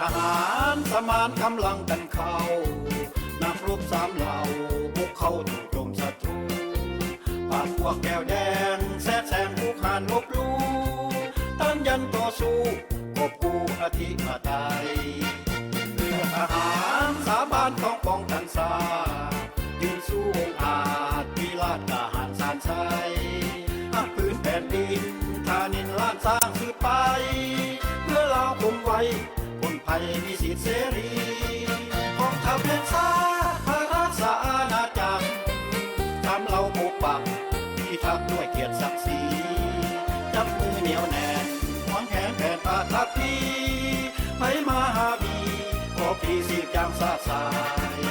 ທະຫານສະໝານກຳລັງກັນເຂົ້າ, ນັກລົບສາມເຫຼົ່າບຸກເຂົ້າຈູ່ໂຈມສັດຕູ. ພາກພວກແກ້ວແດງແຊດແຊງຮຸກຮານລົບຫຼູ່, ຕ້ານຢັນຕໍ່ສູ້ ກອບກູ້ອະທິປະໄຕ. ເລືອດທະຫານສາບານຕ້ອງປ້ອງກັນຊາດ, ຢືນສູ້ອົງອາດ ວິລາດກ້າຫານຊານໄຊ. ຮັກພື້ນແຜ່ນດິນ ທານິນລ້ານຊ້າງສືບໄປ, ເພື່ອລາວຄົງໄວ້ ຄົນໄພມີສິດເສລີ. ກອງທັບແຫ່ງຊາດ ພະລາຊາອານາຈັກ ສາມເຫຼົ່າປົກປັກ ພິທັກດ້ວຍກຽດສັກສີ. ຈັບມືໜຽວແໜ້ນ ຫວງແຫນແຜນປະທັບພີ, ໃຜມາຫາບີ ຂໍພີຊີບຢ່າງຊາດຊາຍ.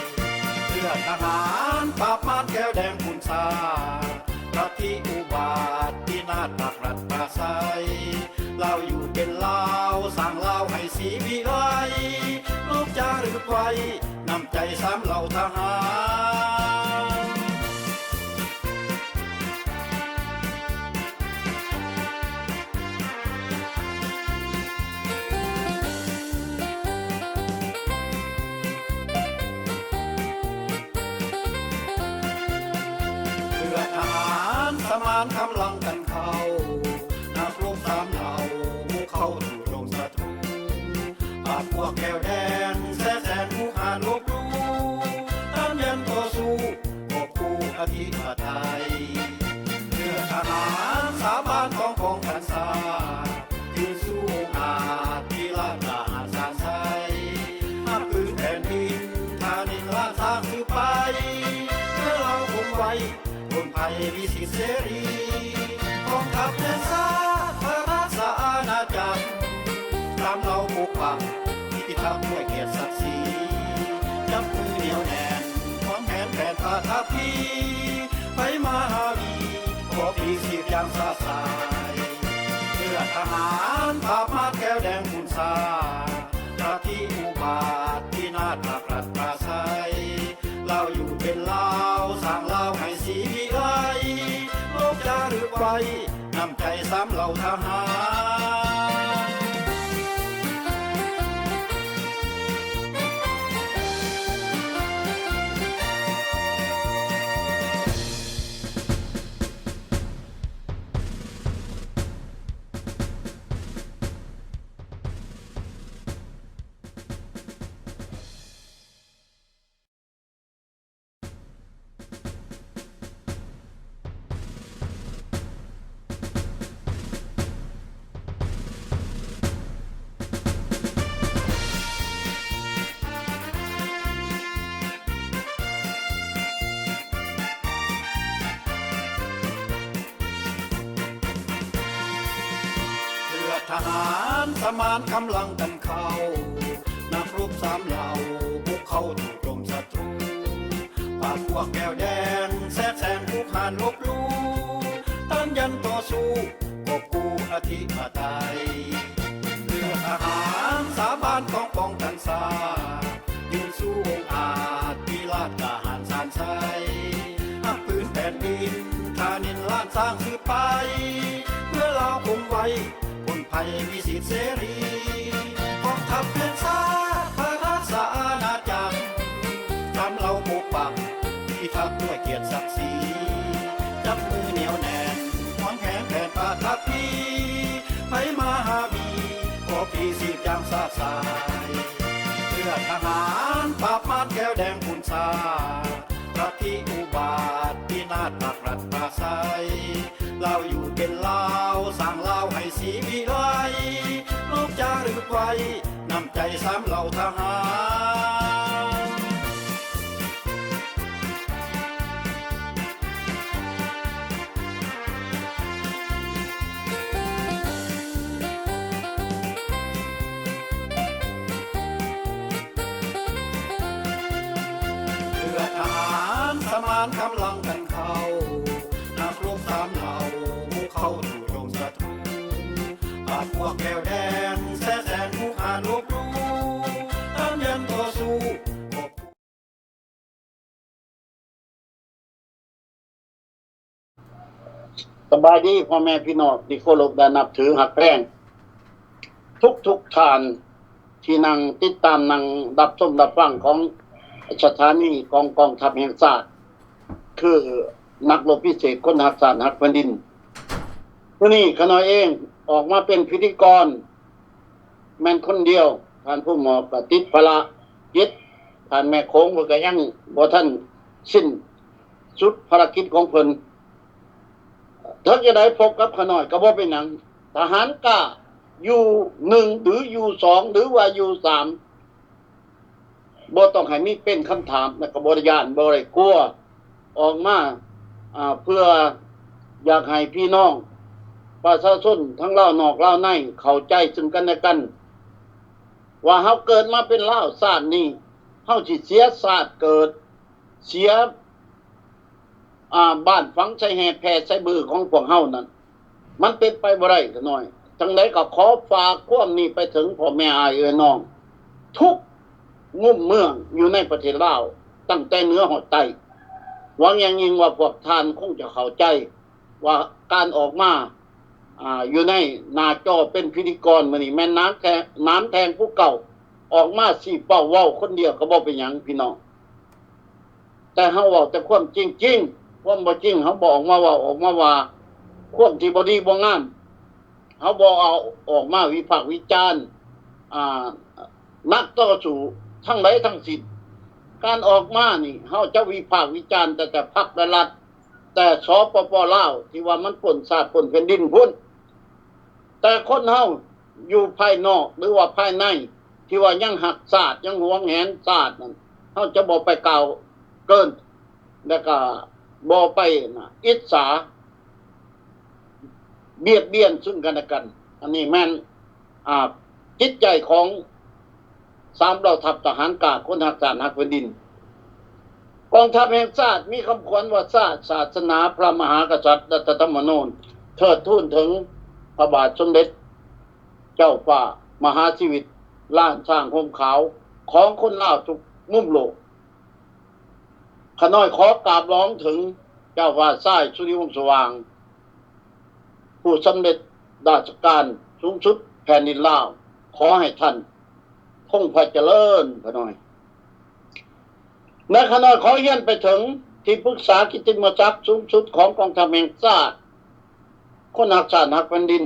ເລືອດທະຫານປາບມານແກ້ວແດງຂຸນຊາດ, ລັດທິອຸບາດ ພິນາດປັກລັດປາໄຊ. ລາວຢູ່ເປັນລາວ ສ້າງລາວໃຫ້ສີວິໄລ, ລົບຈາລຶກໄວ້ ນ້ຳໃຈສາມເຫຼົ່າທະຫານ. ເພື່ອທະຫານສະໝານກຳລັງກັນເຂົ້າ, ນັກລົບສາມເຫຼົ່າບຸກເຂົ້າສູ່ດົງສັດຕູ. ພາກພວກແກ້ວແດງແຊດແຊງຮຸກຮານລົບຫຼູ່, ຕ້ານຢັນຕໍ່ສູ້ ກອບກູ້ອະທິປະໄຕ. ເລືອດທະຫານສາບານຕ້ອງປ້ອງກັນຊາດ, ຢືນສູ້ອົງອາດ ວິລາດກ້າຫານຊານໄຊ. ຮັກພື້ນແຜ່ນດິນ ທານິນລ້ານຊ້າງສືບໄປ, ເພື່ອລາວຄົງໄວ້ ຄົນໄພມີສິດເສລີ. ກອງທັບແຫ່ງຊາດ ພະລາຊາອານາຈັກ ສາມເຫຼົ່າປົກປັກ ພິທັກດ້ວຍກຽດສັກສີ. ຈັບມືໜຽວແໜ້ນ ຫວງແຫນແຜນປະທັບພີ, ໃຜມາຫາບີ ຂໍພີຊີບຢ່າງຊາດຊາຍ. ເພື່ອທະຫານປາບມານແກ້ວແດງຂຸນຊາດ, ລັດທິອຸບາດ ພິນາດປັກລັດປາໄຊ. ລາວຢູ່ເປັນລາວ ສ້າງລາວໃຫ້ສີວິໄລ, ລົບຈາລຶກໄວ້ ນ້ຳໃຈສາມເຫຼົ່າທະຫານ. ເລືອດທະຫານສະໝານກຳລັງກັນເຂົ້າ, ນັກລົບສາມເຫຼົ່າບຸກເຂົ້າຈູ່ໂຈມສັດຕູ. ພາກພວກແກ້ວແດງແຊດແຊງຮຸກຮານລົບຫຼູ່, ຕ້ານຢັນຕໍ່ສູ້ ກອບກູ້ອະທິປະໄຕ. ເລືອດທະຫານສາບານຕ້ອງປ້ອງກັນຊາດ, ຢືນສູ້ອົງອາດ ວິລາດກ້າຫານຊານໄຊ. ຮັກພື້ນແຜ່ນດິນ ທານິນລ້ານຊ້າງສືບໄປ, ເພື່ອລາວຄົງໄວ້ ຄົນໄພມີສິດເສລີ. ກອງທັບແຫ່ງຊາດ ພະລາຊາອານາຈັກ ສາມເຫຼົ່າປົກປັກ ພິທັກດ້ວຍກຽດສັກສີ. ຈັບມືໜຽວແໜ້ນ ຫວງແຫນແຜນປະທັບພີ, ໃຜມາຫາບີ ຂໍພີຊີບຢ່າງຊາດຊາຍ. ເພື່ອທະຫານປາບມານແກ້ວແດງຂຸນຊາດ, ລັດທິອຸບາດ ພິນາດປັກລັດປາໄຊ. ລາວຢູ່ເປັນລາວ ສ້າງລາວໃຫ້ສີວິໄລ, ລົບຈາລຶກໄວ້ ນ້ຳໃຈສາມເຫຼົ່າທະຫານ. ເພື່ອທະຫານສະໝານກຳລັງກັນເຂົ້າ, ນັກລົບສາມເຫຼົ່າບຸກເຂົ້າສູ່ດົງສັດຕູ. ພາກພວກແກ້ວແດງແຊດແຊງຮຸກຮານລົບຫຼູ່, ຕ້ານຢັນຕໍ່ສູ້ ສະບາຍດີພໍ່ແມ່ພີ່ນ້ອງທີ່ເຄົາລົບ ແລະ ນັບຖືຮັກແພງທຸກໆທ່ານ. ທີ່ນັ່ງຕິດຕາມ ນັ່ງຮັບຊົມຮັບຟັງຂອງສະຖານີຂອງກອງທັບແຫ່ງຊາດ ຄືນັກລົບພິເສດຄົນຮັກຊາດຮັກແຜ່ນດິນ. ມື້ນີ້ຂ້ານ້ອຍເອງອອກມາເປັນພິທີກອນແມ່ນຄົນດຽວ, ທ່ານຜູ້ໝອບກໍຕິດພາລະກິດ, ທ່ານແມ່ໂຂງເພິ່ນກໍຍັງບໍ່ທັນສິ້ນສຸດພາລະກິດຂອງເພິ່ນ. ເຖິງຈະໄດ້ພົບກັບຂ້ານ້ອຍກໍບໍ່ເປັນຫຍັງ, ທະຫານກ້າຢູ່ໜຶ່ງ ຫຼືຢູ່ສອງ ຫຼືວ່າຢູ່ສາມ ບໍ່ຕ້ອງໃຫ້ມີເປັນຄຳຖາມ ແລະກໍບໍ່ໄດ້ຢ້ານ ບໍ່ໄດ້ກົວ ອອກມາ ອາ ເພື່ອຢາກໃຫ້ພີ່ນ້ອງປະຊາຊົນທັງລາວນອກລາວໃນເຂົ້າໃຈຊຶ່ງກັນແລະກັນ ວ່າເຮົາເກີດມາເປັນລາວຊາດນີ້ ເຮົາຊິເສຍຊາດເກີດ ເສຍ ອາ ບ້ານຝັງໃສ່ແຮ່ແຜ່ໃສ່ບືຂອງພວກເຮົານັ້ນ ມັນເປັນໄປບໍ່ໄດ້ຂ້ານ້ອຍ. ຈັ່ງໃດກໍຂໍຝາກຄວາມນີ້ໄປເຖິງພໍ່ແມ່ອ້າຍເອື້ອຍນ້ອງ ທຸກມຸມເມືອງຢູ່ໃນປະເທດລາວ ຕັ້ງແຕ່ເໜືອຮອດໃຕ້. ຫວັງຢ່າງຍິ່ງວ່າພວກທ່ານຄົງຈະເຂົ້າໃຈວ່າການອອກມາ ອາ ຢູ່ໃນໜ້າຈໍເປັນພິທີກອນມື້ນີ້ ແມ່ນນາມແທງ ນາມແທງຜູ້ເກົ່າ ອອກມາຊີ້ເປົ້າເວົ້າຄົນດຽວກໍບໍ່ເປັນຫຍັງພີ່ນ້ອງ. ແຕ່ເຮົາເວົ້າແຕ່ຄວາມຈິງໆ ຄວາມບໍ່ຈິງເຮົາບໍ່ອອກມາເວົ້າ ອອກມາວ່າຄວາມທີ່ບໍ່ດີບໍ່ງາມ ເຮົາບໍ່ເອົາອອກມາວິພາກວິຈານ ອາ ນັກຕໍ່ສູ້ທັງຫຼາຍທັງສິ້ນ. ການອອກມານີ້ ເຮົາຈະວິພາກວິຈານແຕ່ ແຕ່ພັກແລະລັດ ແຕ່ ສປປ ລາວ ທີ່ວ່າມັນປຸ້ນຊາດປຸ້ນແຜ່ນດິນພຸ້ນ. ແຕ່ຄົນເຮົາຢູ່ພາຍນອກ ຫຼືວ່າພາຍໃນ ທີ່ວ່າຍັງຮັກຊາດ ຍັງຫວງແຫນຊາດນັ້ນ ເຮົາຈະບໍ່ໄປກ່າວເກີນ ແລະກໍບໍ່ໄປອິດສາ ບຽດບຽນຊຶ່ງກັນແລະກັນ. ອັນນີ້ແມ່ນ ອາ ຈິດໃຈຂອງສາມເຫຼົ່າທັບທະຫານກ້າ ຄົນຮັກຊາດຮັກແຜ່ນດິນ. ກອງທັບແຫ່ງຊາດມີຄຳຂວັນວ່າ ຊາດ, ສາສະໜາ, ພະມະຫາກະສັດ, ລັດຖະທຳມະນູນ, ເທີດທູນເຖິງພະບາດສົມເດັດເຈົ້າຟ້າມະຫາຊີວິດ, ລ້ານຊ້າງຮົ່ມຂາວຂອງຄົນລາວທຸກມຸມໂລກ. ຂ້ານ້ອຍຂໍກາບລອງເຖິງເຈົ້າຟ້າຊາຍສຸລິວົງສະຫວ່າງ ຜູ້ສຳເລັດລາຊະການສູງສຸດແຜ່ນດິນລາວ, ຂໍໃຫ້ທ່ານຄົງພະຈະເລີນ ຂ້ານ້ອຍ. ແລະ ຂ້ານ້ອຍຂໍຮຽນໄປເຖິງທີ່ປຶກສາກິດຕິມະສັກສູງສຸດຂອງກອງທັບແຫ່ງຊາດ, ຄົນຮັກຊາດຮັກແຜ່ນດິນ,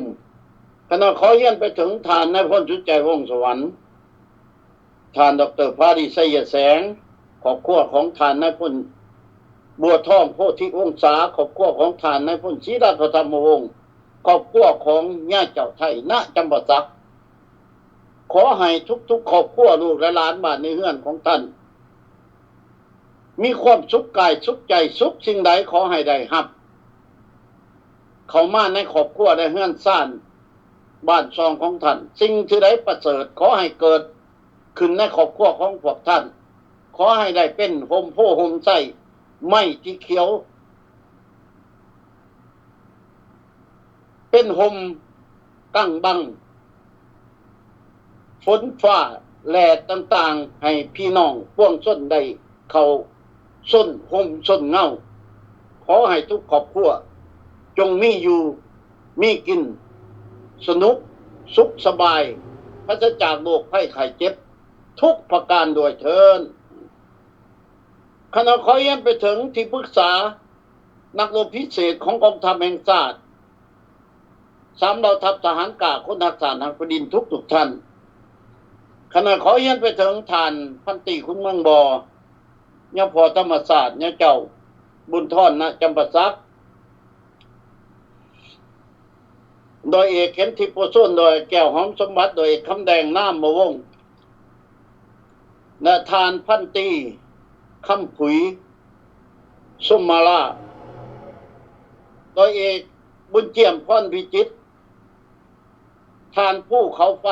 ຂ້ານ້ອຍຂໍຮຽນໄປເຖິງທ່ານນາຍພົນສຸດໃຈ ວົງສະຫວັນ, ທ່ານ ດອກເຕີ ພາລີ ໄຊຍະແສງ, ຄອບຄົວຂອງທ່ານນາຍພົນບົວທອງ ໂພທິວົງສາ, ຄອບຄົວຂອງທ່ານນາຍພົນສີລັດ ພະທຳມະວົງ, ຄອບຄົວຂອງຍາເຈົ້າໄທ ນະຈຳປາສັກ. ຂໍໃຫ້ທຸກໆຄອບຄົວ ລູກແລະຫຼານບ້ານໃນເຮືອນຂອງທ່ານ ມີຄວາມສຸກກາຍສຸກໃຈ, ສຸກສິ່ງໃດຂໍໃຫ້ໄດ້ຮັບເຂົ້າມາໃນຄອບຄົວ ແລະ ເຮືອນຊານບ້ານຊ່ອງຂອງທ່ານ. ສິ່ງທີ່ໃດປະເສີດ ຂໍໃຫ້ເກີດຂຶ້ນໃນຄອບຄົວຂອງພວກທ່ານ. ຂໍໃຫ້ໄດ້ເປັນຮົ່ມໂພຮົ່ມໄຊ, ໄມ້ທີ່ຂຽວ ເປັນຮົ່ມກັ້ງບັງຝົນຟ້າແດດຕ່າງໆ ໃຫ້ພີ່ນ້ອງປວງຊົນໄດ້ເຂົ້າຊົນຮົ່ມຊົນເງົາ. ຂໍໃຫ້ທຸກຄອບຄົວຈົ່ງມີຢູ່ມີກິນ, ສະໜຸກ, ສຸກສະບາຍ, ປາສະຈາກໂລກໄພໄຂ້ເຈັບທຸກປະການດ້ວຍເທີ້ນ. ຂ້ານ້ອຍຂໍຮຽນໄປເຖິງທີ່ປຶກສາ ນັກລົບພິເສດຂອງກອງທັບແຫ່ງຊາດ, ສາມເຫຼົ່າທັບທະຫານກ້າ ຄົນຮັກຊາດຮັກແຜ່ນດິນທຸກໆທ່ານ. ຂ້ານ້ອຍຂໍຮຽນໄປເຖິງທ່ານພັນຕີ ຂຸນເມືອງບໍ່, ຍາພໍ່ທຳມະຊາດ, ຍາເຈົ້າບຸນທອນ ນະຈຳປາສັກ, ຮ້ອຍເອກ ເຂັມທິບໂພຊົນ, ຮ້ອຍແກ້ວ ຫອມສົມບັດ, ຮ້ອຍເອກ ຄຳແດງ ນາມມະວົງ ແລະ ທ່ານພັນຕີ ຄຳຜຸຍ ສົມມາລາ, ຮ້ອຍເອກ ບຸນຈຽມ ພອນວິຈິດ, ທ່ານພູເຂົາໄຟ,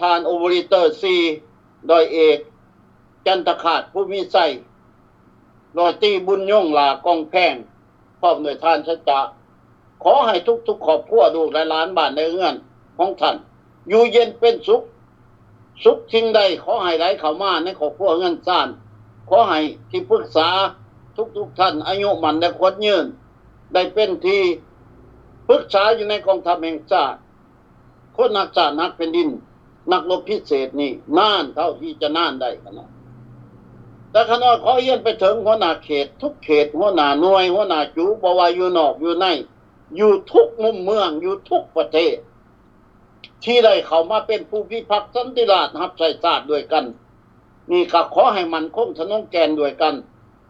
ທ່ານໂອເວີລິເຕີສີ່, ຮ້ອຍເອກ ຈັນທະຄາດ ພູມີໄຊ, ຮ້ອຍຕີ ບຸນຍົງ ຫຼ້າກອງແພງ, ພ້ອມດ້ວຍທ່ານສັດຈະ. ຂໍໃຫ້ທຸກໆຄອບຄົວ ລູກແລະຫຼານ ບ້ານແລະເຮືອນຂອງທ່ານ ຢູ່ເຢັນເປັນສຸກ, ສຸກສິ່ງໃດຂໍໃຫ້ໄຫຼເຂົ້າມາໃນຄອບຄົວເຮືອນຊານ. ຂໍໃຫ້ທີ່ປຶກສາທຸກໆທ່ານ ອາຍຸໝັ້ນແລະຂວັນຍືນ, ໄດ້ເປັນທີ່ປຶກສາຢູ່ໃນກອງທັບແຫ່ງຊາດ, ຄົນຮັກຊາດຮັກແຜ່ນດິນ, ນັກລົບພິເສດນີ້ນານເທົ່າທີ່ຈະນານໄດ້ຂະນ້ອຍ. ແຕ່ຂະນ້ອຍຂໍຮຽນໄປເຖິງຫົວໜ້າເຂດທຸກເຂດ, ຫົວໜ້າໜ່ວຍ, ຫົວໜ້າຈູ, ບໍ່ວ່າຢູ່ນອກຢູ່ໃນ, ຢູ່ທຸກມຸມເມືອງ, ຢູ່ທຸກປະເທດ ທີ່ໄດ້ເຂົ້າມາເປັນຜູ້ພິທັກສັນຕິລາດ ຮັບໃຊ້ຊາດດ້ວຍກັນ. ນີ້ກໍຂໍໃຫ້ໝັ້ນຄົງທະນົງແກ່ນດ້ວຍກັນ,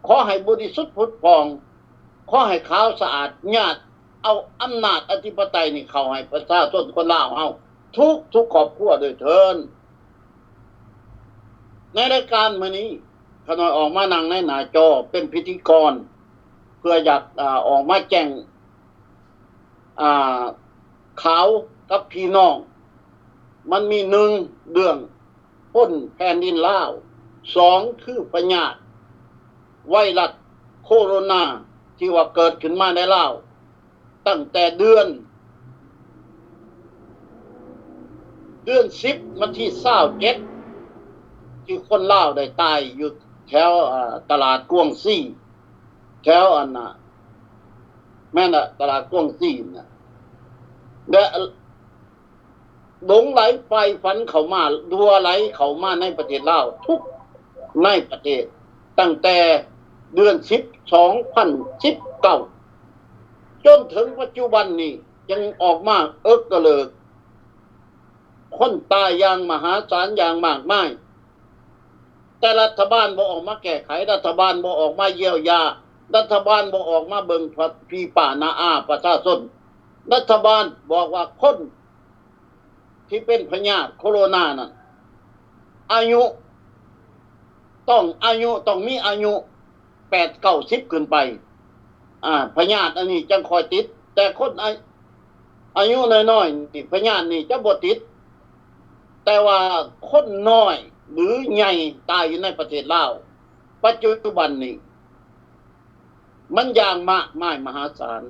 ຂໍໃຫ້ບໍລິສຸດຜຸດຜ່ອງ, ຂໍໃຫ້ຂາວສະອາດ, ຍາດເອົາອຳນາດອະທິປະໄຕນີ້ເຂົ້າໃຫ້ປະຊາຊົນຄົນລາວເຮົາທຸກໆຄອບຄົວດ້ວຍເທີ້ນ. ໃນລາຍການມື້ນີ້ ຂ້ານ້ອຍອອກມານັ່ງໃນໜ້າຈໍເປັນພິທີກອນ ເພື່ອຢາກ ອາ ອອກມາແຈ້ງ ອາ ຂ່າວກັບພີ່ນ້ອງ. ມັນມີ ໜຶ່ງ ເລື່ອງ ຄົນແຜ່ນດິນລາວ, ສອງ ຄືພະຍາດໄວຣັສໂຄໂຣນາທີ່ວ່າເກີດຂຶ້ນມາໃນລາວ ຕັ້ງແຕ່ເດືອນ ເດືອນສິບ ວັນທີຊາວເຈັດ ທີ່ຄົນລາວໄດ້ຕາຍຢູ່ແຖວ ອາ ຕະຫຼາດກວາງຊີ ແຖວອັນນ່າ ແມ່ນລະ ຕະຫຼາດກວາງຊີນະ ແລະ ຫຼົງໄຫຼໄຟຝັນເຂົ້າມາ ຮົ່ວໄຫຼເຂົ້າມາໃນປະເທດລາວ ທຸກໃນປະເທດ ຕັ້ງແຕ່ເດືອນສິບ ສອງພັນສິບເກົ້າ ຈົນເຖິງປັດຈຸບັນນີ້ ຍັງອອກມາເອິກກະເລີກ ຄົນຕາຍຢ່າງມະຫາສານ ຢ່າງມາກມາຍ. ແຕ່ລັດຖະບານບໍ່ອອກມາແກ້ໄຂ, ລັດຖະບານບໍ່ອອກມາຢຽວຢາ, ລັດຖະບານບໍ່ອອກມາເບິ່ງ ພ- ພີ່ປ້ານ້າອາປະຊາຊົນ. ລັດຖະບານບອກວ່າຄົນທີ່ເປັນພະຍາດໂຄໂຣນານັ້ນ ອາຍຸ ຕ້ອງ ອາຍຸ ຕ້ອງມີອາຍຸ ແປດເກົ້າສິບຂຶ້ນໄປ ອາ ພະຍາດອັນນີ້ຈັ່ງຄ່ອຍຕິດ, ແຕ່ຄົນອາ ອາຍຸນ້ອຍໆນີ້ ພະຍາດນີ້ຈະບໍ່ຕິດ, ແຕ່ວ່າຄົນນ້ອຍ ຫຼື ໃຫຍ່ຕາຍຢູ່ໃນປະເທດລາວ ປັດຈຸບັນນີ້ ມັນຢ່າງມາກມາຍມະຫາສານ.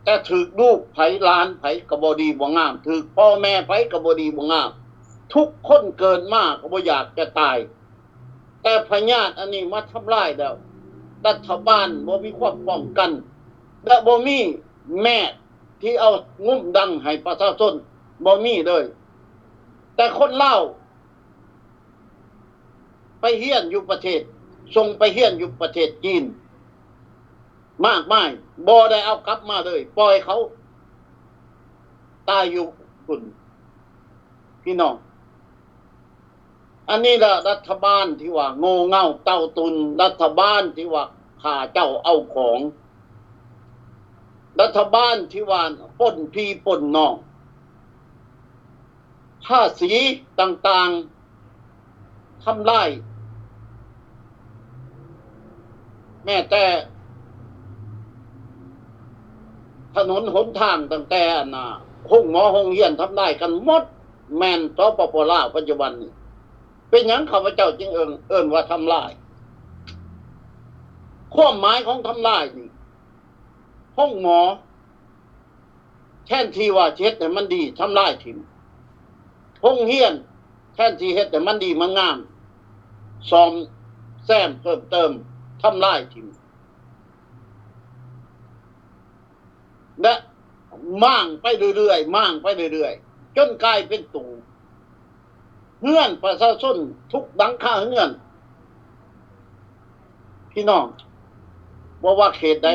ແຕ່ຖືກລູກໃຜຫຼານໃຜກໍບໍ່ດີບໍ່ງາມ, ຖືກພໍ່ແມ່ໃຜກໍບໍ່ດີບໍ່ງາມ. ທຸກຄົນເກີດມາກໍບໍ່ຢາກຈະຕາຍ, ແຕ່ພະຍາດອັນນີ້ມາທຳລາຍແລ້ວ, ລັດຖະບານບໍ່ມີຄວາມປ້ອງກັນ ແລະ ບໍ່ມີແມດທີ່ເອົາງຸ້ມດັງໃຫ້ປະຊາຊົນ, ບໍ່ມີເລີຍ. ແຕ່ຄົນລາວ ໄປຮຽນຢູ່ປະເທດ, ສົ່ງໄປຮຽນຢູ່ປະເທດຈີນມາກມາຍ, ບໍ່ໄດ້ເອົາກັບມາເລີຍ, ປ່ອຍເຂົາຕາຍຢູ່ພຸ້ນ ພີ່ນ້ອງ. ອັນນີ້ລະລັດຖະບານທີ່ວ່າໂງ່ເຫງົ້າເຕົ້າຕຸນ, ລັດຖະບານທີ່ວ່າຂ້າເຈົ້າເອົາຂອງ, ລັດຖະບານທີ່ວ່າປົນພີ່ປົນນ້ອງ. ພາສີຕ່າງໆ ທຳລາຍ ແມ້ແຕ່ຖະໜົນຫົນທາງ, ຕັ້ງແຕ່ອັນນ່າ ໂຮງໝໍໂຮງຮຽນ ທຳລາຍກັນໝົດ, ແມ່ນ ສປປ ລາວ ປັດຈຸບັນນີ້. ເປັນຫຍັງຂ້າພະເຈົ້າຈຶ່ງເອີ້ນ ເອີ້ນວ່າທຳລາຍ? ຄວາມໝາຍຂອງທຳລາຍນີ້ ໂຮງໝໍ ແທນທີ່ວ່າຊິເຮັດໃຫ້ມັນດີ ທຳລາຍຖິ້ມ, ໂຮງຮຽນ ແທນທີ່ເຮັດໃຫ້ມັນດີມັນງາມ ສ້ອມແຊມເພີ່ມເຕີມ ທຳລາຍຖິ້ມ ແລະ ມ້າງໄປເລື້ອຍໆ ມ້າງໄປເລື້ອຍໆ ຈົນກາຍເປັນຕູ. ເຮືອນປະຊາຊົນທຸກຫຼັງຄາເຮືອນ ພີ່ນ້ອງ, ບໍ່ວ່າເຂດໃດ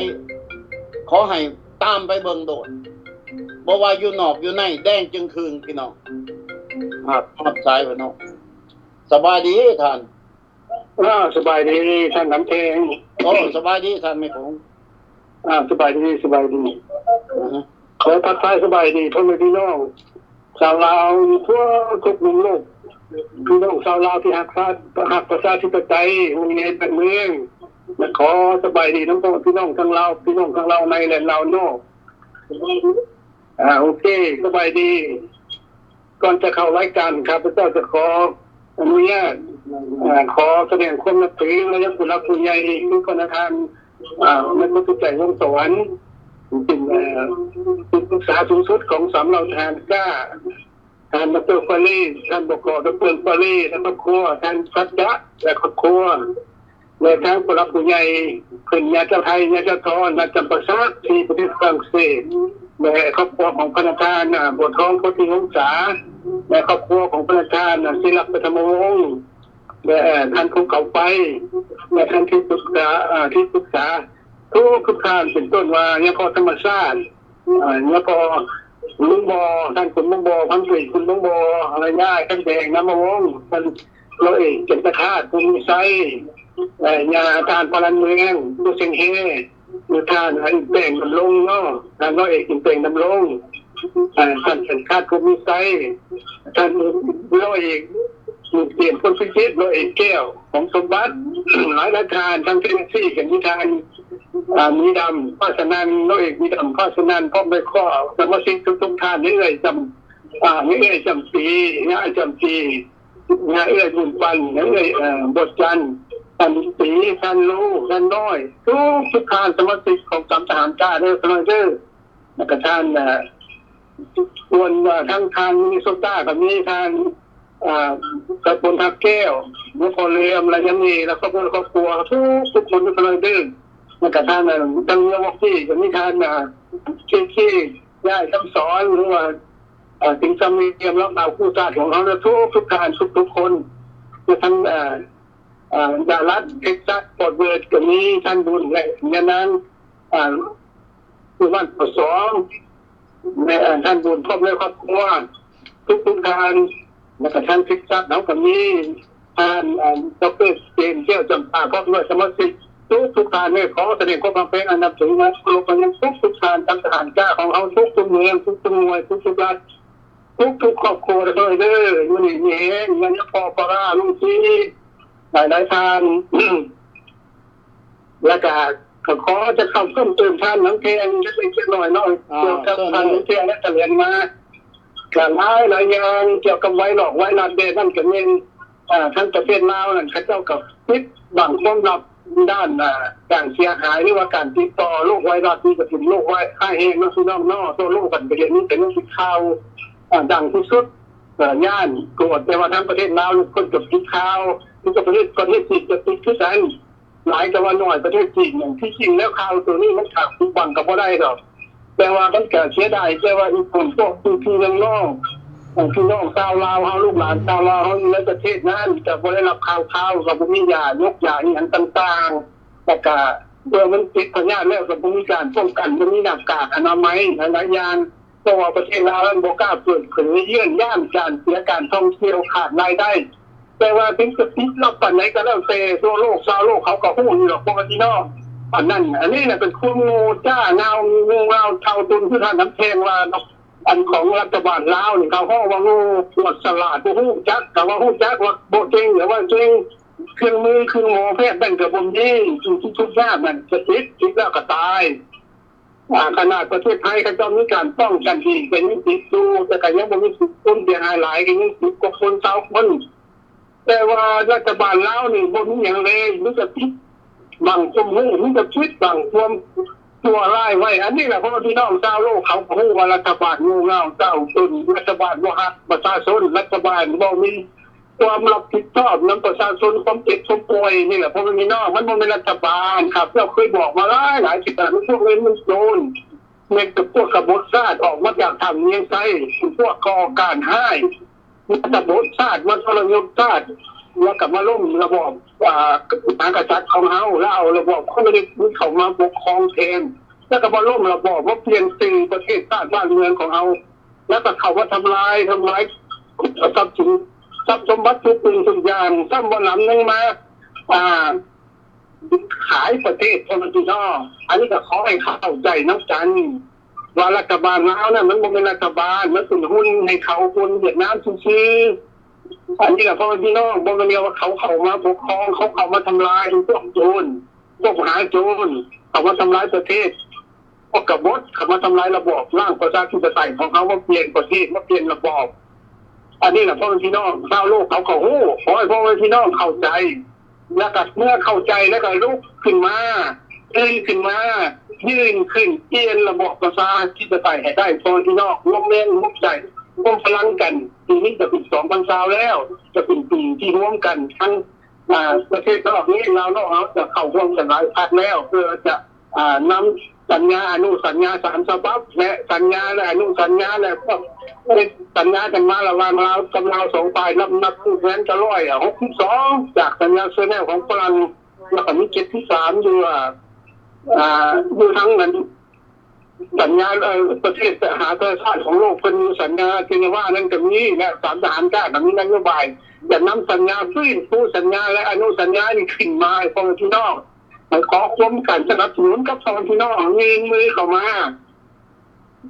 ຂໍໃຫ້ຕາມໄປເບິ່ງໂລດ, ບໍ່ວ່າຢູ່ນອກຢູ່ໃນ ແດງຈຶ່ງຄຶ່ງ ພີ່ນ້ອງ. ຮັບ ຮັບສາຍ ພີ່ນ້ອງ. ສະບາຍດີທ່ານ. ອ້າວ ສະບາຍດີທ່ານນຳແພງ. ໂອ້ ສະບາຍດີທ່ານແມ່ຂົງ. ອ້າວ ສະບາຍດີ ສະບາຍດີ. ອືຮຶ ຂໍທັກທາຍສະບາຍດີພໍ່ແມ່ພີ່ນ້ອງຊາວລາວທົ່ວທຸກມຸມໂລກ, ພີ່ນ້ອງຊາວລາວທີ່ຮັກຊາດ ຮັກປະຊາທິປະໄຕ, ຫ່ວງໃຍບ້ານເມືອງ. ແລະ ຂໍສະບາຍດີນຳພໍ່ແມ່ພີ່ນ້ອງທັງລາວ, ພີ່ນ້ອງທັງລາວໃນ ແລະ ລາວນອກ. ອ່າ ໂອເຄ ສະບາຍດີ. ກ່ອນຈະເຂົ້າລາຍການ ຂ້າພະເຈົ້າຈະຂໍອະນຸຍາດ ເອີ່ ຂໍສະແດງຄວາມນັບຖືມາຍັງຜູ້ຫຼັກຜູ້ໃຫຍ່ ຄືພະນະທ່ານ ເອີ່ ແມ່ນບໍ່ສຸດໃຈ ວົງສະຫວັນ ເປັນ ເອີ່ ທີ່ປຶກສາສູງສຸດຂອງສາມເຫຼົ່າທະຫານກ້າ, ທ່ານ ດຣ. ຟາເລ, ທ່ານ ບກ. ດຣ. ຟາເລ ແລະ ຄອບຄົວ, ທ່ານ ສັດຈະ ແລະ ຄອບຄົວ. ແລະ ທາງຜູ້ຫຼັກຜູ້ໃຫຍ່ເພິ່ນ ຍາເຈົ້າໄທ ຍາເຈົ້າທອນ ນາຈຳປາສັກ ທີ່ປະເທດຝຣັ່ງເສດ, ແລະຄອບຄົວຂອງພະນະທ່ານ ອາ ບົວທອງ ໂພທິວົງສາ ແລະຄອບຄົວຂອງພະນະທ່ານ ອາ ສີລັກ ປະຖມວົງ ແລະທ່ານພູເຂົາໄຟ ແລະທ່ານທີ່ປຶກສາ ອາ ທີ່ປຶກສາທຸກໆທ່ານ ເປັນຕົ້ນວ່າຍາພໍ່ທຳມະຊາດ ອາ ຍາພໍ່ລຸງບໍ່ ທ່ານຄຸນລຸງບໍ່ ພັນຕຣີຄຸນລຸງບໍ່ ແລະຍາຍຄຳແດງ ນາມະວົງ ທ່ານ ຮ້ອຍເອກ ຈັນຕະຄາດ ພູມີໄຊ ແລະຍາທ່ານພະລັນເມືອງ ຜູ້ເສັງເຮ ແລະທ່ານ ອາ ອິນແປງ ດຳລົງເນາະ ທ່ານຮ້ອຍເອກ ອິນແປງ ດຳລົງ ອາ ທ່ານ ຈັນຕະຄາດ ພູມີໄຊ ທ່ານ ຮ້ອຍເອກ ເກມ ພົນພິເສດ ຮ້ອຍເອກ ແກ້ວ ຂອງສົມບັດ ຫຼາຍໆທ່ານ ທັງເທນເນຊີ ກໍມີທ່ານ ອາ ມີດຳ ພາສະນັນ ຮ້ອຍເອກ ມີດຳ ພາສະນັນ ພ້ອມດ້ວຍຄອບສະມາຊິກທຸກໆທ່ານ ເອື້ອຍຈຳ ອາ ເອື້ອຍຈຳປີ ຍາຍຈຳປີ ຍາເອື້ອຍບຸນປັນ ຍາເອື້ອຍ ເອີ ບົດຈັນ ທ່ານຕີ ທ່ານລູ ທ່ານນ້ອຍ ທຸກໆທ່ານ ສະມາຊິກຂອງກຳທະຫານກ້າເດີ ຂ້ານ້ອຍເດີ ແລ້ວກໍທ່ານ ເອີ ສ່ວນ ເອີ ທາງ ທາງມິນນິໂຊຕາກໍມີທ່ານ ເອີ ກະພົນ ຮັກແກ້ວ ຍາພໍ່ເຫຼືອມ ແລະຍາເມ ແລະຄອບຄົວ ຄອບຄົວ ທຸກໆຄົນ ຂ້ານ້ອຍເດີ ແລ້ວກໍທ່ານ ເອີ ທາງເມືອງວອກກີກໍມີທ່ານ ເອີ ເຄເຄ ຍາຍຄຳສອນ ຫຼືວ່າ ເອີ ສິງສາມຫຼ່ຽມ ລາວບ່າວຄູ່ຊາດຂອງເຮົາ ແລະທຸກໆທ່ານ ທຸກໆຄົນ ແລະທັງ ເອີ ເອີ ດາລັດ ເທັກຊັສ ຟອດເວີດ ກໍມີທ່ານບຸນ ແລະຍານາງ ເອີ ຢູ່ບ້ານປະສອງ ແລະ ເອີ ທ່ານບຸນ ພ້ອມດ້ວຍຄອບຄົວ ທຸກໆທ່ານ ແລະກໍທ່ານເທັກຊັສ ເຮົາກໍມີ ທ່ານ ເອີ ດອກເຕີ ເຈມ ແກ້ວຈຳປາ ພ້ອມດ້ວຍສະມາຊິກທຸກໆທ່ານເດີ ຂໍສະແດງຄວາມຮັກແພງອັນນັບຖືມາເຄົາລົບມາຍັງທຸກໆທ່ານ ທັງທະຫານກ້າຂອງເຮົາທຸກໆເມືອງ ທຸກໆໜ່ວຍ ທຸກໆລັດ ທຸກໆຄອບຄົວເດີ ເດີ ຢູ່ດີມີແຮງ ເງິນພໍ່ປາລາລຸງຊີ ຫຼາຍໆທ່ານ ແລ້ວກະ ກໍຂໍຈະເຂົ້າເພີ່ມເຕີມທ່ານນຳແພງເລັກໆນ້ອຍໆເນາະ ອ່າ ກ່ຽວກັບທ່ານນຳແພງໄດ້ຖະແຫຼງມາ ກໍຫຼາຍຫຼາຍຢ່າງກ່ຽວກັບໄວລັອກໄວຣັສແບບນັ້ນ ກໍແມ່ນ ເອີ ທາງປະເທດລາວນັ້ນ ເຂົາເຈົ້າກໍປິດບັງຄວາມລັບດ້ານ ເອີ ການເສຍຫາຍ ຫຼືວ່າການຕິດຕໍ່ໂລກໄວຣັສນີ້ ກໍເປັນໂລກຮ້າຍແຮງເນາະ ພີ່ນ້ອງເນາະ ທົ່ວໂລກກັນໄປດຽວນີ້ ກໍຍັງເປັນຂ່າວ ເອີ ດັງທີ່ສຸດ ເອີ ຢ້ານກວດ ແຕ່ວ່າທາງປະເທດລາວນີ້ ເພິ່ນກໍປິດຂ່າວ ຄືກັບປະເທດ ປະເທດຈີນກໍປິດຄືກັນ ຫຼາຍກໍວ່າໜ້ອຍ ປະເທດຈີນນັ້ນ ທີ່ຈິງແລ້ວຂ່າວໂຕນີ້ມັນກະປິດບັງກໍບໍ່ໄດ້ດອກ ແຕ່ວ່າມັນກະເສຍດາຍ ແຕ່ວ່າອີກຄົນພວກພີ່ໆນ້ອງໆ ເອີ ພີ່ນ້ອງຊາວລາວເຮົາ ລູກຫຼານຊາວລາວເຮົາຢູ່ໃນປະເທດນັ້ນ ກະບໍ່ໄດ້ຮັບຂ່າວຄາວ ກໍບໍ່ມີຢາຍົກຢາອີ່ຫຍັງຕ່າງໆ ແລ້ວກະເມື່ອມັນຕິດພະຍາດແລ້ວ ກໍບໍ່ມີການປ້ອງກັນ ບໍ່ມີໜ້າກາກອະນາໄມ ຫຼາຍໆຢ່າງ ເພາະວ່າປະເທດລາວນັ້ນບໍ່ກ້າເປີດເຜີຍ ຢ້ານ ຢ້ານການເສຍການທ່ອງທ່ຽວ ຂາດລາຍໄດ້ ແຕ່ວ່າເຖິງຈະປິດລັບປານໃດກໍແລ້ວແຕ່ ທົ່ວໂລກຊາວໂລກເຂົາກໍຮູ້ຢູ່ດອກ ພໍ່ແມ່ພີ່ນ້ອງ ອັນນັ້ນ ອັນນີ້ນະເປັນຄວາມໂງ່ຈ້າ ງາວງູງາວເທົ້າຕົນ ຄືທ່ານນຳແພງວ່າເນາະ ອັນຂອງລັດຖະບານລາວນີ້ ເຂົາຮ້ອງວ່າໂງ່ ປວດສະຫຼາດ ບໍ່ຮູ້ຈັກ ກໍວ່າຮູ້ຈັກ ວ່າບໍ່ເກັ່ງ ກໍວ່າເກັ່ງ ເຄື່ອງມືເຄື່ອງໝໍແພດນັ້ນກໍບໍ່ມີ ຢູ່ທີ່ທຸກຍາກນັ້ນ ຈະຕິດ ຕິດແລ້ວກໍຕາຍ ອາ ຂະໜາດປະເທດໄທເຂົາເຈົ້າມີການປ້ອງກັນດີ ກໍຍັງຕິດຢູ່ ແຕ່ກໍຍັງບໍ່ມີຄົນເສຍຫາຍຫຼາຍ ກໍຍັງສິບກວ່າຄົນ ຊາວຄົນ ແຕ່ວ່າລັດຖະບານລາວນີ້ບໍ່ມີຫຍັງເລີຍ ມີແຕ່ປິດບັງຄວາມຮູ້ ມີແຕ່ປິດບັງຄວາມຊົ່ວຮ້າຍໄວ້ ອັນນີ້ລະ ພໍ່ແມ່ພີ່ນ້ອງຊາວໂລກເຂົາກໍຮູ້ວ່າລັດຖະບານໂງ່ເງ່າເຕົ້າຕົນ ລັດຖະບານບໍ່ຮັກປະຊາຊົນ ລັດຖະບານບໍ່ມີ ຄວາມຮັບຜິດຊອບນຳປະຊາຊົນ ຄວາມເຈັບຄວາມປ່ວຍນີ້ແຫຼະ ພໍ່ແມ່ພີ່ນ້ອງ ມັນບໍ່ແມ່ນລັດຖະບານ ຂ້າພະເຈົ້າເຄີຍບອກມາຫຼາຍໆເທື່ອ ພວກເງິນມັນໂຈນ ແມ່ນແຕ່ພວກກະບົດຊາດອອກມາຈາກຖ້ຳວຽງໄຊ ພວກກໍ່ການຮ້າຍ ມາກະບົດຊາດ ມາທໍລະຍົດຊາດ ແລ້ວກະມາລົ້ມລະບອບ ອາ ມະຫາກະສັດຂອງເຮົາ ແລ້ວເອົາລະບອບຄອມມິວນິດເຂົ້າມາປົກຄອງແທນ ແລ້ວກະມາລົ້ມລະບອບ ມາປ່ຽນຊື່ປະເທດຊາດບ້ານເມືອງຂອງເຮົາ ແລ້ວກໍເຂົ້າມາທຳລາຍ ທຳລາຍຊັບສິນ ຊັບສົມບັດທຸກສິ່ງທຸກຢ່າງ ຊ້ຳບໍ່ໜຳຍັງມາ ອ່າ ຂາຍປະເທດ ພໍ່ແມ່ພີ່ນ້ອງ ອັນນີ້ກໍຂໍໃຫ້ເຂົ້າໃຈນຳກັນ ວ່າລັດຖະບານລາວນັ້ນ ມັນບໍ່ແມ່ນລັດຖະບານ ມັນເປັນຮຸ່ນໃຫ້ເຂົາຄົນຫວຽດນາມຊື່ໆ ອັນນີ້ລະ ພໍ່ແມ່ພີ່ນ້ອງ ບໍ່ແມ່ນວ່າເຂົາເຂົ້າມາປົກຄອງ ເຂົາເຂົ້າມາທຳລາຍ ພວກໂຈນ ພວກມະຫາໂຈນ ເຂົ້າມາທຳລາຍປະເທດ ພວກກະບົດເຂົ້າມາທຳລາຍລະບອບ ລ້າງປະຊາທິປະໄຕຂອງເຮົາ ມາປ່ຽນປະເທດ ມາປ່ຽນລະບອບ ອັນນີ້ລະ ພໍ່ແມ່ພີ່ນ້ອງ ຊາວໂລກເຂົາກໍຮູ້ ຂໍໃຫ້ພໍ່ແມ່ພີ່ນ້ອງເຂົ້າໃຈ ແລ້ວກໍເມື່ອເຂົ້າໃຈແລ້ວກໍລຸກຂຶ້ນມາ ຕື່ນຂຶ້ນມາ ຢືນຂຶ້ນ ປ່ຽນລະບອບປະຊາທິປະໄຕໃຫ້ໄດ້ ພໍ່ແມ່ພີ່ນ້ອງ ຮ່ວມແຮງຮ່ວມໃຈ ຮ່ວມພະລັງກັນ ປີນີ້ກໍເປັນສອງພັນຊາວແລ້ວ ຈະເປັນປີທີ່ຮ່ວມກັນທັງ ອ່າ ປະເທດນອກນີ້ ລາວນອກ ເຮົາຈະເຂົ້າຮ່ວມກັນຫຼາຍພັກແລ້ວ ເພື່ອຈະ ອ່າ ນຳ ສັນຍາອະນຸສັນຍາສາມສະບັບ ແລະ ສັນຍາ ແລະ ອະນຸສັນຍາ ແລະ ພວກເຮັດສັນຍາກັນມາລະຫວ່າງລາວກັບລາວສອງຝ່າຍ ນັບ ນັບຜູ້ແທນກະຮ້ອຍຫົກສິບສອງ ຈາກສັນຍາເຊີແນວຂອງຝຣັ່ງ ແລ້ວກໍມີເຈັດສິບສາມຢູ່ ອາ ຢູ່ທາງນັ້ນ ສັນຍາ ເອີ ປະເທດມະຫາປະຊາຊາດຂອງໂລກ ເພິ່ນຢູ່ສັນຍາເຈນີວານັ້ນກໍມີ ແລະ ສາມທະຫານກາງກໍມີນະໂຍບາຍຈະນຳສັນຍາຟື້ນຟູສັນຍາ ແລະ ອະນຸສັນຍານີ້ຂຶ້ນມາໃຫ້ພໍ່ແມ່ພີ່ນ້ອງ ໃຫ້ຂໍຄວາມການສະໜັບສະໜູນກັບພໍ່ແມ່ພີ່ນ້ອງ ຍື່ນມືເຂົ້າມາ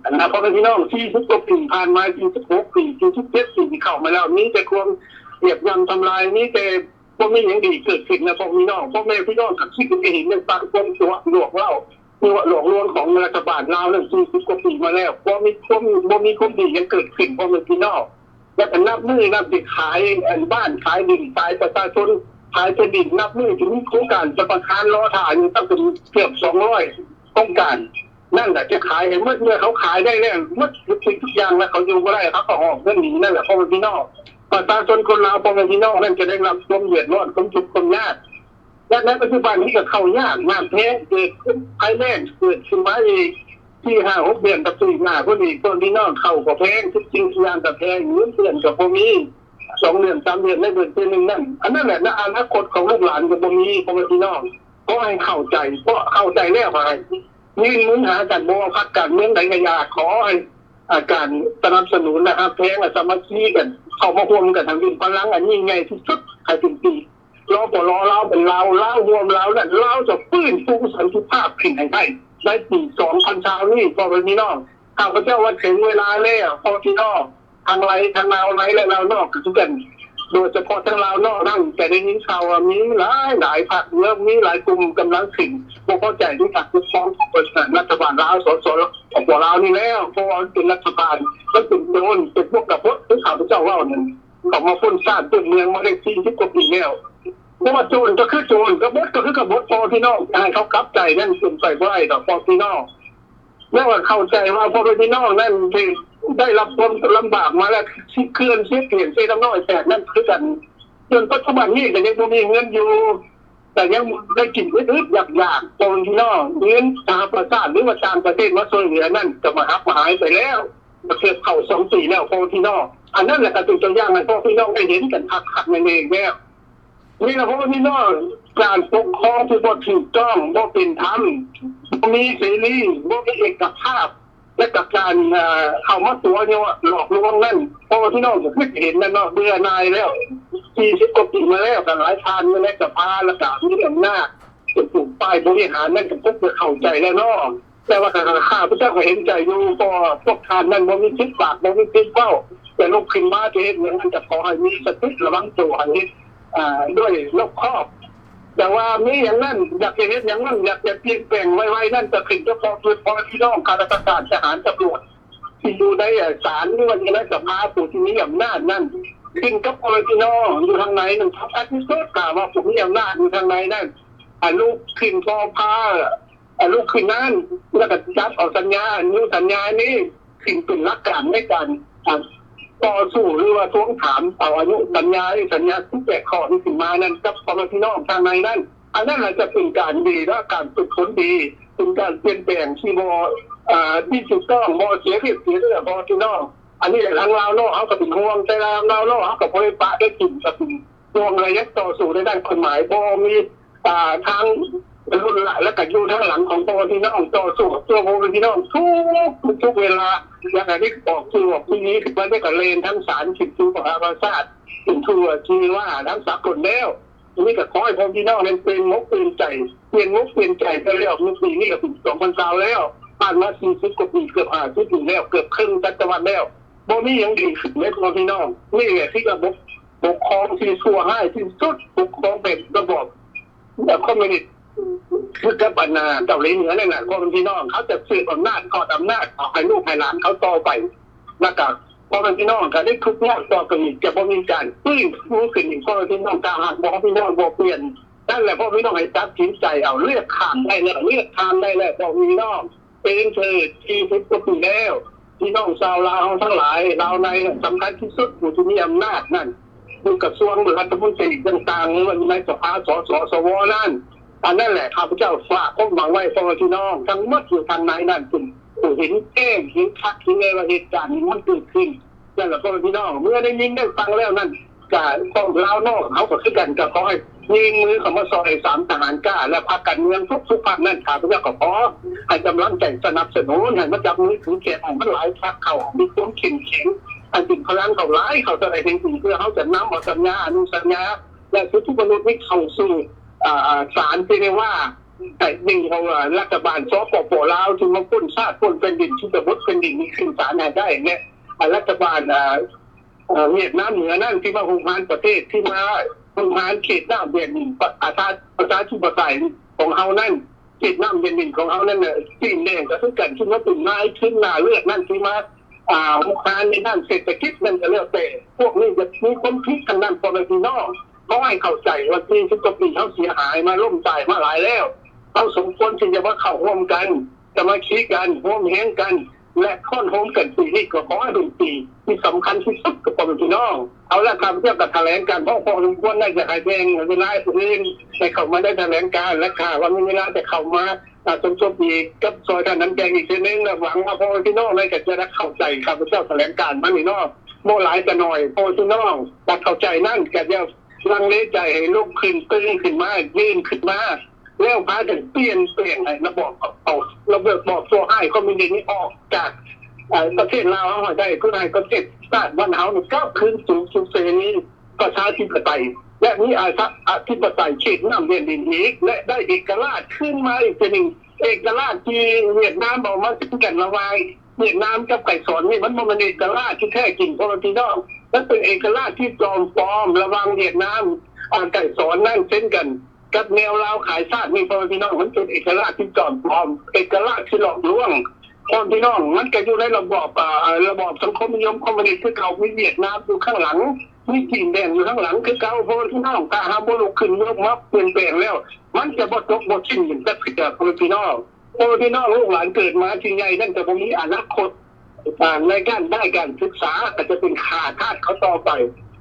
ອັນນະ ພໍ່ແມ່ພີ່ນ້ອງ ສີ່ສິບກວ່າປີຜ່ານມາ ສີ່ສິບຫົກປີ ສີ່ສິບເຈັດປີທີ່ເຂົ້າມາແລ້ວ ມີແຕ່ຄວາມຫຽບຫຍ້ຳທຳລາຍ ມີແຕ່ບໍ່ມີຫຍັງດີເກີດຂຶ້ນນະພໍ່ແມ່ພີ່ນ້ອງ. ພໍ່ແມ່ພີ່ນ້ອງກໍຄິດເຫັນໄດ້ຕາມຄວາມຕົວະຫຼວງເລົ່າ ຕົວະຫຼວງລວງຂອງລັດຖະບານລາວນັ້ນ ສີ່ສິບກວ່າປີມາແລ້ວ ບໍ່ມີຄວາມ ບໍ່ມີຄວາມດີຫຍັງເກີດຂຶ້ນ ພໍ່ແມ່ພີ່ນ້ອງ. ແລ້ວກໍນັບມື້ນັບສິຂາຍອັນບ້ານ ຂາຍດິນ ຂາຍປະຊາຊົນ ຂາຍແຜ່ນດິນ ນັບມື້ຈະມີໂຄງການສຳປະທານລໍຖ້າຢູ່ຕັ້ງເປັນເກືອບສອງຮ້ອຍໂຄງການ ນັ້ນແຫຼະຈະຂາຍໃຫ້ໝົດ ເມື່ອເຂົາຂາຍໄດ້ແລ້ວໝົດທຸກສິ່ງທຸກຢ່າງແລ້ວ ເຂົາຢູ່ບໍ່ໄດ້ ເຂົາກໍຫອບເງິນໜີນັ້ນແຫຼະ ພໍ່ແມ່ພີ່ນ້ອງ. ປະຊາຊົນຄົນລາວ ພໍ່ແມ່ພີ່ນ້ອງນັ້ນຈະໄດ້ຮັບຄວາມເດືອດຮ້ອນ ຄວາມທຸກຄວາມຍາກ ແລະ ໃນປັດຈຸບັນນີ້ກໍເຂົ້າຍາກ ນ້ຳແພງ ເກີດໄພແລ້ງເກີດຂຶ້ນມາອີກ ສີ່ຫ້າຫົກເດືອນກັບສີ່ຫ້າຄົນອີກ ພໍ່ແມ່ພີ່ນ້ອງ ເຂົ້າກໍແພງ ທຸກສິ່ງທຸກຢ່າງກໍແພງ ເງິນເດືອນກໍບໍ່ມີ ສອງເດືອນສາມເດືອນໄດ້ເບິ່ງເທື່ອໜຶ່ງນັ້ນ ອັນນັ້ນແຫຼະ ໃນອະນາຄົດຂອງລູກຫຼານກໍບໍ່ມີ ພໍ່ແມ່ພີ່ນ້ອງ. ຂໍໃຫ້ເຂົ້າໃຈ ເພາະເຂົ້າໃຈແລ້ວໃຫ້ຍື່ນມືຫາກັນ ບໍ່ວ່າພັກການເມືອງໃດກໍຢ່າ ຂໍໃຫ້ ອາ ການສະໜັບສະໜູນ ແລະ ຮັກແພງ ແລະ ສາມັກຄີກັນ ເຂົ້າມາຮ່ວມກັນ ໃຫ້ເປັນພະລັງອັນຍິ່ງໃຫຍ່ທີ່ສຸດ ໃຫ້ເປັນປີກ ລປລ ລາວເປັນລາວ ລາວຮ່ວມລາວນັ້ນ ລາວຈະຟື້ນຟູສັນຕິພາບຂຶ້ນໃຫ້ໄດ້ໃນປີສອງພັນຊາວນີ້ ພໍ່ແມ່ພີ່ນ້ອງ. ຂ້າພະເຈົ້າວ່າເຖິງເວລາແລ້ວ ພໍ່ແມ່ພີ່ນ້ອງ ທັງລາວໃນ ທັງລາວໃນ ແລະ ລາວນອກກໍຄືກັນ ໂດຍສະເພາະທາງລາວນອກນັ້ນ ຈະໄດ້ຍິນຂ່າວວ່າມີຫຼາຍໆພັກ ແລະ ມີຫຼາຍກຸ່ມກຳລັງຂຶ້ນ ບໍ່ພໍໃຈໃນການປົກຄອງຂອງລັດຖະບານລາວ ສສ ສປ ລາວນີ້ແລ້ວ ເພາະວ່າມັນເປັນລັດຖະບານ ມັນເປັນໂຈນ ເປັນພວກກະບົດ ຄືຂ້າພະເຈົ້າເວົ້ານັ້ນ ເຂົ້າມາປຸ້ນຊາດປຸ້ນເມືອງມາໄດ້ສີ່ສິບກວ່າປີແລ້ວ ເພາະວ່າໂຈນກໍຄືໂຈນ ກະບົດກໍຄືກະບົດ ພໍ່ແມ່ພີ່ນ້ອງ ຈະໃຫ້ເຂົາກັບໃຈນັ້ນເປັນໄປບໍ່ໄດ້ດອກ ພໍ່ແມ່ພີ່ນ້ອງ. ແລ້ວກໍເຂົ້າໃຈວ່າພໍ່ແມ່ພີ່ນ້ອງນັ້ນທີ່ໄດ້ຮັບຄວາມລຳບາກມາແລ້ວ ເຂື່ອນເຊປຽນ ເຊນ້ຳນ້ອຍແຕກນັ້ນຄືກັນ ຈົນປັດຈຸບັນນີ້ກໍຍັງບໍ່ມີເງິນຢູ່ ກໍຍັງໄດ້ກິນອຶດໆຢາກໆ ພໍ່ແມ່ພີ່ນ້ອງ. ເງິນສະຫະປະຊາຊາດ ຫຼືວ່າຕ່າງປະເທດມາຊ່ວຍເຫຼືອນັ້ນ ກໍມາຫັບມາຫາຍໄປແລ້ວ ເກືອບເຂົ້າສອງປີແລ້ວ ພໍ່ແມ່ພີ່ນ້ອງ. ອັນນັ້ນແຫຼະກໍເປັນຕົວຢ່າງໃຫ້ພໍ່ແມ່ພີ່ນ້ອງໄດ້ເຫັນກັນຄັກໆແນ່ໆແລ້ວ. ນີ້ລະ ພໍ່ແມ່ພີ່ນ້ອງ ການປົກຄອງທີ່ບໍ່ຖືກຕ້ອງ ບໍ່ເປັນທຳ ບໍ່ມີເສລີ ບໍ່ມີເອກະພາບ ແລະ ກະການ ເອີ ເຂົ້າມາຕົວະຍົວະຫຼອກລວງນັ້ນ ພໍ່ແມ່ພີ່ນ້ອງກໍຄືເຫັນແລ້ວເນາະ ເບື່ອໜ່າຍແລ້ວ ສີ່ສິບກວ່າປີມາແລ້ວ ກໍຫຼາຍທ່ານຢູ່ໃນສະພາ ແລ້ວກໍມີອຳນາດ ເປັນຜູ້ຝ່າຍບໍລິຫານນັ້ນ ກໍຄົງຈະເຂົ້າໃຈແລ້ວເນາະ. ແຕ່ວ່າຂ້າພະເຈົ້າກໍເຫັນໃຈຢູ່ ເພາະວ່າພວກທ່ານນັ້ນບໍ່ມີສິດປາກ ບໍ່ມີສິດເວົ້າ ຈະລຸກຂຶ້ນມາຈະເຮັດຫຍັງນັ້ນ ກໍຂໍໃຫ້ມີສະຕິລະວັງໂຕ ໃຫ້ເຮັດ ອາ ດ້ວຍລອບຄອບ. ແຕ່ວ່າມີຫຍັງນັ້ນ ຢາກຈະເຮັດຫຍັງນັ້ນ ຢາກຈະປ່ຽນແປງໄວໆນັ້ນ ກໍຂຶ້ນກັບພວກ ພວກພີ່ນ້ອງຂ້າລາຊະການ ທະຫານ ຕຳຫຼວດ ທີ່ຢູ່ໃນ ອາ ສານ ຫຼືວ່າຢູ່ໃນສະພາ ຜູ້ທີ່ມີອຳນາດນັ້ນ ຂຶ້ນກັບພໍ່ແມ່ພີ່ນ້ອງຢູ່ທາງໃນນັ້ນ ສຳຄັນທີ່ສຸດ ຖ້າວ່າຜູ້ມີອຳນາດຢູ່ທາງໃນນັ້ນ ອາ ລຸກຂຶ້ນພໍພາ ອາ ລຸກຂຶ້ນນັ້ນ ແລ້ວກໍຈັບເອົາສັນຍາ ອະນຸສັນຍານີ້ຂຶ້ນເປັນຫຼັກການໃນການ ອາ ຕໍ່ສູ້ ຫຼືວ່າທວງຖາມເອົາອະນຸສັນຍາ ສັນຍາສິບແປດຂໍ້ນີ້ຂຶ້ນມານັ້ນ ກັບພໍ່ແມ່ພີ່ນ້ອງທາງໃນນັ້ນ ອັນນັ້ນລະຈະເປັນການດີ ແລະ ການຝຶກຝົນດີ ເປັນການປ່ຽນແປງທີ່ບໍ່ ອາ ທີ່ຖືກຕ້ອງ ບໍ່ເສລີ ເສລີ ພໍ່ແມ່ພີ່ນ້ອງ. ອັນນີ້ແຫຼະ ທາງລາວນອກເຮົາກໍເປັນຫ່ວງ ແຕ່ລາວນອກເຮົາກໍບໍ່ໄດ້ປະໄດ້ຖິ້ມ ກໍເປັນຫ່ວງ ແລະ ຍັງຕໍ່ສູ້ໃນດ້ານກົດໝາຍ ບໍ່ມີ ອ່າ ທາງລຸ້ນຫຼານ ແລະ ກໍຢູ່ທາງຫຼັງຂອງພໍ່ແມ່ພີ່ນ້ອງຕໍ່ສູ້ເພື່ອພໍ່ແມ່ພີ່ນ້ອງທຸກ ທຸກເວລາ ຢາກໃຫ້ໄດ້ອອກສູ່ອອກທີ່ນີ້ ຄືວ່າໄດ້ກະແລ່ນທາງສານຂຶ້ນສູ່ສະຫະປະຊາຊາດ ຂຶ້ນສູ່ທີ່ວ່າທາງສາກົນແລ້ວ. ອັນນີ້ກໍຂໍໃຫ້ພໍ່ແມ່ພີ່ນ້ອງນັ້ນເປັນໝົກເປັນໃຈ ປ່ຽນໝົກປ່ຽນໃຈໄປແລ້ວ ມື້ປີນີ້ກໍເປັນສອງພັນຊາວແລ້ວ ຜ່ານມາສີ່ສິບກວ່າປີ ເກືອບຫ້າສິບປີແລ້ວ ເກືອບເຄິ່ງສັດຕະວັດແລ້ວ ບໍ່ມີຫຍັງດີຂຶ້ນເລີຍພໍ່ແມ່ພີ່ນ້ອງ. ນີ້ແຫຼະຄືລະບົບປົກຄອງທີ່ຊົ່ວຮ້າຍທີ່ສຸດ ປົກຄອງແບບລະບອບ ແບບຄອມມິວນິດ ຄືກັບອັນນາເກົາຫຼີເໜືອນັ້ນນະ ພໍ່ແມ່ພີ່ນ້ອງ ເຂົາຈະສືບອຳນາດ ທອດອຳນາດ ເອົາໃຫ້ລູກໃຫ້ຫຼານເຂົາຕໍ່ໄປ ແລ້ວກະພໍ່ແມ່ພີ່ນ້ອງກະໄດ້ທຸກຍາກຕໍ່ໄປອີກ ຈະບໍ່ມີການຟື້ນຟູຂຶ້ນອີກ ພໍ່ແມ່ພີ່ນ້ອງ ຖ້າຫາກບໍ່ ພີ່ນ້ອງບໍ່ປ່ຽນ. ນັ້ນແຫຼະ ພໍ່ແມ່ພີ່ນ້ອງໃຫ້ຕັດສິນໃຈເອົາ ເລືອກຂ້າງໄດ້ແລ້ວ ເລືອກທາງໄດ້ແລ້ວ ພໍ່ແມ່ພີ່ນ້ອງ. ເປັນເທີນສີ່ສິບກວ່າປີແລ້ວ ພີ່ນ້ອງຊາວລາວເຮົາທັງຫຼາຍ ລາວໃນສຳຄັນທີ່ສຸດ ຜູ້ທີ່ມີອຳນາດນັ້ນ ຢູ່ກະຊວງລັດຖະມົນຕີຕ່າງໆ ຫຼືວ່າຢູ່ໃນສະພາ ສສ ສວ ນັ້ນ ອັນນັ້ນແຫຼະ ຂ້າພະເຈົ້າຝາກຄວາມຫວັງໄວ້ ພໍ່ແມ່ພີ່ນ້ອງທັງໝົດຢູ່ທາງໃນນັ້ນ ເປັນຜູ້ເຫັນແຈ້ງ ເຫັນຄັກເຫັນແນ່ວ່າເຫດການນີ້ມັນເກີດຂຶ້ນ. ນັ້ນແຫຼະ ພໍ່ແມ່ພີ່ນ້ອງ ເມື່ອໄດ້ຍິນໄດ້ຟັງແລ້ວນັ້ນ ກະພວກລາວນອກເຮົາກໍຄືກັນ ກໍຂໍໃຫ້ຍື່ນມືເຂົ້າມາຊ່ອຍສາມທະຫານກ້າ ແລະ ພັກການເມືອງທຸກໆພັກນັ້ນ ຂ້າພະເຈົ້າກໍຂໍໃຫ້ກຳລັງໃຈສະໜັບສະໜູນ ໃຫ້ມາຈັບມືຖືແຂນໃຫ້ມັນຫຼາຍພັກເຂົ້າ ມີຄວາມເຂັ້ມແຂງ ໃຫ້ເປັນພະລັງເຂົ້າຫຼາຍເຂົ້າເທົ່າໃດແຫ່ງອີກ ເພື່ອເຮົາຈະນຳເອົາສັນຍາ ອະນຸສັນຍາ ແລະ ສິດທິມະນຸດນີ້ເຂົ້າສູ່ ອ່າ ສານເຈນີວາ ໃຫ້ເປັນຂອງ ອ່າ ລັດຖະບານ ສປປ ລາວ ທີ່ມາປຸ້ນຊາດປຸ້ນແຜ່ນດິນ ທີ່ຈະບົດແຜ່ນດິນນີ້ຂຶ້ນສານໃຫ້ໄດ້ ແລະ ອ່າ ລັດຖະບານ ອ່າ ອ່າ ຫວຽດນາມເໜືອນັ້ນ ທີ່ມາຮຸກຮານປະເທດ ທີ່ມາຮຸກຮານເຂດນ້ຳແດນດິນ ປະ ປະຊາ ປະຊາທິປະໄຕຂອງເຮົານັ້ນ ເຂດນ້ຳແດນດິນຂອງເຮົານັ້ນນະ ຈີນແດງກໍຄືກັນ ທີ່ມາເປັນນາຍທຶນໜ້າເລືອດນັ້ນ ທີ່ມາ ອ່າ ຮຸກຮານໃນດ້ານເສດຖະກິດນັ້ນກໍແລ້ວແຕ່ ພວກນີ້ຈະມີຄວາມຜິດທັງນັ້ນ ພໍ່ແມ່ພີ່ນ້ອງ. ຂໍໃຫ້ເຂົ້າໃຈວ່າສີ່ສິບກວ່າປີເຮົາເສຍຫາຍມາ ລົ້ມຕາຍມາຫຼາຍແລ້ວ ເຮົາສົມຄວນທີ່ຈະມາເຂົ້າຮ່ວມກັນ ສາມັກຄີກັນ ຮ່ວມແຮງກັນ ແລະ ຄອນໂຮມກັນ. ປີນີ້ກໍຂໍໃຫ້ເປັນປີທີ່ສຳຄັນທີ່ສຸດກັບພໍ່ແມ່ພີ່ນ້ອງ. ເອົາລະ ຂ້າພະເຈົ້າກໍຖະແຫຼງການພໍພໍສົມຄວນ ແລະ ຢາກໃຫ້ແບ່ງເວລາໃຫ້ຜູ້ອື່ນໄດ້ເຂົ້າມາໄດ້ຖະແຫຼງການ ແລະ ຖ້າວ່າມີເວລາຈະເຂົ້າມາ ອ່າ ສົມທົບອີກກັບຊ່ອຍທ່ານນຳແຕ່ງອີກເທື່ອໜຶ່ງ ແລະ ຫວັງວ່າພໍ່ແມ່ພີ່ນ້ອງນັ້ນກໍຈະໄດ້ເຂົ້າໃຈຂ້າພະເຈົ້າຖະແຫຼງການມານີ້ເນາະ ບໍ່ຫຼາຍກໍໜ້ອຍ ພໍ່ແມ່ພີ່ນ້ອງຢາກເຂົ້າໃຈນັ້ນ ກໍຢ່າລັງເລໃຈ ໃຫ້ລຸກຂຶ້ນ ຕື່ນຂຶ້ນມາ ຢືນຂຶ້ນມາ ແລ້ວພາກັນປ່ຽນແປງໃຫ້ລະບອບເອົາ ລະບອບຊົ່ວຮ້າຍຄອມມິວນິດນີ້ອອກຈາກ ເອີ ປະເທດລາວເຮົາໃຫ້ໄດ້ ເພື່ອໃຫ້ປະເທດຊາດບ້ານເຮົານີ້ກັບຄືນສູ່ສຸກເສລີ ປະຊາທິປະໄຕ ແລະ ມີອາຊາ ອະທິປະໄຕເຂດນ້ຳແດນດິນອີກ ແລະ ໄດ້ເອກະລາດຄືນມາອີກເທື່ອໜຶ່ງ ເອກະລາດທີ່ຫວຽດນາມເອົາມາເຊັນກັນລະຫວ່າງຫວຽດນາມກັບໄກສອນນີ້ ມັນບໍ່ແມ່ນເອກະລາດທີ່ແທ້ຈິງ ພໍ່ແມ່ພີ່ນ້ອງ ມັນເປັນເອກະລາດທີ່ຈອມປອມລະຫວ່າງຫວຽດນາມ ອາ ໄກສອນນັ້ນເຊັນກັນ ກັບແນວລາວຂາຍຊາດນີ້ ພໍ່ແມ່ພີ່ນ້ອງ ມັນເປັນເອກະລາດທີ່ຈອມປອມ ເອກະລາດທີ່ຫຼອກລວງ ພໍ່ແມ່ພີ່ນ້ອງ ມັນກໍຢູ່ໃນລະບອບ ເອີ ລະບອບສັງຄົມນິຍົມຄອມມູນິດຄືເກົ່າ ມີຫວຽດນາມຢູ່ຂ້າງຫຼັງ ມີຈີນແດງຢູ່ຂ້າງຫຼັງຄືເກົ່າ ພໍ່ແມ່ພີ່ນ້ອງ ຖ້າເຮົາບໍ່ລຸກຂຶ້ນມາປ່ຽນແປງແລ້ວ ມັນຈະບໍ່ຈົບບໍ່ສິ້ນຈັກເທື່ອ ພໍ່ແມ່ພີ່ນ້ອງ ພໍ່ແມ່ພີ່ນ້ອງ ລູກຫຼານເກີດມາຊິໃຫຍ່ນັ້ນຈະບໍ່ມີອະນາຄົດ ອ່າ ໃນການໄດ້ການສຶກສາ ກໍຈະເປັນຂ້າທາດເຂົາຕໍ່ໄປ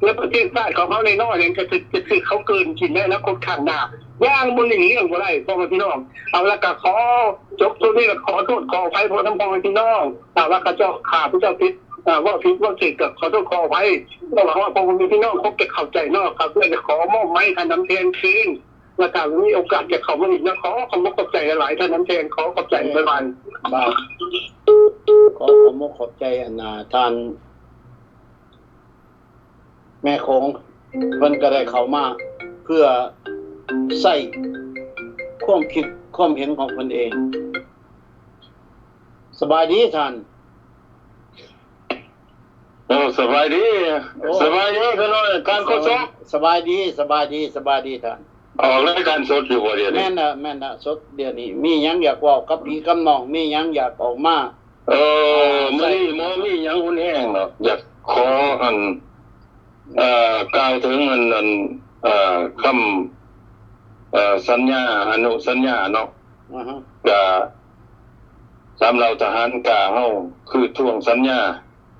ແລະ ປະເທດຊາດຂອງເຮົານ້ອຍໆນັ້ນ ກໍຈະ ຈະຖືກເຂົາກືນກິນໃນອະນາຄົດຂ້າງໜ້າ ຢ່າງບໍ່ຫຼີກລ່ຽງບໍ່ໄດ້ ພໍ່ແມ່ພີ່ນ້ອງ. ເອົາລະ ກໍຂໍຈົບໂຕນີ້ ກໍຂໍໂທດຂໍອະໄພນຳພໍ່ແມ່ພີ່ນ້ອງ ຖ້າວ່າຂ້າເຈົ້າ ຂ້າພະເຈົ້າຜິດ ເວົ້າຜິດເວົ້າຖືກ ກໍຂໍໂທດຂໍອະໄພ ກໍຫວັງວ່າພໍ່ແມ່ພີ່ນ້ອງຄົງຈະເຂົ້າໃຈເນາະ. ຂ້າພະເຈົ້າຈະຂໍມອບໄມໃຫ້ທ່ານນຳແພງຄືນ ແລະ ຖ້າມີໂອກາດຈະເຂົ້າມາອີກນະ. ຂໍຂອບອົກຂອບໃຈຫຼາຍໆ ທ່ານນຳແພງ ຂໍຂອບໃຈ ບາຍບາຍ. ຂໍຂອບອົກຂອບໃຈ ອັນ ທ່ານແມ່ໂຂງ ເພິ່ນກໍໄດ້ເຂົ້າມາເພື່ອໃຊ້ຄວາມຄິດຄວາມເຫັນຂອງເພິ່ນເອງ. ສະບາຍດີທ່ານ. ໂອ້ ສະບາຍດີ. ໂອ້ ສະບາຍດີ ທ່ານໂອ້ຍ ທ່ານໂຄສົກ. ສະບາຍດີ ສະບາຍດີ ສະບາຍດີທ່ານ. ອອກລາຍການສົດຢູ່ບໍ່ດຽວນີ້? ແມ່ນລະ ແມ່ນລະ ສົດດຽວນີ້. ມີຫຍັງຢາກເວົ້າກັບພີ່ກັບນ້ອງ? ມີຫຍັງຢາກອອກມາ? ເອີ ມື້ນີ້ບໍ່ມີຫຍັງຮຸນແຮງດອກ. ຢາກຂໍ ອັນ ເອີ ກ່າວເຖິງ ອັນ ອັນ ເອີ ຄຳ ເອີ ສັນຍາ ອະນຸສັນຍາເນາະ. ອາຮະ ກະ ສາມເຫຼົ່າທະຫານກ້າເຮົາຄືທວງສັນຍາ.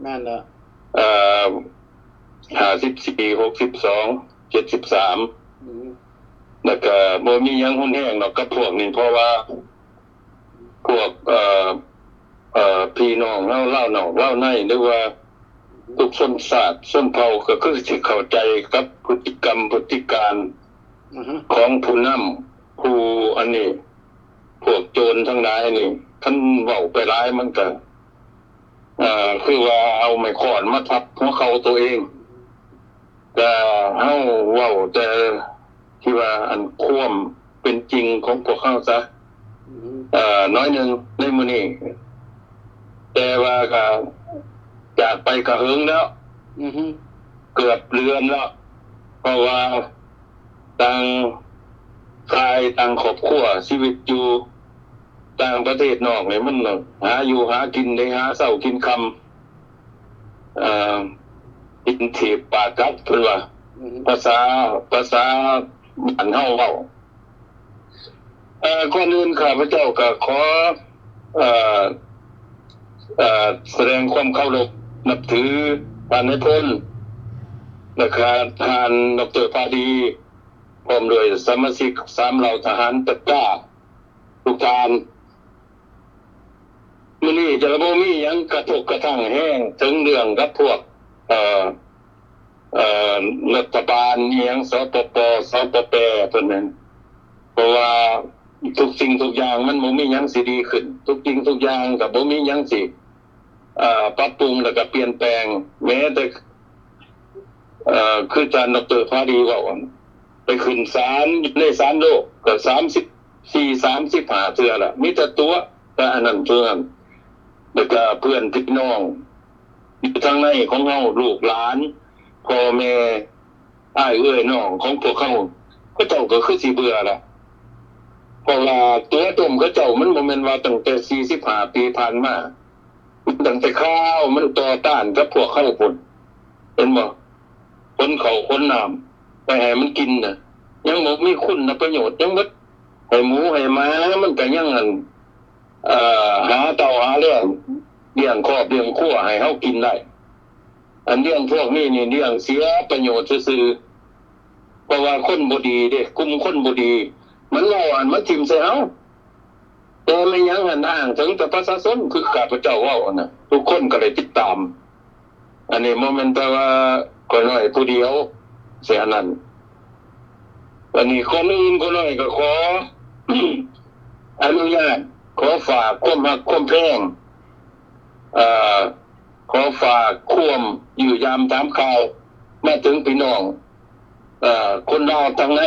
ແມ່ນແລ້ວ. ເອີ ຫ້າສິບສີ່ ຫົກສິບສອງ ເຈັດສິບສາມ ອືມ ແລ້ວກະບໍ່ມີຫຍັງຮຸນແຮງດອກກັບພວກນີ້ ເພາະວ່າພວກ ເອີ ເອີ ພີ່ນ້ອງເຮົາລາວນອກລາວໃນ ຫຼືວ່າ ອືມ ທຸກຊົນຊາດຊົນເຜົ່າ ກໍຄືຊິເຂົ້າໃຈກັບພຶດຕິກຳ ພຶດຕິການ ອືຮຶ ຂອງຜູ້ນຳ ຜູ້ອັນນີ້ ພວກໂຈນທັງຫຼາຍນີ້ ຄັນເວົ້າໄປຫຼາຍມັນກະ ເອີ ຄືວ່າເອົາໄມ້ຄ້ອນມາທັບຫົວເຂົ່າໂຕເອງ. ກະເຮົາເວົ້າແຕ່ທີ່ວ່າອັນຄວາມເປັນຈິງຂອງພວກເຮົາຊະ ອືຮຶ ເອີ ໜ້ອຍໜຶ່ງໃນມື້ນີ້ ແຕ່ວ່າກະຈາກໄປກະເຫິງແລ້ວ ອືຮຶ ເກືອບເດືອນແລ້ວ ເພາະວ່າ ຕ່າງຝ່າຍຕ່າງຄອບຄົວ ຊີວິດຢູ່ຕ່າງປະເທດນອກນີ້ ມັນຫາຢູ່ຫາກິນເດ້ ຫາເຊົ້າກິນຄ່ຳ ເອີ ກິນຖີບປາກັດ ເພິ່ນວ່າ ອືຮຶ ພາສາ ພາສາບ້ານເຮົາເວົ້າ. ເອີ ກ່ອນອື່ນຂ້າພະເຈົ້າກໍຂໍ ເອີ ເອີ ສະແດງຄວາມເຄົາລົບນັບຖືທ່ານນາຍພົນ ແລະກະທ່ານ ດອກເຕີ ພາດີ ພ້ອມດ້ວຍສະມາຊິກສາມເຫຼົ່າທະຫານຕະກ້າທຸກທ່ານ. ມື້ນີ້ຈະບໍ່ມີຫຍັງກະທົບກະທັ່ງແຮງເຖິງເລື່ອງກັບພວກ ເອີ ເອີ ລັດຖະບານອີ່ຫຍັງ ສປປ ສປປ ເພິ່ນນັ້ນ ເພາະວ່າທຸກສິ່ງທຸກຢ່າງມັນບໍ່ມີຫຍັງຊິດີຂຶ້ນ, ທຸກສິ່ງທຸກຢ່າງກໍບໍ່ມີຫຍັງຊິ ເອີ ປັບປຸງ ແລ້ວກໍປ່ຽນແປງ. ແມ້ແຕ່ ເອີ ຄືທ່ານ ດຣ ພາດີ ເວົ້າ ໄປຂຶ້ນສານ ຢູ່ໃນສານໂລກກໍສາມສິບສີ່ ສາມສິບຫ້າເທື່ອລະ ມີແຕ່ຕົວະ ແຕ່ອັນນັ້ນເທົ່ານັ້ນ. ແລ້ວກໍເພື່ອນພີ່ນ້ອງຢູ່ທາງໃນຂອງເຮົາ ລູກຫຼານ ພໍ່ແມ່ ອ້າຍເອື້ອຍນ້ອງຂອງພວກເຮົາ ເຂົາເຈົ້າກໍຄືຊິເບື່ອລະ ເພາະວ່າຕົວະຕົ້ມເຂົາເຈົ້າ ມັນບໍ່ແມ່ນວ່າຕັ້ງແຕ່ສີ່ສິບຫ້າປີຜ່ານມາ, ຕັ້ງແຕ່ຄາວມັນຕໍ່ຕ້ານກັບພວກເຮົາພຸ້ນ ເຫັນບໍ່? ຂົນເຂົ້າຂົນນ້ຳໄປໃຫ້ມັນກິນນະ ຍັງບໍ່ມີຄຸນນະປະໂຫຍດຫຍັງໝົດ. ໃຫ້ໝູໃຫ້ໝາມັນກໍຍັງ ອັນ ເອີ ຫາເຕົ້າຫາແລ້ງ ລ້ຽງຄອບລ້ຽງຄົວໃຫ້ເຮົາກິນໄດ້. ອັນລ້ຽງພວກນີ້ນີ້ລ້ຽງເສຍປະໂຫຍດຊື່ໆ ເພາະວ່າຄົນບໍ່ດີເດ້ ກຸ່ມຄົນບໍ່ດີ ມັນເວົ້າອັນມາຖິ້ມໃສ່ເຮົາ. ແຕ່ແມ່ນຫຍັງຫັ້ນ ອ້າງເຖິງແຕ່ປະຊາຊົນ ຄືຂ້າພະເຈົ້າເວົ້າຫັ້ນນະ ທຸກຄົນກໍໄດ້ຕິດຕາມ. ອັນນີ້ບໍ່ແມ່ນແຕ່ວ່າຂ້ອຍນ້ອຍຜູ້ດຽວຊິອັນນັ້ນ. ອັນນີ້ກ່ອນອື່ນຂ້ອຍນ້ອຍກໍຂໍອະນຸຍາດ ຂໍຝາກຄວາມຮັກຄວາມແພງ ເອີ ຂໍຝາກຄວາມຢ້ຽມຢາມຖາມຂ່າວມາເຖິງພີ່ນ້ອງ ເອີ ຄົນລາວທາງໃນ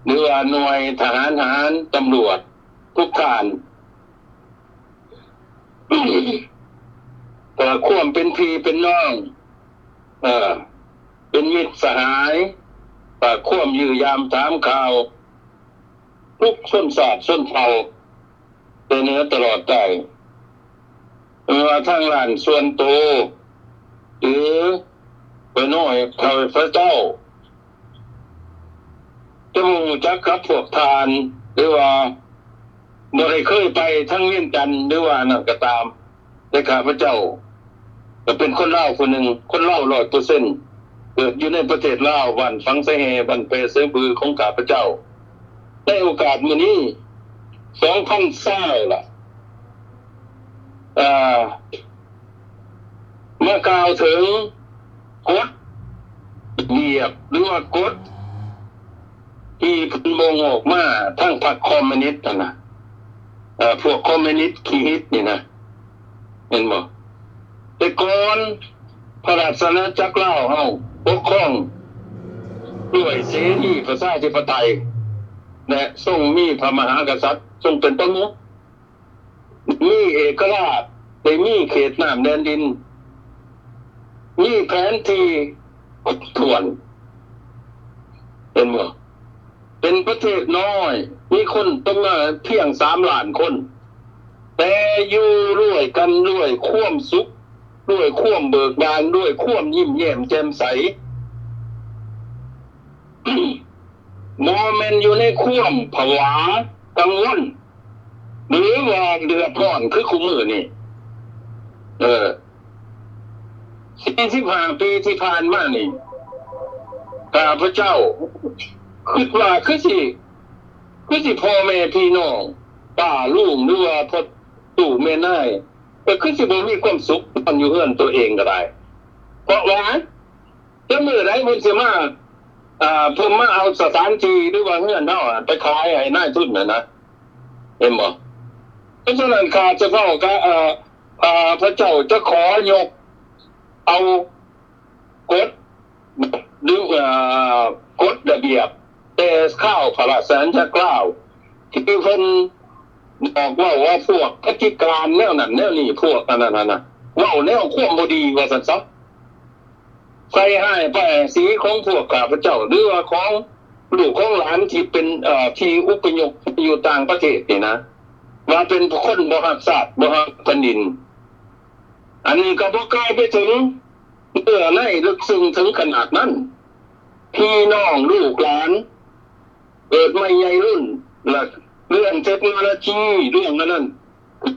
ຫຼືວ່າໜ່ວຍທະຫານ ທະຫານ ຕຳຫຼວດທຸກທ່ານ ເພື່ອຄວາມເປັນພີ່ເປັນນ້ອງ ເອີ ເປັນມິດສະຫາຍ ຝາກຄວາມຢ້ຽມຢາມຖາມຂ່າວ ທຸກຊົນຊາດຊົນເຜົ່າ ແຕ່ເໜືອຕະຫຼອດໃຕ້ ບໍ່ວ່າທາງດ້ານສ່ວນໂຕ ຫຼືຂ້ານ້ອຍຂ້າພະເຈົ້າ ຈະບໍ່ຮູ້ຈັກກັບພວກທ່ານ ຫຼືວ່າບໍ່ໄດ້ເຄີຍໄປທາງວຽງຈັນ ຫຼືວ່າອັນນັ້ນກໍຕາມ ແຕ່ຂ້າພະເຈົ້າກໍເປັນຄົນລາວຜູ້ໜຶ່ງ ຄົນລາວຮ້ອຍເປີເຊັນ ເກີດຢູ່ໃນປະເທດລາວ ບ້ານຝັງໄຊແຮ່ ບ້ານແພໄຊບື ຂອງຂ້າພະເຈົ້າ. ໃນໂອກາດມື້ນີ້ ສອງພັນຊາວລະ ເອີ ມາກ່າວເຖິງກົດລະບຽບ ຫຼືວ່າກົດທີ່ເພິ່ນບົ່ງອອກມາ ທາງພັກຄອມມິວນິດຫັ້ນນະ ເອີ ພວກຄອມມິວນິດຂີ້ອິດນີ້ນະ ເຫັນບໍ່? ແຕ່ກ່ອນພະລາຊະອານາຈັກລາວເຮົາປົກຄອງດ້ວຍເສລີປະຊາທິປະໄຕ ແລະ ຊົງມີພະມະຫາກະສັດຊົງເປັນປະມຸກ ມີເອກະລາດ ໄດ້ມີເຂດນ້ຳແດນດິນ ມີແຜນທີ່ຄົບຖ້ວນ ເຫັນບໍ່? ເປັນປະເທດນ້ອຍ ມີຄົນປະມານພຽງສາມລ້ານຄົນ ແຕ່ຢູ່ດ້ວຍກັນດ້ວຍຄວາມສຸກ ດ້ວຍຄວາມເບີກບານ ດ້ວຍຄວາມຍິ້ມແຍ້ມແຈ່ມໃສ ບໍ່ແມ່ນຢູ່ໃນຄວາມຜະວາກັງວົນ ຫຼືວ່າເດືອດຮ້ອນຄືຄູ່ມື້ນີ້. ເອີ ສີ່ສິບຫ້າປີທີ່ຜ່ານມານີ້ ຂ້າພະເຈົ້າຄິດວ່າຄືຊິ ຄືຊິພໍ່ແມ່ພີ່ນ້ອງ ປ້າລຸງ ຫຼືວ່າພໍ່ຕູ້ແມ່ນາຍ ກໍຄືຊິບໍ່ມີຄວາມສຸກນອນຢູ່ເຮືອນຕົວເອງກໍໄດ້ ເພາະວ່າ ແຕ່ມື້ໃດເພິ່ນຊິມາ ເອີ ເພິ່ນມາເອົາສະຖານທີ່ ຫຼືວ່າເຮືອນເຮົາໄປຂາຍໃຫ້ນາຍທຶນຫັ້ນນະ ເຫັນບໍ່? ເພາະສະນັ້ນ ຂ້າຈະເວົ້າກັບ ເອີ ຂ້າພະເຈົ້າຈະຂໍຍົກເອົາກົດ ຫຼື ເອີ ກົດລະບຽບ ແຕ່ຄາວພະລາຊະອານາຈັກລາວ ທີ່ເພິ່ນບອກເວົ້າວ່າພວກປະຕິການແນວນັ້ນແນວນີ້ ພວກອັນນັ້ນຫັ້ນນະ ເວົ້າແນວຄວາມບໍ່ດີວ່າຊັ້ນຊະ ໃສ່ຮ້າຍປ້າຍສີຂອງພວກຂ້າພະເຈົ້າ ຫຼືວ່າຂອງລູກຂອງຫຼານທີ່ເປັນ ເອີ ທີ່ອົບພະຍົບຢູ່ຕ່າງປະເທດນີ້ນະ ວ່າເປັນຄົນບໍ່ຮັກຊາດ ບໍ່ຮັກແຜ່ນດິນ. ອັນນີ້ກໍບໍ່ກ່າວໄປເຖິງເນື້ອໃນເລິກເຊິ່ງເຖິງຂະໜາດນັ້ນ ພີ່ນ້ອງລູກຫຼານ ເກີດໃໝ່ໃຫຍ່ລຸ້ນ ແລະ ເລື່ອງເທັກໂນໂລຊີ ເລື່ອງອັນນັ້ນ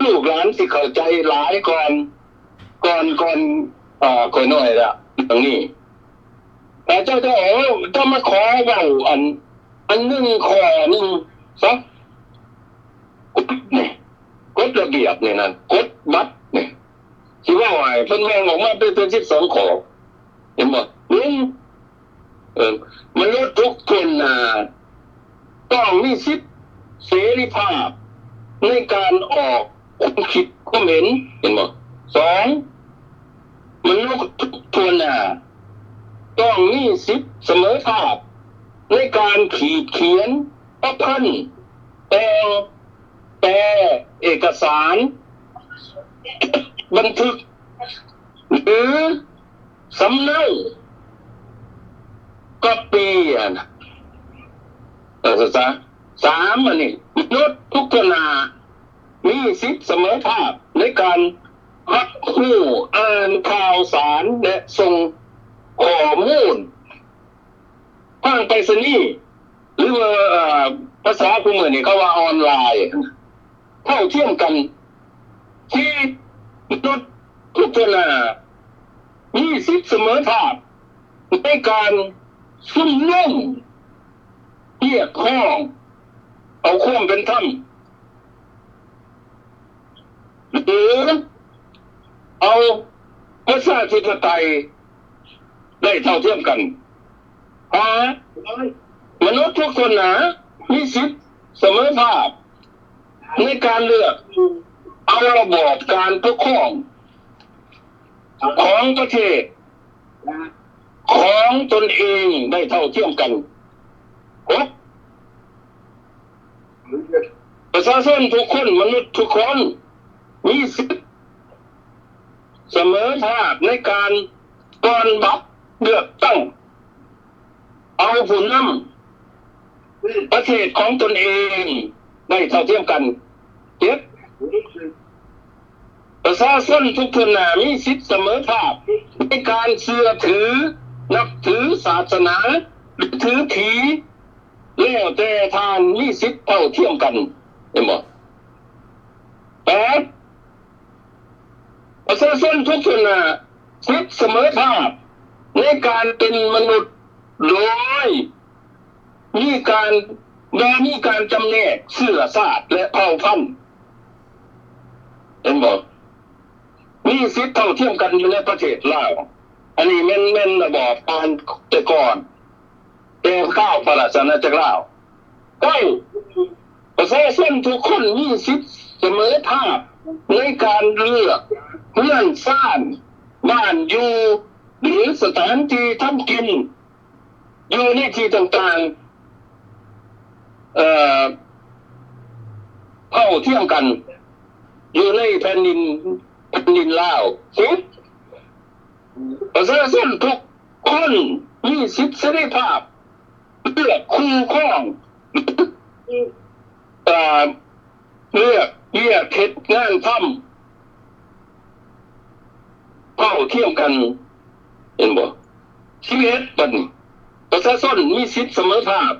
ລູກຫຼານຊິເຂົ້າໃຈຫຼາຍກ່ອນ ກ່ອນ ກ່ອນ ເອີ ຂ້ອຍນ້ອຍລະ ເລື່ອງນີ້. ແຕ່ເຈົ້າ ເຈົ້າ ເຈົ້າມາຂໍເວົ້າອັນ ອັນໜຶ່ງຂໍ້ໜຶ່ງຊະ ກົດນີ້ ກົດລະບຽບນີ້ນະ ກົດບັດນີ້ ຊິເວົ້າໃຫ້ເພິ່ນແບ່ງອອກມາເປັນ ເປັນສິບສອງຂໍ້ ເຫັນບໍ່? ໜຶ່ງ ເອີ ມະນຸດທຸກຖ້ວນໜ້າ ຕ້ອງມີສິດເສລີພາບໃນການອອກຄວາມຄິດຄວາມເຫັນ ເຫັນບໍ່? ສອງ ມະນຸດທຸກຖ້ວນໜ້າ ຕ້ອງມີສິດສະເໝີພາບໃນການຂີດຂຽນ ປະພັນ ແຕ່ງ ແປເອກະສານ ບັນທຶກ ຫຼື ສຳເນົາ ກັອບປີ້ຫັ້ນນະ ເອີ ສາ ສາມ ອັນນີ້ ມະນຸດທຸກຖ້ວນໜ້າ ມີສິດສະເໝີພາບໃນການຮັບຮູ້ອ່ານຂ່າວສານ ແລະ ສົ່ງຂໍ້ມູນທາງໄປສະນີ ຫຼືວ່າ ເອີ ພາສາຄູ່ມື້ນີ້ເຂົາວ່າອອນລາຍ ເທົ່າທຽມກັນ ທີ່ມະນຸດທຸກທ່ານໜ້າມີສິດສະເໝີພາບໃນການຊຸມນຸມຮຽກຮ້ອງເອົາຄວາມເປັນທຳ ຫຼື ເອົາປະຊາທິປະໄຕໄດ້ເທົ່າທຽມກັນ. ຫ້າ ມະນຸດທຸກທ່ານໜ້າມີສິດສະເໝີພາບໃນການເລືອກເອົາລະບອບການປົກຄອງຂອງປະເທດຂອງຕົນເອງໄດ້ເທົ່າທຽມກັນ. ຫົກ ປະຊາຊົນທຸກຄົນ ມະນຸດທຸກຄົນ ມີສິດສະເໝີພາບໃນການປ່ອນບັດເລືອກຕັ້ງເອົາຜູ້ນຳປະເທດຂອງຕົນເອງໄດ້ເທົ່າທຽມກັນ. ເຈັດ ປະຊາຊົນທຸກທ່ານໜ້າມີສິດສະເໝີພາບໃນການເຊື່ອຖື ນັບຖືສາສະໜາ ຫຼື ຖືຜີ ແລ້ວແຕ່ທ່ານມີສິດເທົ່າທຽມກັນ. ເຫັນບໍ່? ແປດ ປະຊາຊົນທຸກທ່ານໜ້າສິດສະເໝີພາບໃນການເປັນມະນຸດ ໂດຍມີການ ບໍ່ມີການຈຳແນກເຊື້ອຊາດ ແລະ ເຜົ່າພັນ. ເຫັນບໍ່? ມີສິດເທົ່າທຽມກັນຢູ່ໃນປະເທດລາວ. ອັນນີ້ແມ່ນ ແມ່ນລະບອບການແຕ່ກ່ອນ ແຕ່ຄາວພະລາຊະອານາຈັກລາວ. ເກົ້າ ປະຊາຊົນທຸກຄົນມີສິດສະເໝີພາບໃນການເລືອກເຮືອນຊານ ບ້ານຢູ່ ຫຼື ສະຖານທີ່ທຳກິນ ຢູ່ໃນທີ່ຕ່າງໆ ເອີ ເທົ່າທຽມກັນຢູ່ໃນແຜ່ນດິນ ແຜ່ນດິນລາວ. ສິບ ປະຊາຊົນທຸກຄົນມີສິດເສລີພາບເລືອກຄູ່ຄອງ ເອີ ເລືອກວຽກເຮັດງານທຳ ເທົ່າທຽມກັນ. ເຫັນບໍ່? ສິບເອັດ ບັດນີ້ ປະຊາຊົນມີສິດສະເໝີພາບ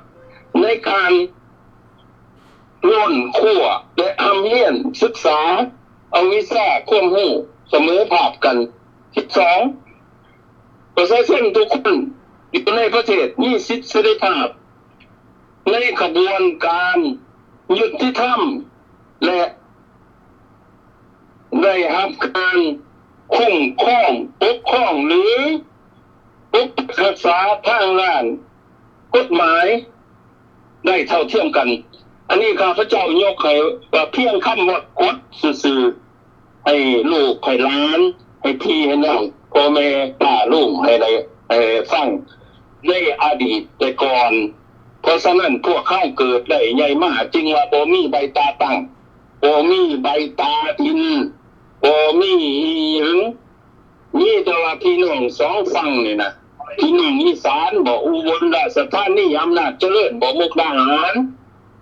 ໃນການຄົ້ນຄວ້າ ແລະ ຮ່ຳຮຽນສຶກສາເອົາວິຊາຄວາມຮູ້ສະເໝີພາບກັນ. ສິບສອງ ປະຊາຊົນທຸກຄົນຢູ່ໃນປະເທດມີສິດເສລີພາບໃນຂະບວນການຍຸຕິທຳ ແລະ ໄດ້ຮັບການຄຸ້ມຄອງປົກຄອງ ຫຼື ປົກປັກຮັກສາທາງດ້ານກົດໝາຍໄດ້ເທົ່າທຽມກັນ. ອັນນີ້ຂ້າພະເຈົ້າຍົກໃຫ້ວ່າພຽງຄຳວ່າກົດຊື່ໆ ໃຫ້ລູກໃຫ້ຫຼານ ໃຫ້ພີ່ໃຫ້ນ້ອງ ພໍ່ແມ່ປ້າລຸງ ໃຫ້ໄດ້ ໃຫ້ຟັງໃນອະດີດແຕ່ກ່ອນ. ເພາະສະນັ້ນ ພວກເຮົາເກີດໄດ້ໃຫຍ່ມາຈຶ່ງວ່າບໍ່ມີໃບຕາຕັ້ງ ບໍ່ມີໃບຕາຖິ່ນ ບໍ່ມີອີ່ຫຍັງ ມີແຕ່ວ່າພີ່ນ້ອງສອງຝັ່ງນີ້ນະ ພີ່ນ້ອງອີສານບໍ ອຸບົນລາຊະທານີ ອຳນາດຈະເລີນບໍ ມຸກດາຫານ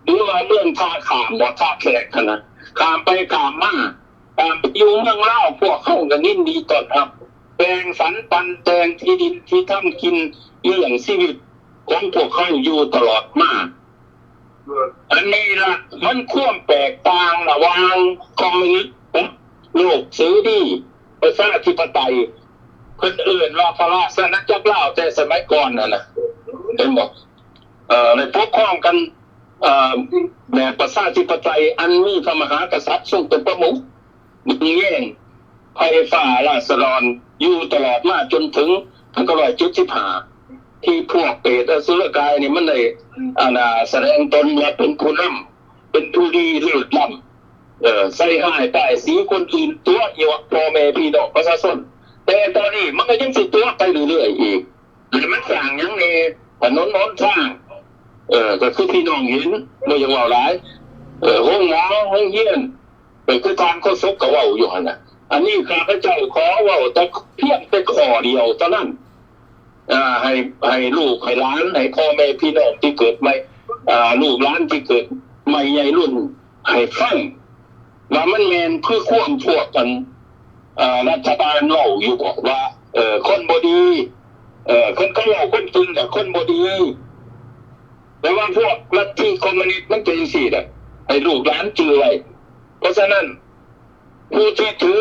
ຫຼືວ່າເມືອງທ່າຂ້າມບໍ ທ່າແຂກຫັ້ນນະ ຂ້າມໄປຂ້າມມາ ຕາມໄປຢູ່ເມືອງລາວ ພວກເຮົາກໍຍິນດີຕ້ອນຮັບ ແບ່ງສັນປັນແຕ່ງທີ່ດິນທີ່ທຳກິນ ລ້ຽງຊີວິດຂອງພວກເຮົາຢູ່ຕະຫຼອດມາ. ອັນນີ້ລະ ມັນຄວາມແຕກຕ່າງລະຫວ່າງຄອມມູນິດກັບໂລກເສລີປະຊາທິປະໄຕ. ເພິ່ນເອີ້ນວ່າພະລາຊະອານາຈັກລາວແຕ່ສະໄໝກ່ອນຫັ້ນນະ ເຫັນບໍ່? ເອີ ໄດ້ປົກຄອງກັນ ເອີ ແບບປະຊາທິປະໄຕ ອັນມີພະມະຫາກະສັດຊົງເປັນປະມຸກ ເບິ່ງແຍງໄພຟ້າລາຊະດອນຢູ່ຕະຫຼອດມາຈົນເຖິງພັນເກົ້າຮ້ອຍເຈັດສິບຫ້າ ທີ່ພວກເປດອະສຸລະກາຍນີ້ມັນໄດ້ ອັນນ່າ ສະແດງຕົນວ່າເປັນຜູ້ນຳ ເປັນຜູ້ດີເລີດລ້ຳ ເອີ ໃສ່ຮ້າຍປ້າຍສີຄົນອື່ນ ຕົວະຍົວະພໍ່ແມ່ພີ່ນ້ອງປະຊາຊົນ. ແຕ່ຕອນນີ້ມັນກໍຍັງຊິຕົວະໄປເລື້ອຍໆອີກ ແລະມັນສ້າງຫຍັງແດ່? ຖະໜົນຫົນທາງ ເອີ ກໍຄືພີ່ນ້ອງເຫັນ ບໍ່ຢາກເວົ້າຫຼາຍ ເອີ ໂຮງໝໍ ໂຮງຮຽນ ກໍຄືທ່ານໂຄສົກກໍເວົ້າຢູ່ຫັ້ນນະ. ອັນນີ້ຂ້າພະເຈົ້າຂໍເວົ້າແຕ່ພຽງແຕ່ຂໍ້ດຽວເທົ່ານັ້ນ ອ່າ ໃຫ້ ໃຫ້ລູກໃຫ້ຫຼານ ໃຫ້ພໍ່ແມ່ພີ່ນ້ອງທີ່ເກີດໃໝ່ ອ່າ ລູກຫຼານທີ່ເກີດໃໝ່ໃຫຍ່ລຸນໃຫ້ຟັງ ວ່າມັນແມ່ນຄືຄວາມພວກກັນ ເອີ ລັດຖະບານເວົ້າຢູ່ບໍວ່າ ເອີ ຄົນບໍ່ດີ ເອີ ເຂົາເວົ້າຄົນເກັ່ງແຫຼະ ຄົນບໍ່ດີ ແຕ່ວ່າພວກລັດທິຄອມມູນິດມັນເປັນຈັ່ງຊີ້ແຫຼະ ໃຫ້ລູກຫຼານຈື່ໄວ້. ເພາະສະນັ້ນ ຜູ້ທີ່ຖື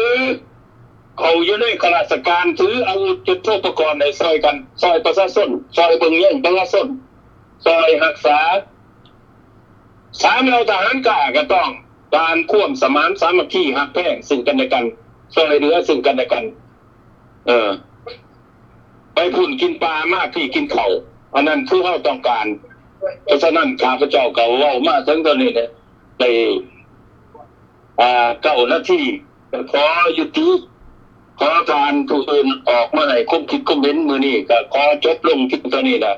ເຂົ້າຢູ່ໃນຂ້າລາຊະການ ຖືອາວຸດຍຸດໂທປະກອນໃຫ້ຊ່ອຍກັນ ຊ່ອຍປະຊາຊົນ ຊ່ອຍເບິ່ງແຍງປະຊາຊົນ ຊ່ອຍຮັກສາ ສາມເຫຼົ່າທະຫານກ້າກໍຕ້ອງການຄວາມສະໝານສາມັກຄີ ຮັກແພງເຊິ່ງກັນແລະກັນ ຊ່ອຍເຫຼືອເຊິ່ງກັນແລະກັນ ເອີ ໄປພຸ້ນກິນປາ ມາພີ້ກິນເຂົ້າ ອັນນັ້ນຄືເຮົາຕ້ອງການ. ເພາະສະນັ້ນ ຂ້າພະເຈົ້າກໍເວົ້າມາເຖິງເທົ່ານີ້ແຫຼະ ໄດ້ ອ່າ ເກົ້ານາທີ ກໍຂໍຍຸຕິ ຂໍທ່ານຜູ້ອື່ນອອກມາໃຫ້ຄວາມຄິດຄວາມເຫັນ. ມື້ນີ້ກໍຂໍຈົບລົງພຽງເທົ່ານີ້ລະ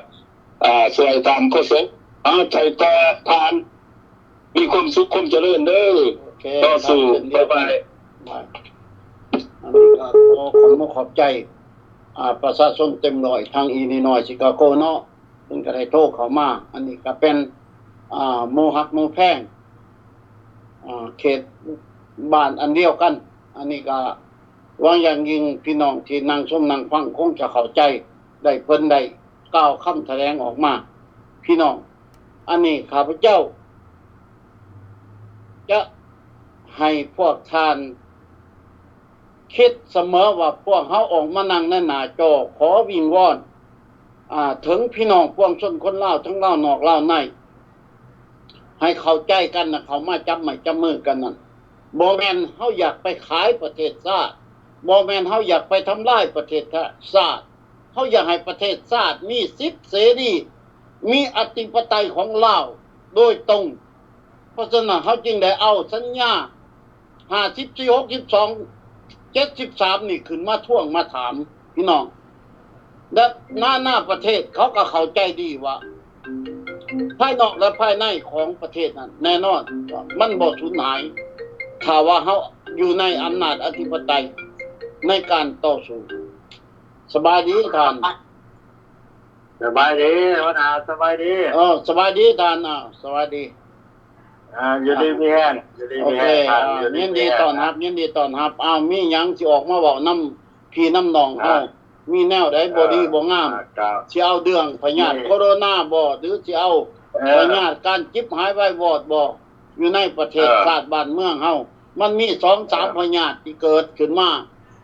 ອ່າ ຊ່ວຍທ່ານໂຄສົກ ເອົາໃຫ້ຕໍ່ທ່ານ ມີຄວາມສຸກຄວາມຈະເລີນເດີ ໂອເຄ ຕໍ່ສູ້ ຄ ບາຍບາຍ. ອັນນີ້ກໍຂໍຂອບອົກຂອບໃຈ ອ່າ ປະຊາຊົນເຕັມຮ້ອຍ ທາງອີ່ນ້ອຍຊິກາໂກເນາະ ເພິ່ນກໍໄດ້ໂທເຂົ້າມາ. ອັນນີ້ກໍເປັນ ອ່າ ໝູ່ຮັກໝູ່ແພງ ອ່າ ເຂດບ້ານອັນດຽວກັນ. ອັນນີ້ກໍຫວັງຢ່າງຍິ່ງ ພີ່ນ້ອງທີ່ນັ່ງຊົມນັ່ງຟັງຄົງຈະເຂົ້າໃຈ ໄດ້ ເພິ່ນໄດ້ກ່າວຄຳຖະແຫຼງອອກມາ. ພີ່ນ້ອງ ອັນນີ້ຂ້າພະເຈົ້າຈະໃຫ້ພວກທ່ານຄິດສະເໝີວ່າ ພວກເຮົາອອກມານັ່ງໃນໜ້າຈໍ ຂໍວິງວອນ ອ່າ ເຖິງພີ່ນ້ອງປວງຊົນຄົນລາວ ທັງລາວນອກລາວໃນ ໃຫ້ເຂົ້າໃຈກັນນະ ເຂົ້າມາຈັບໄມ້ຈັບມືກັນນັ້ນ ບໍ່ແມ່ນເຮົາຢາກໄປຂາຍປະເທດຊາດ ບໍ່ແມ່ນເຮົາຢາກໄປທຳລາຍປະເທດຊາດ. ເຮົາຢາກໃຫ້ປະເທດຊາດມີສິດເສລີ ມີອະທິປະໄຕຂອງລາວໂດຍຕົງ. ເພາະສະນັ້ນ ເຮົາຈຶ່ງໄດ້ເອົາສັນຍາ ຫ້າສິບສີ່ ຫົກສິບສອງ ເຈັດສິບສາມ ນີ້ຂຶ້ນມາທວງມາຖາມ ພີ່ນ້ອງ ແລະ ນານາປະເທດເຂົາກໍເຂົ້າໃຈດີວ່າ ພາຍນອກ ແລະ ພາຍໃນຂອງປະເທດນັ້ນ ແນ່ນອນວ່າມັນບໍ່ສູນຫາຍ ຖ້າວ່າເຮົາຢູ່ໃນອຳນາດອະທິປະໄຕໃນການຕໍ່ສູ້. ສະບາຍດີທ່ານ. ສະບາຍດີຫົວໜ້າ ສະບາຍດີ. ເອີ ສະບາຍດີທ່ານ. ເອີ ສະບາຍດີ. ອ່າ ຢູ່ດີມີແຮງ ຢູ່ດີມີແຮງ. ໂອເຄ ອ່າ ຍິນດີຕ້ອນຮັບ ຍິນດີຕ້ອນຮັບ. ອ້າວ ມີຫຍັງຊິອອກມາເວົ້ານຳພີ່ນຳນ້ອງເຮົາ ອ່າ ມີແນວໃດບໍ່ດີບໍ່ງາມ ອ່າ ຊິເອົາເລື່ອງພະຍາດ ນີ້ ໂຄໂຣນາບໍ່ ຫຼືຊິເອົາ ເອີ ພະຍາດການເຈັບຫາຍວາຍວອດບໍ່ ຢູ່ໃນປະເທດ ເອີ ຊາດບ້ານເມືອງເຮົາ ມັນມີສອງສາມ ເອີ ພະຍາດທີ່ເກີດຂຶ້ນມາ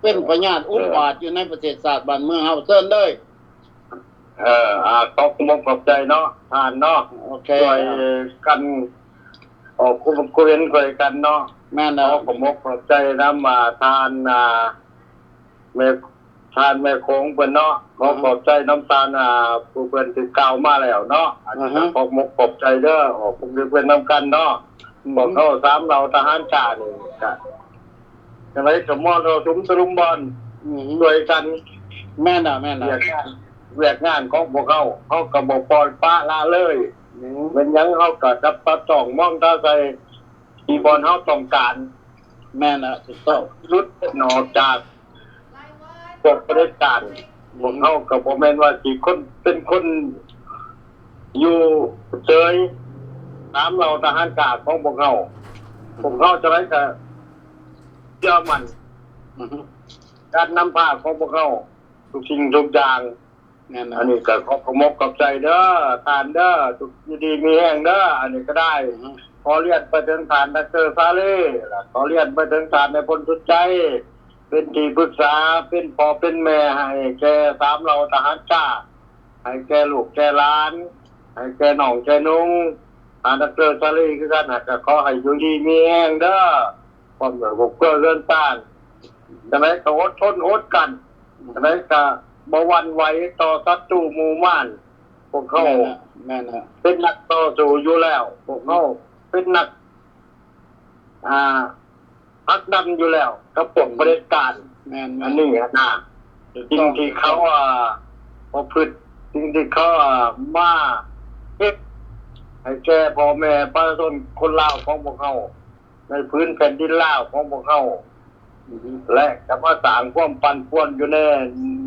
ເປັນພະຍາດ ເອີ ອຸບາດຢູ່ໃນປະເທດຊາດບ້ານເມືອງເຮົາ. ເຊີນເລີຍ. ເອີ ອ່າ ຂອບອົກຂອບໃຈເນາະ ທ່ານເນາະ. ໂອເຄ ຊ່ວຍກັນ ເອີ ອອກຄວາມຄິດເຫັນຊ່ວຍກັນເນາະ. ແມ່ນແລ້ວ ຂໍຂອບອົກຂອບໃຈນຳ ອ່າ ທ່ານ ອ່າ ແມ່ ທ່ານແມ່ໂຂງເພິ່ນເນາະ. ຂໍຂອບໃຈນຳທ່ານ ອ່າ ຜູ້ເພິ່ນທີ່ກ່າວມາແລ້ວເນາະ. ອ່າ ຂໍຂອບອົກຂອບໃຈເດີ ອອກຄວາມຄິດເຫັນນຳກັນເນາະ. ອືມ ພວກເຮົາສາມເຫຼົ່າທະຫານກ້ານີ້ກະ ຈັ່ງໃດກໍມໍລະດົມຕະລຸມບອນ ອືມ ຊ່ວຍກັນ. ແມ່ນລະ ແມ່ນລະ ວຽກງານ ວຽກງານຂອງພວກເຮົາ ເຮົາກໍບໍ່ປ່ອຍປະລະເລີຍ. ອືມ ແມ່ນຫຍັງເຮົາກໍຈັບຕາຈ້ອງມອງຕາໃສ່ທີ່ບ່ອນເຮົາຕ້ອງການ. ແມ່ນລະ ຖືກຕ້ອງ. ຫຼຸດອອກຈາກພວກຜະເດັດການ ອືມ ພວກເຮົາກໍບໍ່ແມ່ນວ່າຊິຄົນ ເປັນຄົນຢູ່ເຊີຍ ຕາມເຫຼົ່າທະຫານກ້າຂອງພວກເຮົາ. ອືມ ພວກເຮົາຈັ່ງໃດກໍເຊື່ອໝັ້ນ ອືມ ການນຳພາຂອງພວກເຮົາ ທຸກສິ່ງທຸກຢ່າງ. ແມ່ນແລ້ວ ອັນນີ້ກໍຂໍຂອບອົກຂອບໃຈເດີທ່ານເດີ ຢູ່ດີມີແຮງເດີ. ອັນນີ້ກໍໄດ້ ອືມ ຂໍລຽນໄປເຖິງທ່ານດອກເຕີ ສາລີ ແລະ ຂໍລຽນໄປເຖິງທ່ານນາຍພົນສຸດໃຈ ເປັນທີ່ປຶກສາ ເປັນພໍ່ເປັນແມ່ໃຫ້ແກ່ສາມເຫຼົ່າທະຫານຊາດ ໃຫ້ແກ່ລູກແກ່ຫຼານ ໃຫ້ແກ່ນ້ອງແກ່ນຸ່ງ ອາ ດອກເຕີ ສາລີ ຄືກັນ ກໍຂໍໃຫ້ຢູ່ດີມີແຮງເດີ ພ້ອມດ້ວຍຄອບຄົວເຮືອນຊານ ຈັ່ງໃດກໍອົດທົນອົດກັ້ນ ຈັ່ງໃດກໍບໍ່ຫວັ່ນໄຫວຕໍ່ສັດຕູໝູ່ມານ ພວກເຮົາ ແມ່ນແລ້ວ ແມ່ນແລ້ວ ເປັນນັກຕໍ່ສູ້ຢູ່ແລ້ວ ພວກເຮົາເປັນນັກ ອ່າ ຜັກດັນຢູ່ແລ້ວກັບພວກປະເດັດການ ແມ່ນໆ ອັນນີ້ນະ ຖືກຕ້ອງ ສິ່ງທີ່ເຂົາ ອ່າ ປະພຶດ ສິ່ງທີ່ເຂົາ ອ່າ ມາເຮັດໃຫ້ແກ່ພໍ່ແມ່ປະຊາຊົນຄົນລາວຂອງພວກເຮົາ ໃນພື້ນແຜ່ນດິນລາວຂອງພວກເຮົາ ອືຮຶ ແລະ ກໍມາສ້າງຄວາມປັ່ນປ່ວນຢູ່ໃນ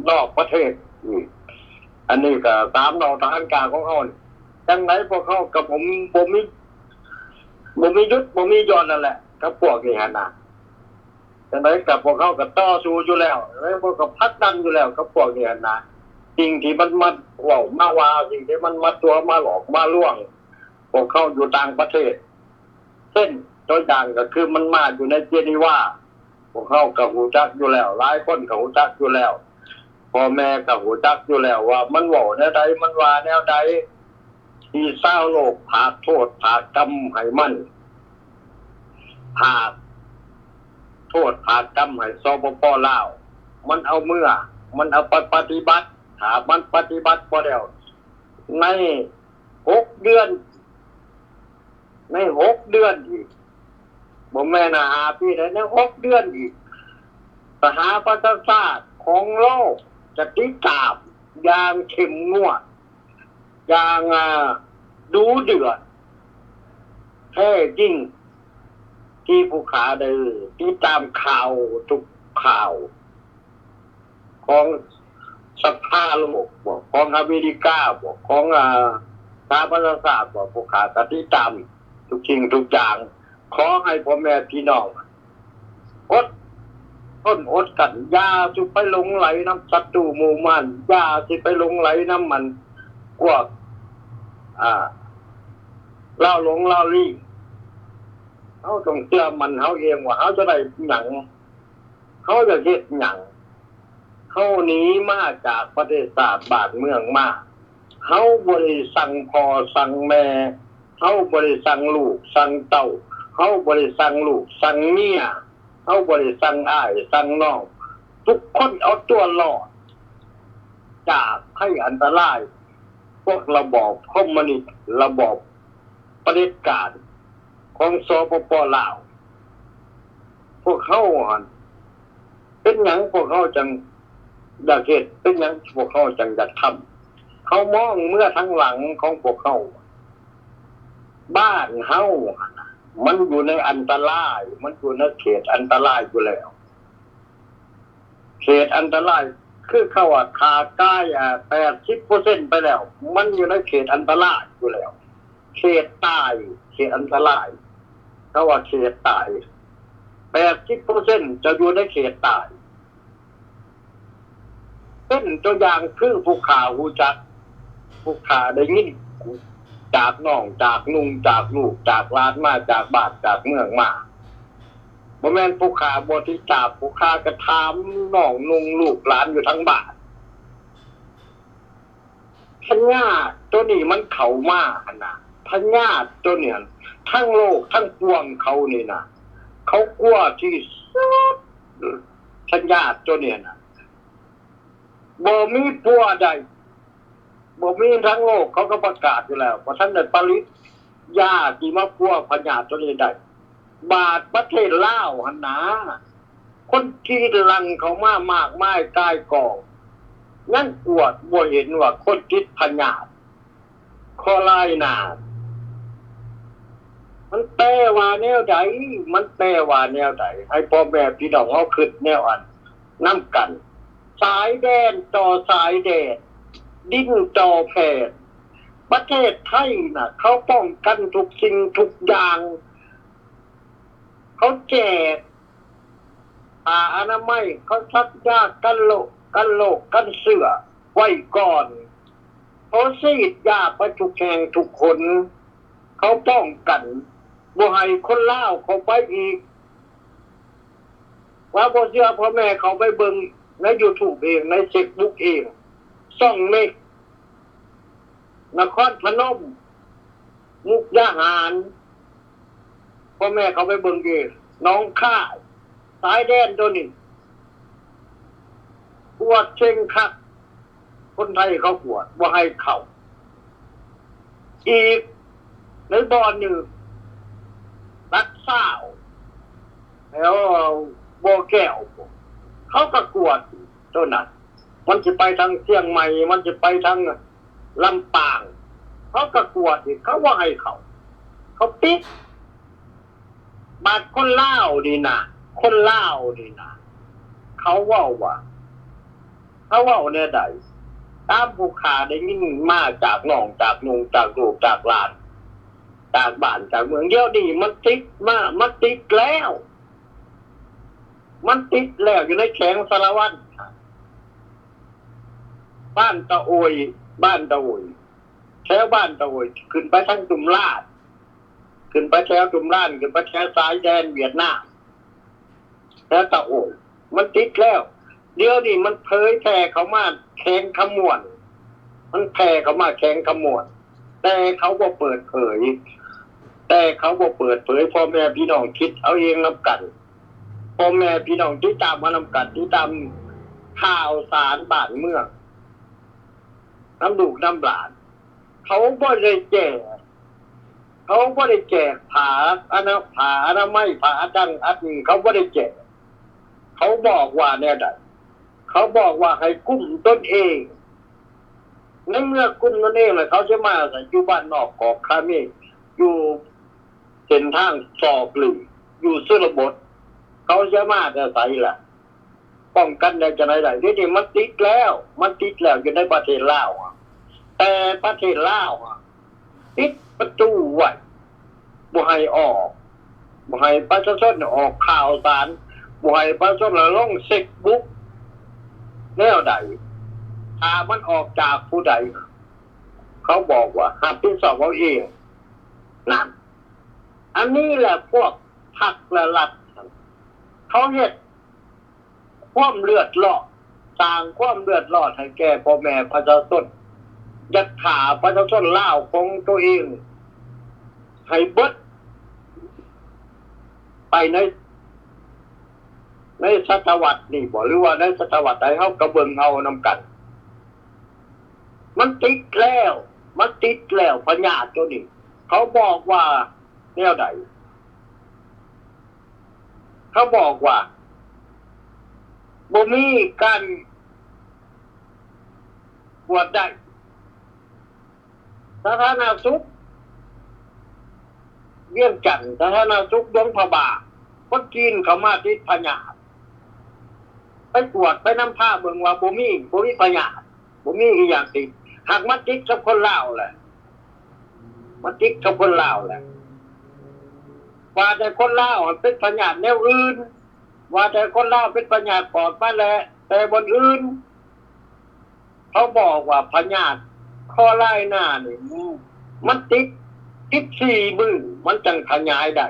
ນອກປະເທດອີກ ອັນນີ້ກໍສາມເຫຼົ່າທະຫານກາຂອງເຮົານີ້ ຈັ່ງໃດພວກເຮົາກໍບໍ່ ບໍ່ມີ ບໍ່ມີຢຸດບໍ່ມີຢ່ອນນັ້ນແຫຼະ ກັບພວກນີ້ຫັ້ນນະ ຈັ່ງໃດກໍພວກເຮົາກໍຕໍ່ສູ້ຢູ່ແລ້ວ ແລ້ວພວກກໍຜັກດັນຢູ່ແລ້ວກັບພວກນີ້ຫັ້ນນະ ສິ່ງທີ່ມັນມາເວົ້າມາວ່າ ສິ່ງທີ່ມັນມາຕົວະມາຫຼອກມາລວງພວກເຮົາຢູ່ຕ່າງປະເທດ ເຊັ່ນ ຕົວຢ່າງກໍຄືມັນມາຢູ່ໃນເຈນີວາ ພວກເຮົາກໍຮູ້ຈັກຢູ່ແລ້ວ ຫຼາຍຄົນກໍຮູ້ຈັກຢູ່ແລ້ວ ພໍ່ແມ່ກໍຮູ້ຈັກຢູ່ແລ້ວວ່າມັນເວົ້າແນວໃດ ມັນວ່າແນວໃດ ທີ່ຊາວໂລກຝາກໂທດຝາກກຳໃຫ້ມັນ ຝາກໂທດຝາກກຳໃຫ້ ສປປ ລາວ ມັນເອົາເມືອ ມັນເອົາໄປປະຕິບັດ ຖ້າມັນປະຕິບັດບໍ່ແລ້ວ ໃນຫົກເດືອນ ໃນຫົກເດືອນອີກ ບໍ່ແມ່ນຫ້າປີໃດ ໃນຫົກເດືອນອີກ ສະຫະປະຊາຊາດຂອງໂລກຈະຕິດຕາມຢ່າງເຂັ້ມງວດ ຢ່າງ ອ່າ ດຸເດືອດ ແທ້ຈິງ ທີ່ຜູ້ຂ້າໄດ້ຕິດຕາມຂ່າວທຸກຂ່າວ ຂອງສະພາໂລກບໍ ຂອງອາເມລິກາບໍ ຂອງ ອາ ສະຫະປະຊາຊາດບໍ ພວກຂ້າກໍຕິດຕາມທຸກສິ່ງທຸກຢ່າງ. ຂໍໃຫ້ພໍ່ແມ່ພີ່ນ້ອງອົດທົນອົດກັ້ນ ຢ່າສູ່ໄປຫຼົງໄຫຼນຳສັດຕູໝູ່ມານ ຢ່າຊິໄປຫຼົງໄຫຼນຳ ອັນ ພວກ ອາ ລາວຫຼົງລາວລີ. ເຮົາຕ້ອງເຊື່ອໝັ້ນເຮົາເອງວ່າເຮົາຈະໄດ້ຫຍັງ ເຮົາຢາກເຮັດຫຍັງ ເຮົາໜີມາຈາກປະເທດຊາດບ້ານເມືອງມາ ເຮົາບໍ່ໄດ້ຊັງພໍ່ຊັງແມ່ ເຮົາບໍ່ໄດ້ຊັງລູກຊັງເຕົ້າ ເຮົາບໍ່ໄດ້ຊັງລູກຊັງເມຍ ເຮົາບໍ່ໄດ້ຊັງອ້າຍຊັງນ້ອງ ທຸກຄົນເອົາຕົວລອດຈາກໄພອັນຕະລາຍ ພວກລະບອບຄອມມູນິດ ລະບອບປະເດັດການຂອງ ສປປ ລາວ. ພວກເຮົາຫັ້ນ ເປັນຫຍັງພວກເຮົາຈັ່ງຢາກເຮັດ ເປັນຫຍັງພວກເຮົາຈັ່ງຢາກທຳ ເຮົາມອງເມືອທາງຫຼັງຂອງພວກເຮົາ ບ້ານເຮົາຫັ້ນນະ ມັນຢູ່ໃນອັນຕະລາຍ ມັນຢູ່ໃນເຂດອັນຕະລາຍຢູ່ແລ້ວ ເຂດອັນຕະລາຍ ຄືເຂົາວ່າຖ້າກາຍ ອາ ແປດສິບເປີເຊັນໄປແລ້ວ ມັນຢູ່ໃນເຂດອັນຕະລາຍຢູ່ແລ້ວ ເຂດຕາຍ ເຂດອັນຕະລາຍ ເຂົາວ່າເຂດຕາຍ ແປດສິບເປີເຊັນຈະຢູ່ໃນເຂດຕາຍ. ເປັນຕົວຢ່າງຄືຜູ້ຂ້າຮູ້ຈັກ ຜູ້ຂ້າໄດ້ຍິນຈາກນ້ອງ ຈາກນຸ່ງ ຈາກລູກ ຈາກຫຼານມາ ຈາກບ້ານ ຈາກເມືອງມາ ບໍ່ແມ່ນຜູ້ຂ້າບໍ່ຕິດຕາມ ຜູ້ຂ້າກໍຖາມນ້ອງນຸ່ງ ລູກຫຼານຢູ່ທາງບ້ານ. ພະຍາດໂຕນີ້ມັນເຂົ້າມາຫັ້ນນະ ພະຍາດໂຕນີ້ຫັ້ນ ທັງໂລກທັງປວງເຂົານີ້ນະ ເຂົາກົວທີ່ສຸດ ພະຍາດໂຕນີ້ນະ ບໍ່ມີປົວໄດ້ ບໍ່ມີ ທັງໂລກເຂົາກໍປະກາດຢູ່ແລ້ວ ບໍ່ທັນໄດ້ຜະລິດຢາທີ່ມາປົວພະຍາດໂຕນີ້ໄດ້. ບາດປະເທດລາວຫັ້ນນາ ຄົນຈີນຫຼັ່ງເຂົ້າມາມາກມາຍກາຍກອງ ຍັງກວດບໍ່ເຫັນວ່າຄົນຕິດພະຍາດຄໍລາຍນາ ມັນແປວ່າແນວໃດ? ມັນແປວ່າແນວໃດ? ໃຫ້ພໍ່ແມ່ພີ່ນ້ອງເຮົາຄິດແນວອັນນຳກັນ ສາຍແດນຕໍ່ສາຍແດນ ດິນຕໍ່ແຜ່ນ ປະເທດໄທນະ ເຂົາປ້ອງກັນທຸກສິ່ງທຸກຢ່າງ ເຂົາແຈກຜ້າອະນາໄມ ເຂົາສັກຢາກັນໂລກ ກັນໂລກ ກັນເຊື້ອໄວ້ກ່ອນ ເຂົາສີດຢາໄປທຸກແຫ່ງທຸກຄົນ ເຂົາປ້ອງກັນບໍ່ໃຫ້ຄົນລາວເຂົ້າໄປອີກ. ວ່າບໍ່ເຊື່ອ ພໍ່ແມ່ເຂົ້າໄປເບິ່ງໃນຢູທູບເອງ ໃນເຟສບຸກເອງ ຊ່ອງເມັກ ນະຄອນພະນົມ ມຸກດາຫານ ພໍ່ແມ່ເຂົ້າໄປເບິ່ງເອງ ໜອງຄາຍ ຊາຍແດນໂຕນີ້ ກວດເຄັ່ງຄັດ ຄົນໄທເຂົາກວດ ບໍ່ໃຫ້ເຂົ້າ. ອີກໃນບ່ອນໜຶ່ງ ຫຼັກຊາວ ແຖວບໍ່ແກ້ວ ເຂົາກໍກວດໂຕນັ້ນ ມັນຊິໄປທາງຊຽງໃໝ່ ມັນຊິໄປທາງລຳປາງ ເຂົາກໍກວດອີກ ເຂົາບໍ່ໃຫ້ເຂົ້າ ເຂົາປິດ. ບາດຄົນລາວນີ້ນະ ຄົນລາວນີ້ນະ ເຂົາເວົ້າວ່າ ເຂົາເວົ້າແນວໃດ? ຕາມຜູ້ຂ້າໄດ້ຍິນມາຈາກນ້ອງ ຈາກນຸ່ງ ຈາກລູກ ຈາກຫຼານ ຈາກບ້ານ ຈາກເມືອງ ດຽວນີ້ມັນຕິດມາ ມັນຕິດແລ້ວ ມັນຕິດແລ້ວ ຢູ່ໃນແຂວງສາລະວັນ ບ້ານຕາໂອຍ ບ້ານຕາໂອຍ ແຖວບ້ານຕາໂອຍ ຂຶ້ນໄປທາງຕຸມລາດ ຂຶ້ນໄປແຖວຕຸມລາດ ຂຶ້ນໄປແຖວຊາຍແດນຫວຽດນາມ ແຖວຕາໂອຍ ມັນຕິດແລ້ວ. ດຽວນີ້ມັນເຜີຍແຜ່ເຂົ້າມາແຂວງຄຳມ່ວນ ມັນແຜ່ເຂົ້າມາແຂວງຄຳມ່ວນ ແຕ່ເຂົາບໍ່ເປີດເຜີຍ ແຕ່ເຂົາບໍ່ເປີດເຜີຍ ພໍ່ແມ່ພີ່ນ້ອງຄິດເອົາເອງນຳກັນ ພໍ່ແມ່ພີ່ນ້ອງຕິດຕາມເອົານຳກັນ ຕິດຕາມຂ່າວສານບ້ານເມືອງ ນຳລູກນຳຫຼານ ເຂົາບໍ່ໄດ້ແຈກ ເຂົາບໍ່ໄດ້ແຈກຜ້າອະນະ ຜ້າອະນາໄມ ຜ້າອັດດັງອັດນີ້ ເຂົາບໍ່ໄດ້ແຈກ. ເຂົາບອກວ່າແນວໃດ? ເຂົາບອກວ່າໃຫ້ກຸ້ມຕົນເອງ ໃນເມື່ອກຸ້ມຕົນເອງແລ້ວ ເຂົາຊິມາໃສ? ຢູ່ບ້ານນອກກອກຄາເມ ຢູ່ເສັ້ນທາງຊອກຫຼີກ ຢູ່ຊົນນະບົດ ເຂົາຊິມາແຕ່ໃສລະ? ປ້ອງກັນໄດ້ຈັ່ງໃດໄດ້? ດຽວນີ້ມັນຕິດແລ້ວ ມັນຕິດແລ້ວຢູ່ໃນປະເທດລາວ ແຕ່ປະເທດລາວ ປິດປະຕູໄວ້ ບໍ່ໃຫ້ອອກ ບໍ່ໃຫ້ປະຊາຊົນອອກຂ່າວສານ ບໍ່ໃຫ້ປະຊາຊົນລົງເຟສບຸກ ແນວໃດ ຖ້າມັນອອກຈາກຜູ້ໃດ ເຂົາບອກວ່າຮັບຜິດຊອບເອົາເອງ ນັ້ນ ອັນນີ້ແຫຼະພວກພັກແລະລັດ ເຂົາເຮັດ ຄວາມເດືອດຮ້ອນ ສ້າງຄວາມເດືອດຮ້ອນໃຫ້ແກ່ພໍ່ແມ່ປະຊາຊົນ ຢາກຂ້າປະຊາຊົນລາວຂອງໂຕເອງໃຫ້ເບິດ ໄປໃນ ໃນສະຕະວັດນີ້ບໍ ຫຼືວ່າໃນສະຕະວັດໃດ ເຮົາກໍເບິ່ງເອົານຳກັນ. ມັນຕິດແລ້ວ ມັນຕິດແລ້ວ ພະຍາດໂຕນີ້ ເຂົາບອກວ່າແນວໃດ? ເຂົາບອກວ່າບໍ່ມີການກວດໄດ້ ສາທາລະນະສຸກວຽງຈັນ ສາທາລະນະສຸກຫຼວງພະບາງ ຄົນຈີນເຂົ້າມາຕິດພະຍາດ ໄປກວດໄປນຳພາເບິ່ງວ່າບໍ່ມີ ບໍ່ມີພະຍາດ ບໍ່ມີອີ່ຫຍັງຕິດ ຫາກມາຕິດກັບຄົນລາວແຫຼະ ມາຕິດກັບຄົນລາວແຫຼະ ວ່າແຕ່ຄົນລາວຫັ້ນເປັນພະຍາດແນວອື່ນ ວ່າແຕ່ຄົນລາວເປັນພະຍາດປອດມາແຫຼະ ແຕ່ບ່ອນອື່ນ ເຂົາບອກວ່າພະຍາດຄໍລາຍນານີ້ ມັນຕິດສິບສີ່ມື້ ມັນຈັ່ງຂະຫຍາຍໄດ້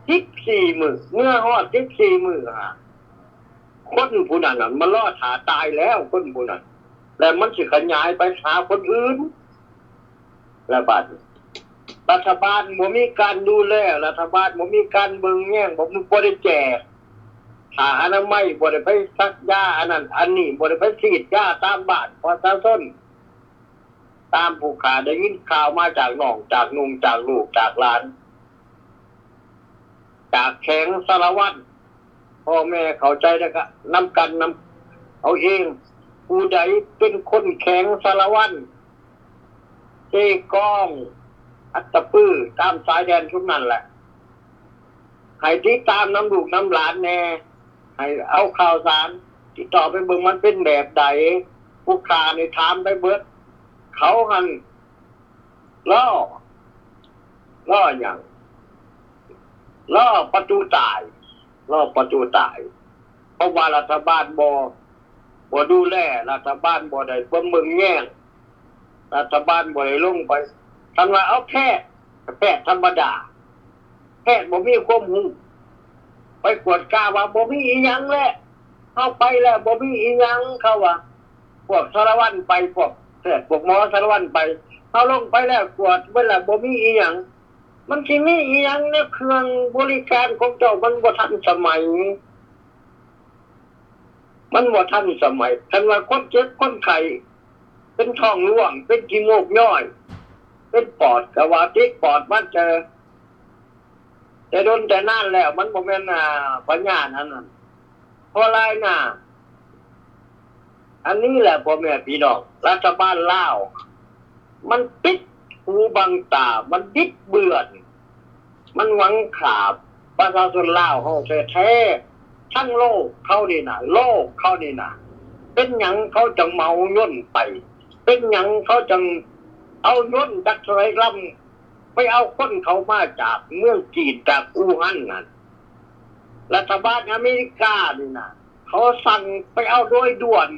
ສິບສີ່ມື້ ເມື່ອຮອດສິບສີ່ມື້ຫັ້ນ ຄົນຜູ້ນັ້ນນະ ມັນລໍຖ້າຕາຍແລ້ວ ຄົນຜູ້ນັ້ນ ແລະມັນຊິຂະຫຍາຍໄປຫາຄົນອື່ນ ແລະບາດນີ້ ລັດຖະບານບໍ່ມີການດູແລ ລັດຖະບານບໍ່ມີການເບິ່ງແຍງ ບໍ່ ບໍ່ໄດ້ແຈກຜ້າອະນາໄມ ບໍ່ໄດ້ໄປສັກຢາອັນນັ້ນອັນນີ້ ບໍ່ໄດ້ໄປສີດຢາຕາມບ້ານປະຊາຊົນ ຕາມຜູ້ຂ້າໄດ້ຍິນຂ່າວມາຈາກນ້ອງ ຈາກນຸ່ງ ຈາກລູກ ຈາກຫຼານ ຈາກແຂວງສາລະວັນ ພໍ່ແມ່ເຂົ້າໃຈແລ້ວກະນຳກັນນຳເອົາເອງ ຜູ້ໃດເປັນຄົນແຂວງສາລະວັນ ເຊກອງ ອັດຕະປື ຕາມຊາຍແດນຊຸມນັ້ນແຫຼະ ໃຫ້ຕິດຕາມນຳລູກນຳຫຼານແດ່ ໃຫ້ເອົາຂ່າວສານ ຕິດຕໍ່ໄປເບິ່ງມັນເປັນແບບໃດ ຜູ້ຂ້ານີ້ຖາມໄປເບິດ ເຂົາຫັ້ນ ລໍ ລໍຫຍັງ? ລໍປະຕູຕາຍ ລໍປະຕູຕາຍ ເພາະວ່າລັດຖະບານບໍ່ ບໍ່ດູແລ ລັດຖະບານບໍ່ໄດ້ເບິ່ງແຍງ ລັດຖະບານບໍ່ໄດ້ລົງໄປ ຄັນວ່າເອົາແພດ ແພດທຳມະດາ ແພດບໍ່ມີຄວາມຮູ້ ໄປກວດກາວ່າບໍ່ມີອີ່ຫຍັງແຫຼະ ເຮົາໄປແລ້ວບໍ່ມີອີ່ຫຍັງ ເຂົາວ່າ ພວກສາລະວັນໄປ ພວກແພດ ພວກໝໍສາລະວັນໄປ ເຮົາລົງໄປແລ້ວ ກວດເບິ່ງແລ້ວບໍ່ມີອີ່ຫຍັງ. ມັນຊິມີອີ່ຫຍັງໃນເຄື່ອງບໍລິການຂອງເຈົ້າ ມັນບໍ່ທັນສະໄໝ ມັນບໍ່ທັນສະໄໝ. ຄັນວ່າຄົນເຈັບຄົນໄຂ້ ເປັນທ້ອງຮ່ວງ ເປັນຂີ້ມູກຍ້ອຍ ເປັນປອດ ກະວ່າຕິດປອດມາແຕ່ ແຕ່ດົນແຕ່ນານແລ້ວ ມັນບໍ່ແມ່ນ ອ່າ ພະຍາດອັນນັ້ນ ພໍລາຍໜ້າ. ອັນນີ້ແຫຼະ ພໍ່ແມ່ພີ່ນ້ອງ ລັດຖະບານລາວ ມັນປິດຫູບັງຕາ ມັນບິດເບືອນ ມັນຫວັງຂ້າປະຊາຊົນລາວເຮົາແທ້ໆ. ທັງໂລກເຂົານີ້ນະ ໂລກເຂົານີ້ນະ ເປັນຫຍັງເຂົາຈັ່ງເໝົາຍົນໄປ? ເປັນຫຍັງເຂົາຈັ່ງເອົາຍົນຈັກເທົ່າໃດລຳ ໄປເອົາຄົນເຂົ້າມາຈາກເມືອງຈີນ ຈາກອູຮັນນັ້ນ? ລັດຖະບານອາເມລິການີ້ນະ ເຂົາສັ່ງໄປເອົາໂດຍດ່ວນ.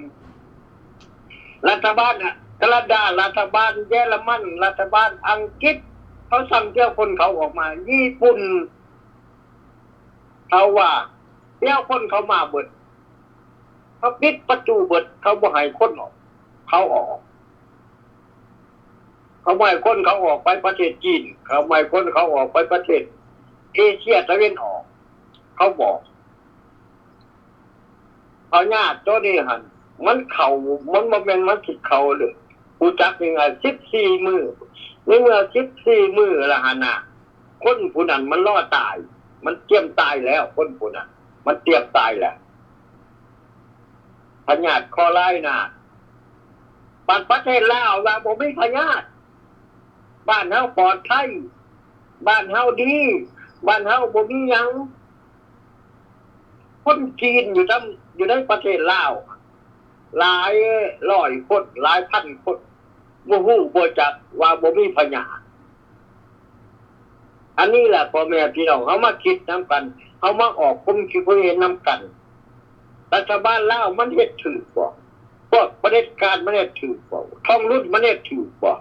ລັດຖະບານການາດາ, ລັດຖະບານເຢຍລະມັນ, ລັດຖະບານອັງກິດ ເຂົາສັ່ງເອົາຄົນເຂົາອອກມາ. ຍີ່ປຸ່ນ ເຂົາວ່າ ເອົາຄົນເຂົາມາເບິດ, ເຂົາປິດປະຕູເບິດ, ເຂົາບໍ່ໃຫ້ຄົນອອກ ເຂົາອອກ. ເຂົາບໍ່ໃຫ້ຄົນເຂົາອອກໄປປະເທດຈີນ, ເຂົາບໍ່ໃຫ້ຄົນເຂົາອອກໄປປະເທດເອເຊຍຕາເວັນອອກ, ເຂົາບອກ. ພະຍາດໂຕນີ້ຫັ້ນ ມັນເຂົ້າ ມັນບໍ່ແມ່ນມັນຊິເຂົ້າເລີຍ. ຮູ້ຈັກງ່າຍໆ ສິບສີ່ມື້. ໃນເມື່ອສິບສີ່ມື້ລະຫັ້ນນະ ຄົນຜູ້ນັ້ນມັນລໍຕາຍ, ມັນຕຽມຕາຍແລ້ວ. ຄົນຜູ້ນັ້ນມັນຕຽມຕາຍແລ້ວ. ພະຍາດຄໍລາຍນາ. ບາດປະເທດລາວວ່າບໍ່ມີພະຍາດ, ບ້ານເຮົາປອດໄພ, ບ້ານເຮົາດີ, ບ້ານເຮົາບໍ່ມີຫຍັງ. ຄົນຈີນຢູ່ນຳ ຢູ່ໃນປະເທດລາວ ຫຼາຍຮ້ອຍຄົນ ຫຼາຍພັນຄົນ ບໍ່ຮູ້ບໍ່ຈັກວ່າບໍ່ມີພະຍາດ. ອັນນີ້ລະ ພໍ່ແມ່ພີ່ນ້ອງ ເຮົາມາຄິດນຳກັນ, ເຮົາມາອອກຄວາມຄິດຄວາມເຫັນນຳກັນ. ລັດຖະບານລາວມັນເຮັດຖືກບໍ່? ພວກປະເດັດການມັນເຮັດຖືກບໍ່? ທອງລຸນມັນເຮັດຖືກບໍ່?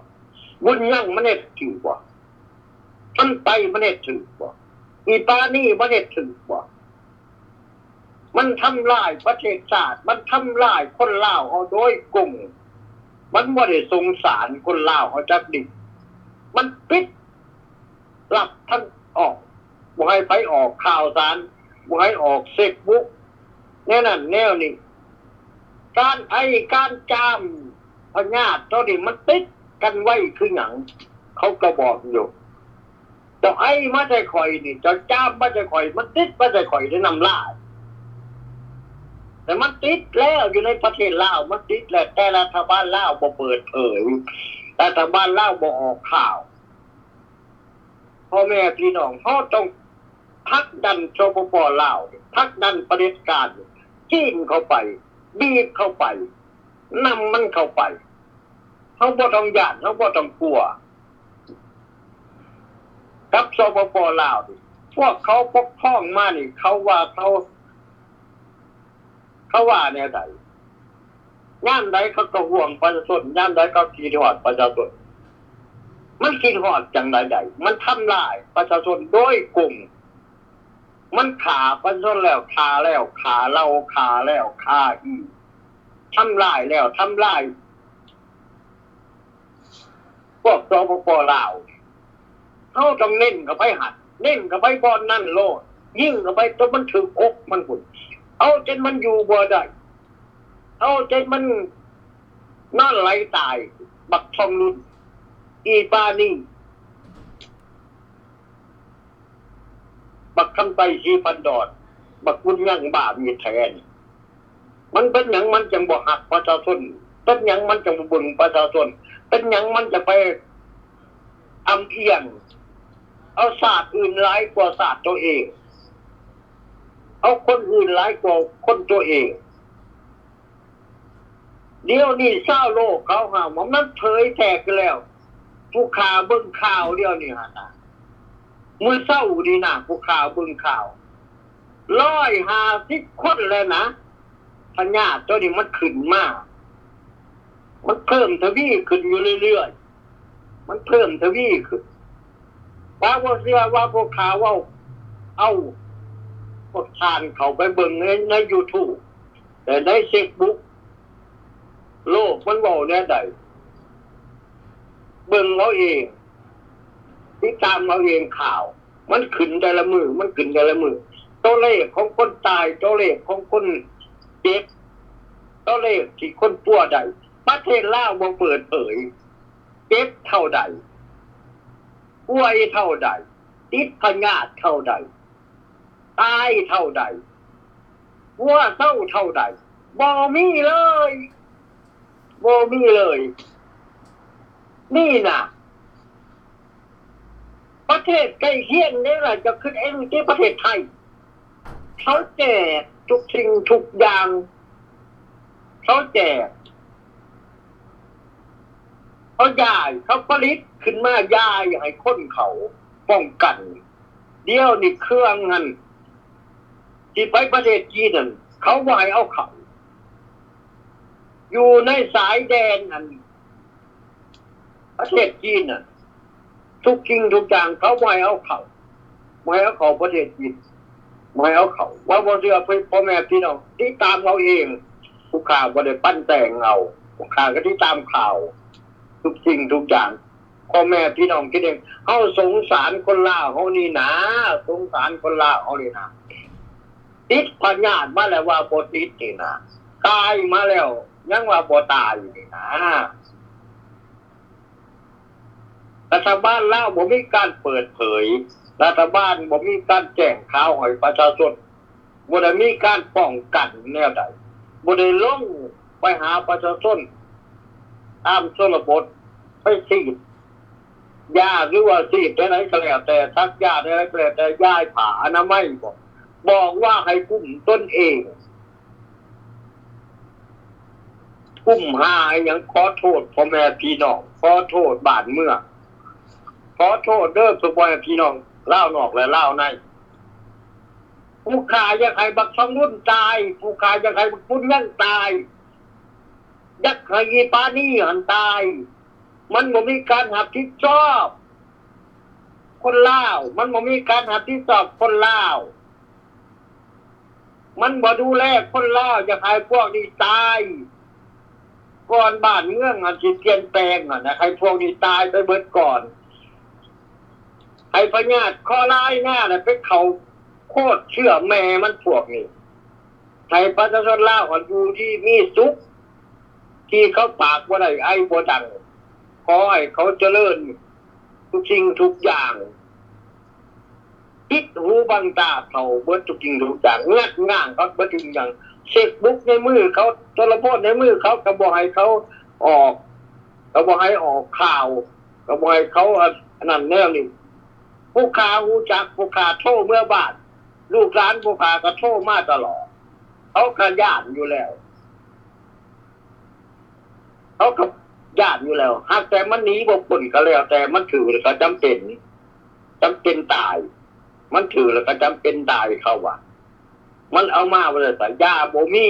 ບຸນຍັງມັນເຮັດຖືກບໍ່? ຄຳໄຕມັນເຮັດຖືກບໍ່? ອີປານີມັນເຮັດຖືກບໍ່? ມັນທຳລາຍປະເທດຊາດ, ມັນທຳລາຍຄົນລາວເຮົາໂດຍກົງ. ມັນບໍ່ໄດ້ສົງສານຄົນລາວເຮົາຈັກນິດ. ມັນປິດລັບທາງອອກ, ບໍ່ໃຫ້ໃຜອອກຂ່າວສານ, ບໍ່ໃຫ້ອອກເຟສບຸກ ແນວນັ້ນແນວນີ້. ການໄອ ການຈາມ ພະຍາດໂຕນີ້ມັນຕິດກັນໄວຄືຫຍັງ? ເຂົາກໍບອກຢູ່. ເຈົ້າໄອມາໃສ່ຂ້ອຍນີ້, ເຈົ້າຈາມມາໃສ່ຂ້ອຍ, ມັນຕິດມາໃສ່ຂ້ອຍໃນນ້ຳລາຍ. ແຕ່ມັນຕິດແລ້ວ, ຢູ່ໃນປະເທດລາວມັນຕິດແລ້ວ, ແຕ່ລັດຖະບານລາວບໍ່ເປີດເຜີຍ, ລັດຖະບານລາວບໍ່ອອກຂ່າວ. ພໍ່ແມ່ພີ່ນ້ອງ, ເຮົາຕ້ອງຜັກດັນ ສປປ ລາວ, ຜັກດັນປະເດັດການຈີນເຂົ້າໄປ, ບີບເຂົ້າໄປ, ນຳມັນເຂົ້າໄປ. ເຮົາບໍ່ຕ້ອງຢ້ານ, ເຮົາບໍ່ຕ້ອງກົວ. ກັບ ສປປ ລາວນີ້ ພວກເຂົາປົກຄອງມານີ້ ເຂົາວ່າເຂົາ ເຂົາວ່າແນວໃດ? ຍາມໃດເຂົາກໍຫ່ວງປະຊາຊົນ, ຍາມໃດເຂົາຄິດຮອດປະຊາຊົນ. ມັນຄິດຮອດຈັ່ງໃດໃດ? ມັນທຳລາຍປະຊາຊົນໂດຍກົງ. ມັນຂ້າປະຊາຊົນແລ້ວຂ້າແລ້ວຂ້າເລົ່າ, ຂ້າແລ້ວຂ້າອີກ, ທຳລາຍແລ້ວທຳລາຍ. ພວກ ສປປ ລາວ ເຮົາຕ້ອງເນັ້ນເຂົ້າໄປຫັ້ນ, ເນັ້ນເຂົ້າໄປບ່ອນນັ້ນໂລດ, ຍິງເຂົ້າໄປຈົນມັນຖືກອົກມັນພຸ້ນ, ເອົາຈົນມັນຢູ່ບໍ່ໄດ້, ເອົາຈົນມັນນອນໄຫຼຕາຍ. ບັກທອງລຸນ, ອີປານີ, ບັກຄຳໄຕ ສີພັນດອນ, ບັກບຸນຍັງ ບ້າມີແທ້ນີ້. ມັນເປັນຫຍັງມັນຈັ່ງບໍ່ຮັກປະຊາຊົນ? ເປັນຫຍັງມັນຈັ່ງບໍ່ເບິ່ງປະຊາຊົນ? ເປັນຫຍັງມັນຈະໄປອຳອຽງເອົາຊາດອື່ນຫຼາຍກວ່າຊາດໂຕເອງ, ເອົາຄົນອື່ນຫຼາຍກວ່າຄົນໂຕເອງ? ດຽວນີ້ຊາວໂລກເຂົາຫາວ່າມັນເຜີຍແຜ່ຂຶ້ນແລ້ວ. ຜູ້ຂ້າເບິ່ງຂ່າວດຽວນີ້ຫັ້ນນະ, ມື້ເຊົ້ານີ້ນະ ຜູ້ຂ້າເບິ່ງຂ່າວ ຮ້ອຍຫ້າສິບຄົນແລ້ວນະ. ພະຍາດໂຕນີ້ມັນຂຶ້ນມາ, ມັນເພີ່ມທະວີຂຶ້ນຢູ່ເລື້ອຍໆ, ມັນເພີ່ມທະວີຂຶ້ນ. ຖ້າບໍ່ເຊື່ອວ່າພວກຂ້າເວົ້າ ເອົາ ພວກທ່ານເຂົ້າໄປເບິ່ງໃນ ໃນຢູທູບ ແລະ ໃນເຟສບຸກ ໂລກມັນເວົ້າແນວໃດ ເບິ່ງເອົາເອງ ຕິດຕາມເອົາເອງ ຂ່າວມັນຂຶ້ນແຕ່ລະມື້ ມັນຂຶ້ນແຕ່ລະມື້ ຕົວເລກຂອງຄົນຕາຍ ຕົວເລກຂອງຄົນເຈັບ ຕົວເລກທີ່ຄົນປົວໄດ້ ປະເທດລາວບໍ່ເປີດເຜີຍ ເຈັບເທົ່າໃດ ປ່ວຍເທົ່າໃດ ຕິດພະຍາດເທົ່າໃດ ຕາຍເທົ່າໃດ ຜົວເຊົາເທົ່າໃດ ບໍ່ມີເລີຍ ບໍ່ມີເລີຍ. ນີ້ນະ ປະເທດໃກ້ຄຽງເດ້ລະ ເຈົ້າຄິດເອງຕິ ປະເທດໄທ ເຂົາແຈກທຸກສິ່ງທຸກຢ່າງ ເຂົາແຈກ ເຂົາຢາຍ ເຂົາຜະລິດຂຶ້ນມາຢາຍໃຫ້ຄົນເຂົາປ້ອງກັນ. ດຽວນີ້ເຄື່ອງຫັ້ນ ທີ່ໄປປະເທດຈີນນັ້ນ ເຂົາບໍ່ໃຫ້ເອົາເຂົ້າ ຢູ່ໃນຊາຍແດນອັນ ປະເທດຈີນນະ ທຸກສິ່ງທຸກຢ່າງເຂົາບໍ່ໃຫ້ເອົາເຂົ້າ ບໍ່ໃຫ້ເອົາເຂົ້າປະເທດຈີນ ບໍ່ໃຫ້ເອົາເຂົ້າ. ວ່າບໍ່ເຊື່ອ ພໍ່ແມ່ພີ່ນ້ອງຕິດຕາມເອົາເອງ ຜູ້ຂ້າບໍ່ໄດ້ປັ້ນແຕ່ງເອົາ ຜູ້ຂ້າກໍຕິດຕາມຂ່າວທຸກສິ່ງທຸກຢ່າງ. ພໍ່ແມ່ພີ່ນ້ອງຄິດເອງ ເຮົາສົງສານຄົນລາວເຮົານີ້ນາ ສົງສານຄົນລາວເຮົານີ້ນາ. ຕິດພະຍາດມາແລ້ວວ່າບໍ່ຕິດນີ້ນະ ຕາຍມາແລ້ວຍັງວ່າບໍ່ຕາຍນີ້ນະ. ລັດຖະບານລາວບໍ່ມີການເປີດເຜີຍ ລັດຖະບານບໍ່ມີການແຈ້ງຂ່າວໃຫ້ປະຊາຊົນ ບໍ່ໄດ້ມີການປ້ອງກັນແນວໃດ ບໍ່ໄດ້ລົງໄປຫາປະຊາຊົນຕາມຊົນນະບົດ ໄປສີດຢາ ຫຼືວ່າສີດແນວໃດກໍແລ້ວແຕ່ ສັກຢາແນວໃດກໍແລ້ວແຕ່ ຢາຍຜ້າອະນາໄມບໍ ບອກວ່າໃຫ້ກຸ້ມຕົນເອງ ກຸ້ມຫາອີຫຍັງ? ຂໍໂທດພໍ່ແມ່ພີ່ນ້ອງ ຂໍໂທດບ້ານເມືອງ ຂໍໂທດເດີພໍ່ແມ່ພີ່ນ້ອງລາວນອກ ແລະ ລາວໃນ. ຜູ້ຂ້າຢາກໃຫ້ບັກທອງລຸນຕາຍ ຜູ້ຂ້າຢາກໃຫ້ບັກບຸນຍັງຕາຍ ຢາກໃຫ້ອີປານີຫັ້ນຕາຍ. ມັນບໍ່ມີການຮັບຜິດຊອບ ຄົນລາວ ມັນບໍ່ມີການຮັບຜິດຊອບຄົນລາວ ມັນບໍ່ດູແລຄົນລາວ ຢາກໃຫ້ພວກນີ້ຕາຍກ່ອນບ້ານເມືອງອັນຊິປ່ຽນແປງຫັ້ນນະ ໃຫ້ພວກນີ້ຕາຍໄປເບິດກ່ອນ ໃຫ້ພະຍາດຄໍລາຍນານະໄປເຂົ້າໂຄດເຊື້ອແມ່ມັນພວກນີ້ ໃຫ້ປະຊາຊົນລາວຫັ້ນຢູ່ດີມີສຸກ ທີ່ເຂົາປາກບໍ່ໄດ້ໄອບໍ່ດັງ ຂໍໃຫ້ເຂົາຈະເລີນທຸກສິ່ງທຸກຢ່າງ ປິດຫູບັງຕາເຂົາເບິດທຸກສິ່ງທຸກຢ່າງ ງັດງາງເຂົາເບິດທຸກສິ່ງຢ່າງ ເຟສບຸກໃນມືເຂົາ ໂທລະໂພນໃນມືເຂົາ ກໍບໍ່ໃຫ້ເຂົາອອກ ກໍບໍ່ໃຫ້ອອກຂ່າວ ກໍບໍ່ໃຫ້ເຂົາອັນນັ້ນແນວນີ້. ຜູ້ຂ້າຮູ້ຈັກ ຜູ້ຂ້າໂທເມືອບ້ານ ລູກຫຼານຜູ້ຂ້າກໍໂທມາຕະຫຼອດ ເຂົາກໍຢ້ານຢູ່ແລ້ວ ເຂົາກໍຢ້ານຢູ່ແລ້ວ ຫາກແຕ່ມັນໜີບໍ່ພົ້ນກໍແລ້ວແຕ່ ມັນຖືກແລ້ວກໍຈຳເປັນ ຈຳເປັນຕາຍ ມັນຖືກແລ້ວກໍຈຳເປັນຕາຍ ເຂົາວ່າ ມັນເອົາມາບໍ່ໄດ້ໃສ ຢາບໍ່ມີ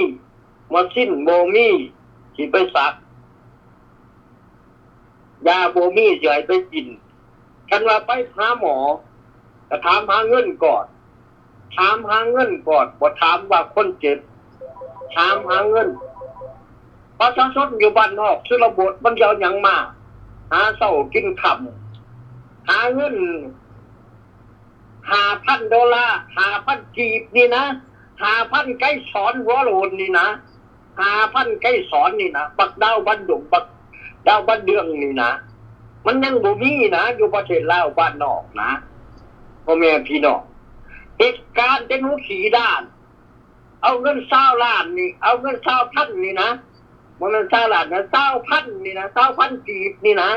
ໝໍຊິນບໍ່ມີ ຊິໄປສັກ ຢາບໍ່ມີ ຊິໃຫ້ໄປກິນ ຄັນວ່າໄປຫາໝໍ ກໍຖາມຫາເງິນກ່ອນ ຖາມຫາເງິນກ່ອນ ບໍ່ຖາມວ່າຄົນເຈັບ ຖາມຫາເງິນ. ປະຊາຊົນຢູ່ບ້ານນອກຊົນນະບົດ ມັນຈະເອົາຫຍັງມາຫາເຊົ້າກິນຄ່ຳ ຫາເງິນຫ້າພັນໂດລາ ຫ້າພັນກີບນີ້ນະ ຫ້າພັນໄກສອນຫົວໂຫຼນນີ້ນະ ຫ້າພັນໄກສອນນີ້ນະ ບັກດາວບັນດຸງ ບັກດາວບັນເດືອງນີ້ນະ ມັນຍັງບໍ່ມີນະ ຢູ່ປະເທດລາວບ້ານນອກນະ ພໍ່ແມ່ພີ່ນ້ອງ ເຮັດການເປັນຫູຂີ້ດ້ານ ເອົາເງິນຊາວລ້ານນີ້ ເອົາເງິນຊາວພັນນີ້ນະ ບໍ່ແມ່ນຊາວລ້ານນະ ຊາວພັນນີ້ນະ ຊາວພັນກີບນີ້ນະ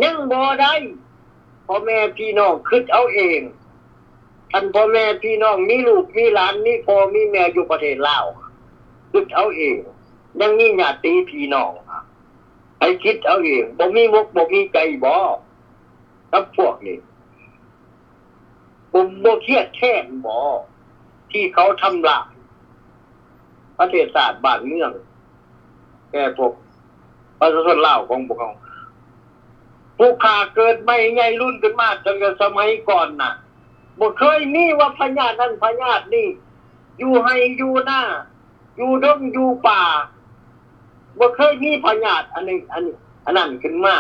ຍັງບໍ່ໄດ້. ພໍ່ແມ່ພີ່ນ້ອງຄິດເອົາເອງ ຄັນພໍ່ແມ່ພີ່ນ້ອງມີລູກມີຫຼານ ມີພໍ່ມີແມ່ຢູ່ປະເທດລາວ ຄິດເອົາເອງ ຍັງມີຍາດຕິພີ່ນ້ອງ ໃຫ້ຄິດເອົາເອງ ບໍ່ມີມົກບໍ່ມີໃຈບໍ ກັບພວກນີ້ ບໍ່ ບໍ່ຄຽດແຄ້ນບໍ ທີ່ເຂົາທຳລາຍປະເທດຊາດບ້ານເມືອງ ແກ່ພວກປະຊາຊົນລາວຂອງພວກເຮົາ. ຜູ້ຂ້າເກີດໃໝ່ໃຫຍ່ລຸນຂຶ້ນມາຕັ້ງແຕ່ສະໄໝກ່ອນນະ ບໍ່ເຄີຍມີວ່າພະຍາດນັ້ນພະຍາດນີ້ ຢູ່ໄຮ່ຢູ່ນາ ຢູ່ດົງຢູ່ປ່າ ບໍ່ເຄີຍມີພະຍາດອັນນີ້ ອັນນີ້ ອັນນັ້ນຂຶ້ນມາ.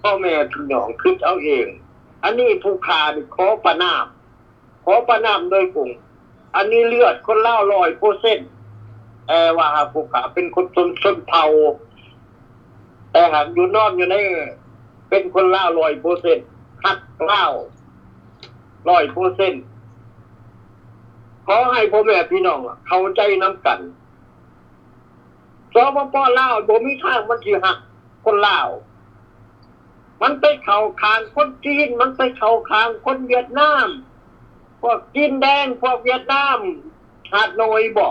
ພໍ່ແມ່ພີ່ນ້ອງຄິດເອົາເອງ. ອັນນີ້ຜູ້ຂ້ານີ້ຂໍປະນາມ ຂໍປະນາມໂດຍກົງ. ອັນນີ້ເລືອດຄົນລາວຮ້ອຍເປີເຊັນ ແຕ່ວ່າຫາກຜູ້ຂ້າເປັນຄົນຊົນ ຊົນເຜົ່າ ແຕ່ຫາກຢູ່ນອນຢູ່ໃນ ເປັນຄົນລາວຮ້ອຍເປີເຊັນ ຮັກລາວຮ້ອຍເປີເຊັນ. ຂໍໃຫ້ພໍ່ແມ່ພີ່ນ້ອງເຂົ້າໃຈນຳກັນ. ສປປ ລາວບໍ່ມີທາງມັນຊິຮັກຄົນລາວ. ມັນໄປເຂົ້າຂ້າງຄົນຈີນ, ມັນໄປເຂົ້າຂ້າງຄົນຫວຽດນາມ, ພວກຈີນແດງ, ພວກຫວຽດນາມ, ຮາໂນ້ຍບໍ,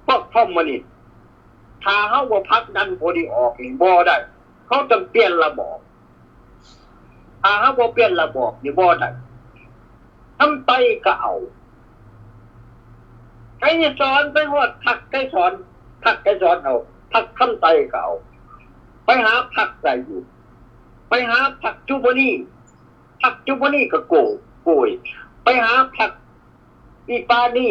ພວກຄອມມູນິດ. ຖ້າເຮົາບໍ່ຜັກດັນພວກນີ້ອອກນີ້ບໍ່ໄດ້. ເຮົາຕ້ອງປ່ຽນລະບອບ. ຖ້າເຮົາບໍ່ປ່ຽນລະບອບນີ້ບໍ່ໄດ້. ຄຳໄຕກໍເອົາ. ໄກສອນໄປຮອດພັກໄກສອນ, ພັກໄກສອນເອົາ, ພັກຄຳໄຕກໍເອົາ. ໄປຫາພັກໃດຢູ່? ໄປຫາພັກຈຸມະນີ, ພັກຈຸມະນີກໍໂກ ໂກຍ. ໄປຫາພັກ ອີປານີ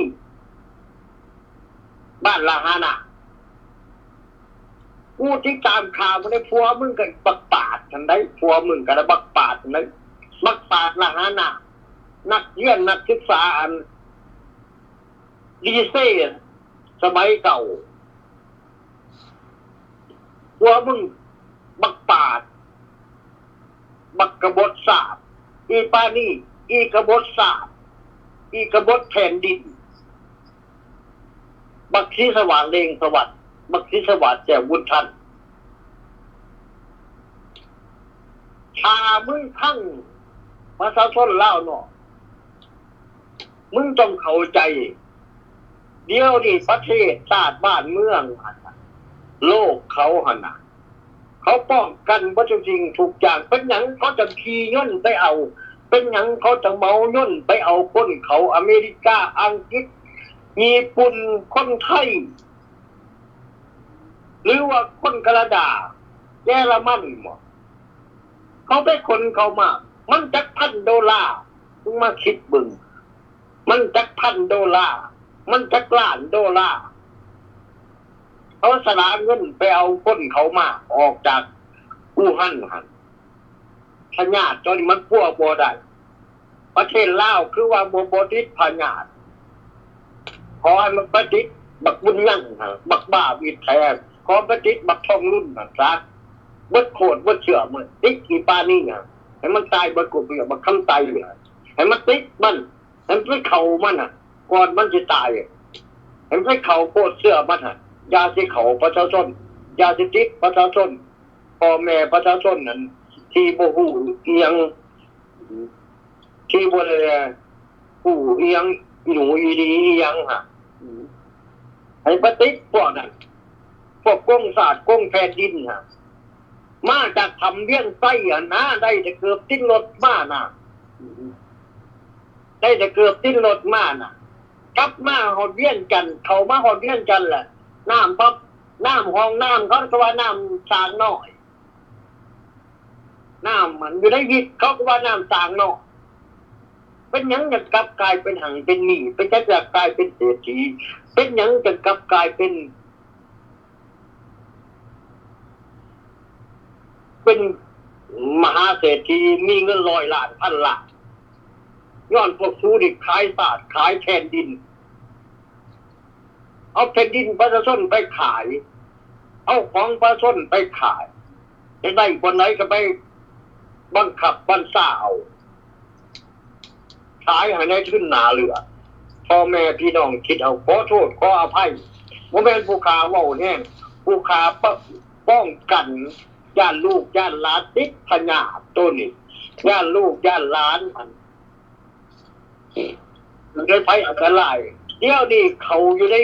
ບ້ານລະຫານາ. ກູຕິດຕາມຂ່າວມຶງໄດ໋, ຜົວມຶງກໍບັກປາດຫັ້ນໄດ໋, ຜົວມຶງກໍໄດ້ບັກປາດຫັ້ນໄດ໋, ບັກປາດລະຫານາ. ນັກຮຽນນັກສຶກສາອັນ ລີເຊ ສະໄໝເກົ່າ. ຜົວມຶງບັກປາດ, ບັກກະບົດຊາດ, ອີປານີ, ອີກະບົດຊາດ, ອີກະບົດແຜ່ນດິນ, ບັກສີສະຫວາດເລັ່ງສະຫວັດ, ບັກສີສະຫວາດແກ້ວບຸນທັນ. ຖ້າມຶງທັງປະຊາຊົນລາວນອກ ມຶງຕ້ອງເຂົ້າໃຈ, ດຽວນີ້ປະເທດຊາດບ້ານເມືອງຫັ້ນນະ ໂລກເຂົາຫັ້ນນະ ເຂົາປ້ອງກັນເບິດທຸກສິ່ງທຸກຢ່າງ. ເປັນຫຍັງເຂົາຈັ່ງຂີ່ຍົນໄປເອົາ? ເປັນຫຍັງເຂົາຈັ່ງເໝົາຍົນໄປເອົາຄົນເຂົາ? ອາເມລິກາ, ອັງກິດ, ຍີ່ປຸ່ນ, ຄົນໄທ ຫຼືວ່າຄົນການາດາ, ເຢຍລະມັນບໍ? ເຂົາໄປຂົນເຂົາມາ, ມັນຈັກພັນໂດລາ? ມຶງມາຄິດເບິ່ງ, ມັນຈັກພັນໂດລາ? ມັນຈັກລ້ານໂດລາ? ເຂົາສະຫຼະເງິນໄປເອົາຄົນເຂົາມາອອກຈາກອູຮັນຫັ້ນ. ພະຍາດຕົວນີ້ມັນປົວບໍ່ໄດ້. ປະເທດລາວຄືວ່າບໍ່ ບໍ່ຕິດພະຍາດ. ຂໍໃຫ້ມັນໄປຕິດບັກບຸນຍັງຫັ້ນ, ບັກບ້າວິດແທ້. ຂໍໄປຕິດບັກທອງລຸນຫັ້ນຊະ. ເບິດໂຄດເບິດເຊື້ອມັນ, ຕິດອີປານີຫັ້ນ. ໃຫ້ມັນຕາຍເບິດກົບເບິດ ບັກຄຳໄຕຫັ້ນ. ໃຫ້ມັນຕິດມັນ, ໃຫ້ມັນໄປເຂົ້າມັນຫັ້ນ ກ່ອນມັນຊິຕາຍ. ໃຫ້ມັນໄປເຂົ້າໂຄດເຊື້ອມັນຫັ້ນ. ຢ່າຊິເຂົ້າປະຊາຊົນ, ຢ່າຊິຕິດປະຊາຊົນ. ພໍ່ແມ່ປະຊາຊົນນັ້ນ ທີ່ບໍ່ຮູ້ອີ່ຫຍັງ, ທີ່ບໍ່ໄດ້ຮູ້ອີ່ຫຍັງ ອີ່ໜູອີ່ດີອີ່ຫຍັງຫັ້ນ, ໃຫ້ປະຕິດພວກນັ້ນ, ພວກໂກງຊາດໂກງແຜ່ນດິນຫັ້ນ. ມາຈາກຖ້ຳວຽງໄຊຫັ້ນນະ, ໄດ້ແຕ່ເກີບຕິດລົດມານະ, ໄດ້ແຕ່ເກີບຕິດລົດມານະ. ກັບມາຮອດວຽງຈັນ, ເຂົ້າມາຮອດວຽງຈັນແຫຼະ, ນ້ຳປັບ ນ້ຳຫ້ອງນ້ຳເຂົາກໍວ່ານ້ຳສ້າງນ້ອຍ, ນ້ຳມັນຢູ່ໃນວິກເຂົາກໍວ່ານ້ຳສ້າງນ້ອຍ. ເປັນຫຍັງຈັ່ງກັບກາຍເປັນຮັ່ງເປັນມີ? ເປັນຫຍັງຈັ່ງກັບກາຍເປັນເສດຖີ? ເປັນຫຍັງຈັ່ງກັບກາຍເປັນ ເປັນມະຫາເສດຖີ ມີເງິນຮ້ອຍລ້ານພັນລ້ານ? ຍ້ອນພວກສູນີ້ຂາຍຊາດຂາຍແຜ່ນດິນ. ເອົາແຜ່ນດິນປະຊາຊົນໄປຂາຍ, ເອົາຂອງປະຊາຊົນໄປຂາຍ, ຢາກໄດ້ບ່ອນໃດກໍໄປບັງຄັບບັນຊາເອົາ, ຂາຍໃຫ້ນາຍທຶນໜ້າເຫຼືອ. ພໍ່ແມ່ພີ່ນ້ອງຄິດເອົາ, ຂໍໂທດຂໍອະໄພ, ບໍ່ແມ່ນຜູ້ຂ້າເວົ້າແຮງ, ຜູ້ຂ້າປະ ປ້ອງກັນ, ຢ້ານລູກຢ້ານຫຼານຕິດພະຍາດໂຕນີ້, ຢ້ານລູກຢ້ານຫຼານຫັ້ນ ຢູ່ໃນໄພອັນຕະລາຍ. ດຽວນີ້ເຂົາຢູ່ໃນ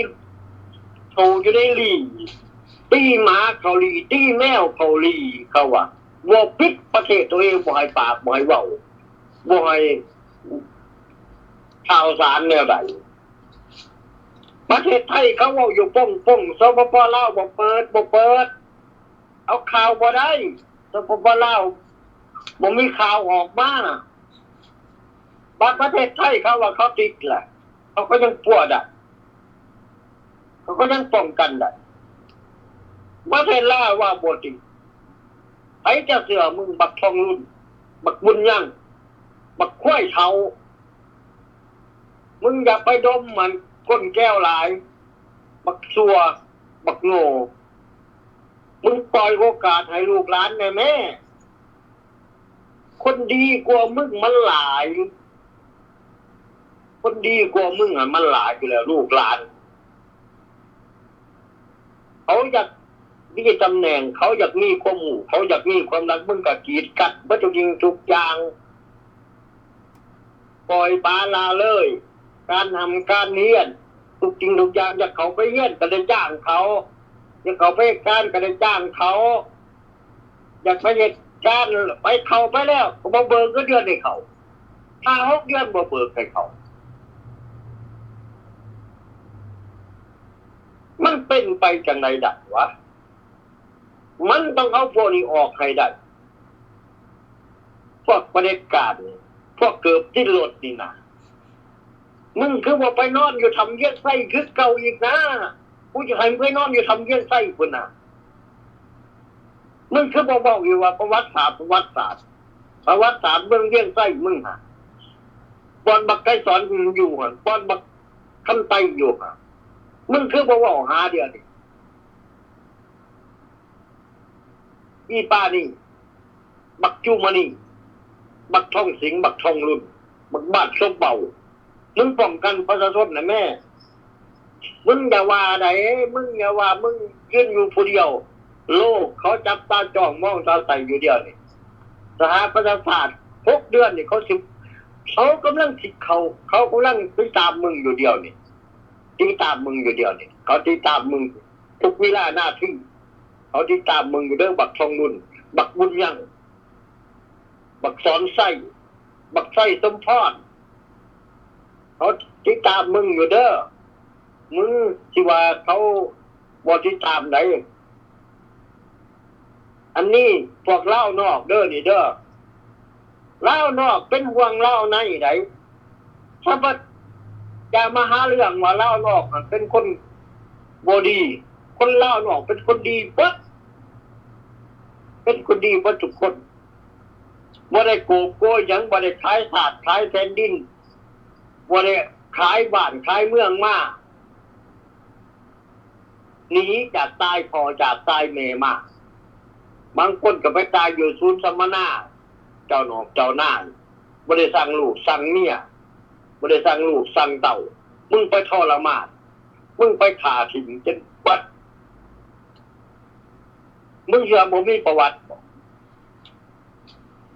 ເຂົາຢູ່ໃນລີ້, ຕີໝາເຂົາລີ້, ຕີແມວເຂົາລີ້, ເຂົາວ່າບໍ່ປິດປະເທດໂຕເອງ, ບໍ່ໃຫ້ປາກ ບໍ່ໃຫ້ເວົ້າ, ບໍ່ໃຫ້ຂ່າວສານແນວໃດ. ປະເທດໄທເຂົາເວົ້າຢູ່ໂປ່ງໆ, ສປປ ລາວບໍ່ເປີດ, ບໍ່ເປີດ. ເອົາຂ່າວບໍ່ໄດ້, ສປປ ລາວ ບໍ່ມີຂ່າວອອກມາ. ບາດປະເທດໄທເຂົາວ່າເຂົາຕິດແຫຼະ ເຂົາກໍຍັງປົວໄດ້ ເຂົາກໍຍັງປ້ອງກັນໄດ້. ປະເທດລາວວ່າບໍ່ຕິດ. ໃຜຈະເຊື່ອມຶງ ບັກທອງລຸນ, ບັກບຸນຍັງ, ບັກຄວາຍເຖົ້າ. ມຶງຢ່າໄປດົມມັນກົ້ນແກ້ວຫຼາຍ ບັກຊົ່ວ ບັກໂງ່. ມຶງປ່ອຍໂອກາດໃຫ້ລູກຫຼານແດ່ແມ້. ຄົນດີກວ່າມຶງມັນຫຼາຍ. ຄົນດີກວ່າມຶງຫັ້ນມັນຫຼາຍຢູ່ແລ້ວ ລູກຫຼານ. ເຂົາຢາກມີຕຳແໜ່ງ, ເຂົາຢາກມີຄວາມຮູ້, ເຂົາຢາກມີຄວາມລັບ, ມຶງກໍກີດກັນເບິດທຸກສິ່ງທຸກຢ່າງ. ປ່ອຍປະລະເລີຍ ການຮ່ຳການຮຽນ ທຸກສິ່ງທຸກຢ່າງ. ຢາກເຂົ້າໄປຮຽນກໍໄດ້ຈ້າງເຂົາ, ຢາກເຂົ້າໄປເຮັດການກໍໄດ້ຈ້າງເຂົາ, ຢາກໄປເຮັດການ ໄປເຂົ້າໄປແລ້ວກໍບໍ່ເບີກເງິນເດືອນໃຫ້ເຂົາ. ຫ້າຫົກເດືອນບໍ່ເບີກໃຫ້ເຂົາ. ມັນເປັນໄປຈັ່ງໃດໄດ້ວະ? ມັນຕ້ອງເອົາພວກນີ້ອອກໃຫ້ໄດ້. ພວກປະເດັດການ ພວກເກີບຕິດລົດນີ້ນະ. ມຶງຄືບໍ່ໄປນອນຢູ່ຖ້ຳວຽງໄຊຄືເກົ່າອີກນະ? ກູຈະໃຫ້ມຶງໄປນອນຢູ່ຖ້ຳວຽງໄຊພຸ້ນນະ. ມຶງຄືບໍ່ເວົ້າອີກວ່າປະຫວັດສາດ ປະຫວັດສາດ ປະຫວັດສາດເມືອງວຽງໄຊມຶງຫັ້ນ ບ່ອນບັກໄກສອນຢູ່ຫັ້ນ ບ່ອນບັກຄຳໄຕຢູ່ຫັ້ນ. ມຶງຄືບໍ່ເວົ້າຫາດຽວນີ້? ອີປານີ້ ບັກຈູມານີ ບັກທອງສິງ ບັກທອງລຸນ ບັກບາດສົມເບົາ ມຶງປ້ອງກັນປະຊາຊົນນະແມ້. ມຶງຢ່າວ່າໃດ ມຶງຢ່າວ່າ ມຶງຢືນຢູ່ຜູ້ດຽວ. ໂລກເຂົາຈັບຕາຈ້ອງມອງຕາໃສ່ຢູ່ດຽວນີ້. ສະຫະປະຊາຊາດ ຫົກເດືອນນີ້ ເຂົາຊິ ເຂົາກຳລັງຊິເຂົ້າ ເຂົາກຳລັງຕິດຕາມມຶງຢູ່ດຽວນີ້ ຕິດຕາມມຶງຢູ່ດຽວນີ້. ເຂົາຕິດຕາມມຶງທຸກເວລານາທີ. ເຂົາຕິດຕາມມຶງຢູ່ເດີ ບັກທອງລຸນ ບັກບຸນຍັງ ບັກສອນໄຊ ບັກໄຊສົມພອນ ເຂົາຕິດຕາມມຶງຢູ່ເດີ. ມຶງຊິວ່າເຂົາບໍ່ຕິດຕາມໃດ? ອັນນີ້ພວກລາວນອກເດີນີ້ເດີ. ລາວນອກເປັນຫ່ວງລາວໃນໃດ໋. ຖ້າວ່າຢ່າມາຫາເລື່ອງວ່າລາວນອກຫັ້ນເປັນຄົນບໍ່ດີ. ຄົນລາວນອກເປັນຄົນດີເບິດ ເປັນຄົນດີເບິດທຸກຄົນ. ບໍ່ໄດ້ໂກບໂກຍຫຍັງ ບໍ່ໄດ້ຂາຍຊາດຂາຍແຜ່ນດິນ ບໍ່ໄດ້ຂາຍບ້ານຂາຍເມືອງມາ. ໜີຈາກຕາຍພໍ່ຈາກຕາຍແມ່ມາ. ບາງຄົນກໍໄປຕາຍຢູ່ສູນສຳມະນາ ເຈົ້ານອກເຈົ້ານາ ບໍ່ໄດ້ສັງລູກສັງເມຍ ບໍ່ໄດ້ສັງລູກສັງເຕົ້າ. ມຶງໄປທໍລະມານ ມຶງໄປຂ້າຖິ້ມຈົນເບິດ. ມຶງເຊື່ອບໍ່ມີປະຫວັດບໍ?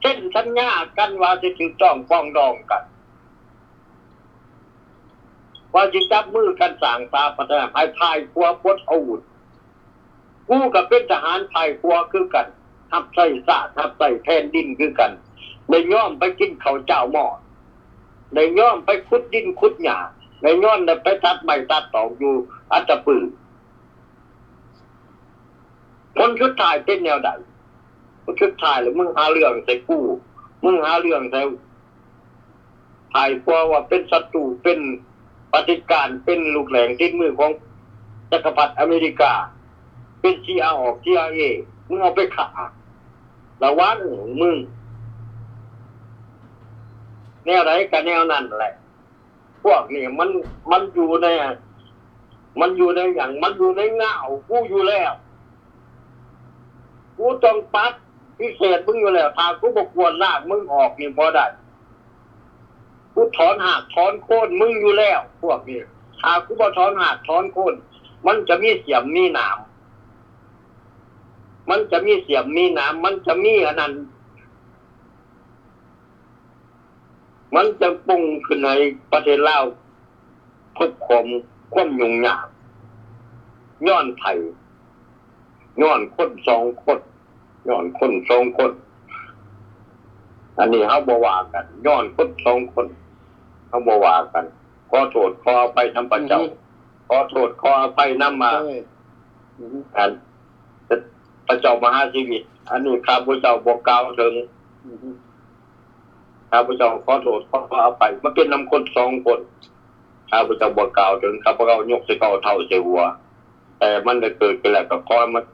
ເຊັນສັນຍາກັນວ່າຊິຖືກຕ້ອງປອງດອງກັນ ວ່າຊິຈັບມືກັນສ້າງສາພັດທະນາ ໃຫ້ຝ່າຍຂວາປົດອາວຸດ. ກູກໍເປັນທະຫານຝ່າຍຂວາຄືກັນ ຮັບໃຊ້ຊາດ ຮັບໃຊ້ແຜ່ນດິນຄືກັນ ໄດ້ຍອມໄປກິນເຂົ້າເຈົ້າໝໍ້ ໄດ້ຍອມໄປຂຸດດິນຂຸດຫຍ້າ ໄດ້ຍອມໄດ້ໄປຕັດໄມ້ຕັດຕອກຢູ່ອັດຕະປື. ຜົນສຸດທ້າຍເປັນແນວໃດ? ຜົນສຸດທ້າຍແລ້ວ ມຶງຫາເລື່ອງໃສ່ກູ ມຶງຫາເລື່ອງໃສ່ຝ່າຍຂວາວ່າເປັນສັດຕູ ເປັນປະຕິການ ເປັນລູກແຫຼງຕິດມືຂອງຈັກກະພັດອາເມລິກາ ເປັນຊີອາອອກ ຊີອາເອ ມຶງເອົາໄປຂ້າ ລະວັງມຶງ ແນວໃດກະແນວນັ້ນແຫຼະ. ພວກນີ້ມັນ ມັນຢູ່ໃນ ມັນຢູ່ໃນຫຍັງ? ມັນຢູ່ໃນງ່າວກູຢູ່ແລ້ວ. ກູຕ້ອງປັດປະຕິເສດມຶງຢູ່ແລ້ວ. ຖ້າກູບໍ່ກວາດລ້າງມຶງອອກນີ້ບໍ່ໄດ້. ກູຖອນຮາກຖອນໂຄນມຶງຢູ່ແລ້ວ ພວກນີ້. ຖ້າກູບໍ່ຖອນຮາກຖອນໂຄນ ມັນຈະມີສ່ຽມມີໜາມ. ມັນຈະມີສ່ຽມມີໜາມ. ມັນຈະມີອັນນັ້ນ. ມັນຈະປຸງຂຶ້ນໃຫ້ປະເທດລາວພົບຄວາມ ຄວາມຫຍຸ້ງຍາກ. ຍ້ອນໃຜ? ຍ້ອນຄົນສອງຄົນ. ຍ້ອນຄົນສອງຄົນ. ອັນນີ້ເຮົາບໍ່ວ່າກັນ. ຍ້ອນຄົນສອງຄົນ. ເຮົາບໍ່ວ່າກັນ. ຂໍໂທດຂໍອະໄພນຳພະເຈົ້າ. ອືຮຶ ຂໍໂທດຂໍອະໄພນຳ ອືຮຶ ອັນ ພະເຈົ້າມະຫາຊີວິດ. ອັນນີ້ຂ້າພະເຈົ້າບໍ່ກ່າວເຖິງ ຂ້າພະເຈົ້າຂໍໂທດຂໍອະໄພ ມັນເປັນນຳຄົນສອງຄົນ. ຂ້າພະເຈົ້າບໍ່ກ່າວເຖິງ ຂ້າພະເຈົ້າຍົກໃສ່ເກົ້າເທົ້າໃສ່ຫົວ ແຕ່ມັນໄດ້ເກີດຂຶ້ນແລ້ວ ກໍຂໍໃຫ້ມັນ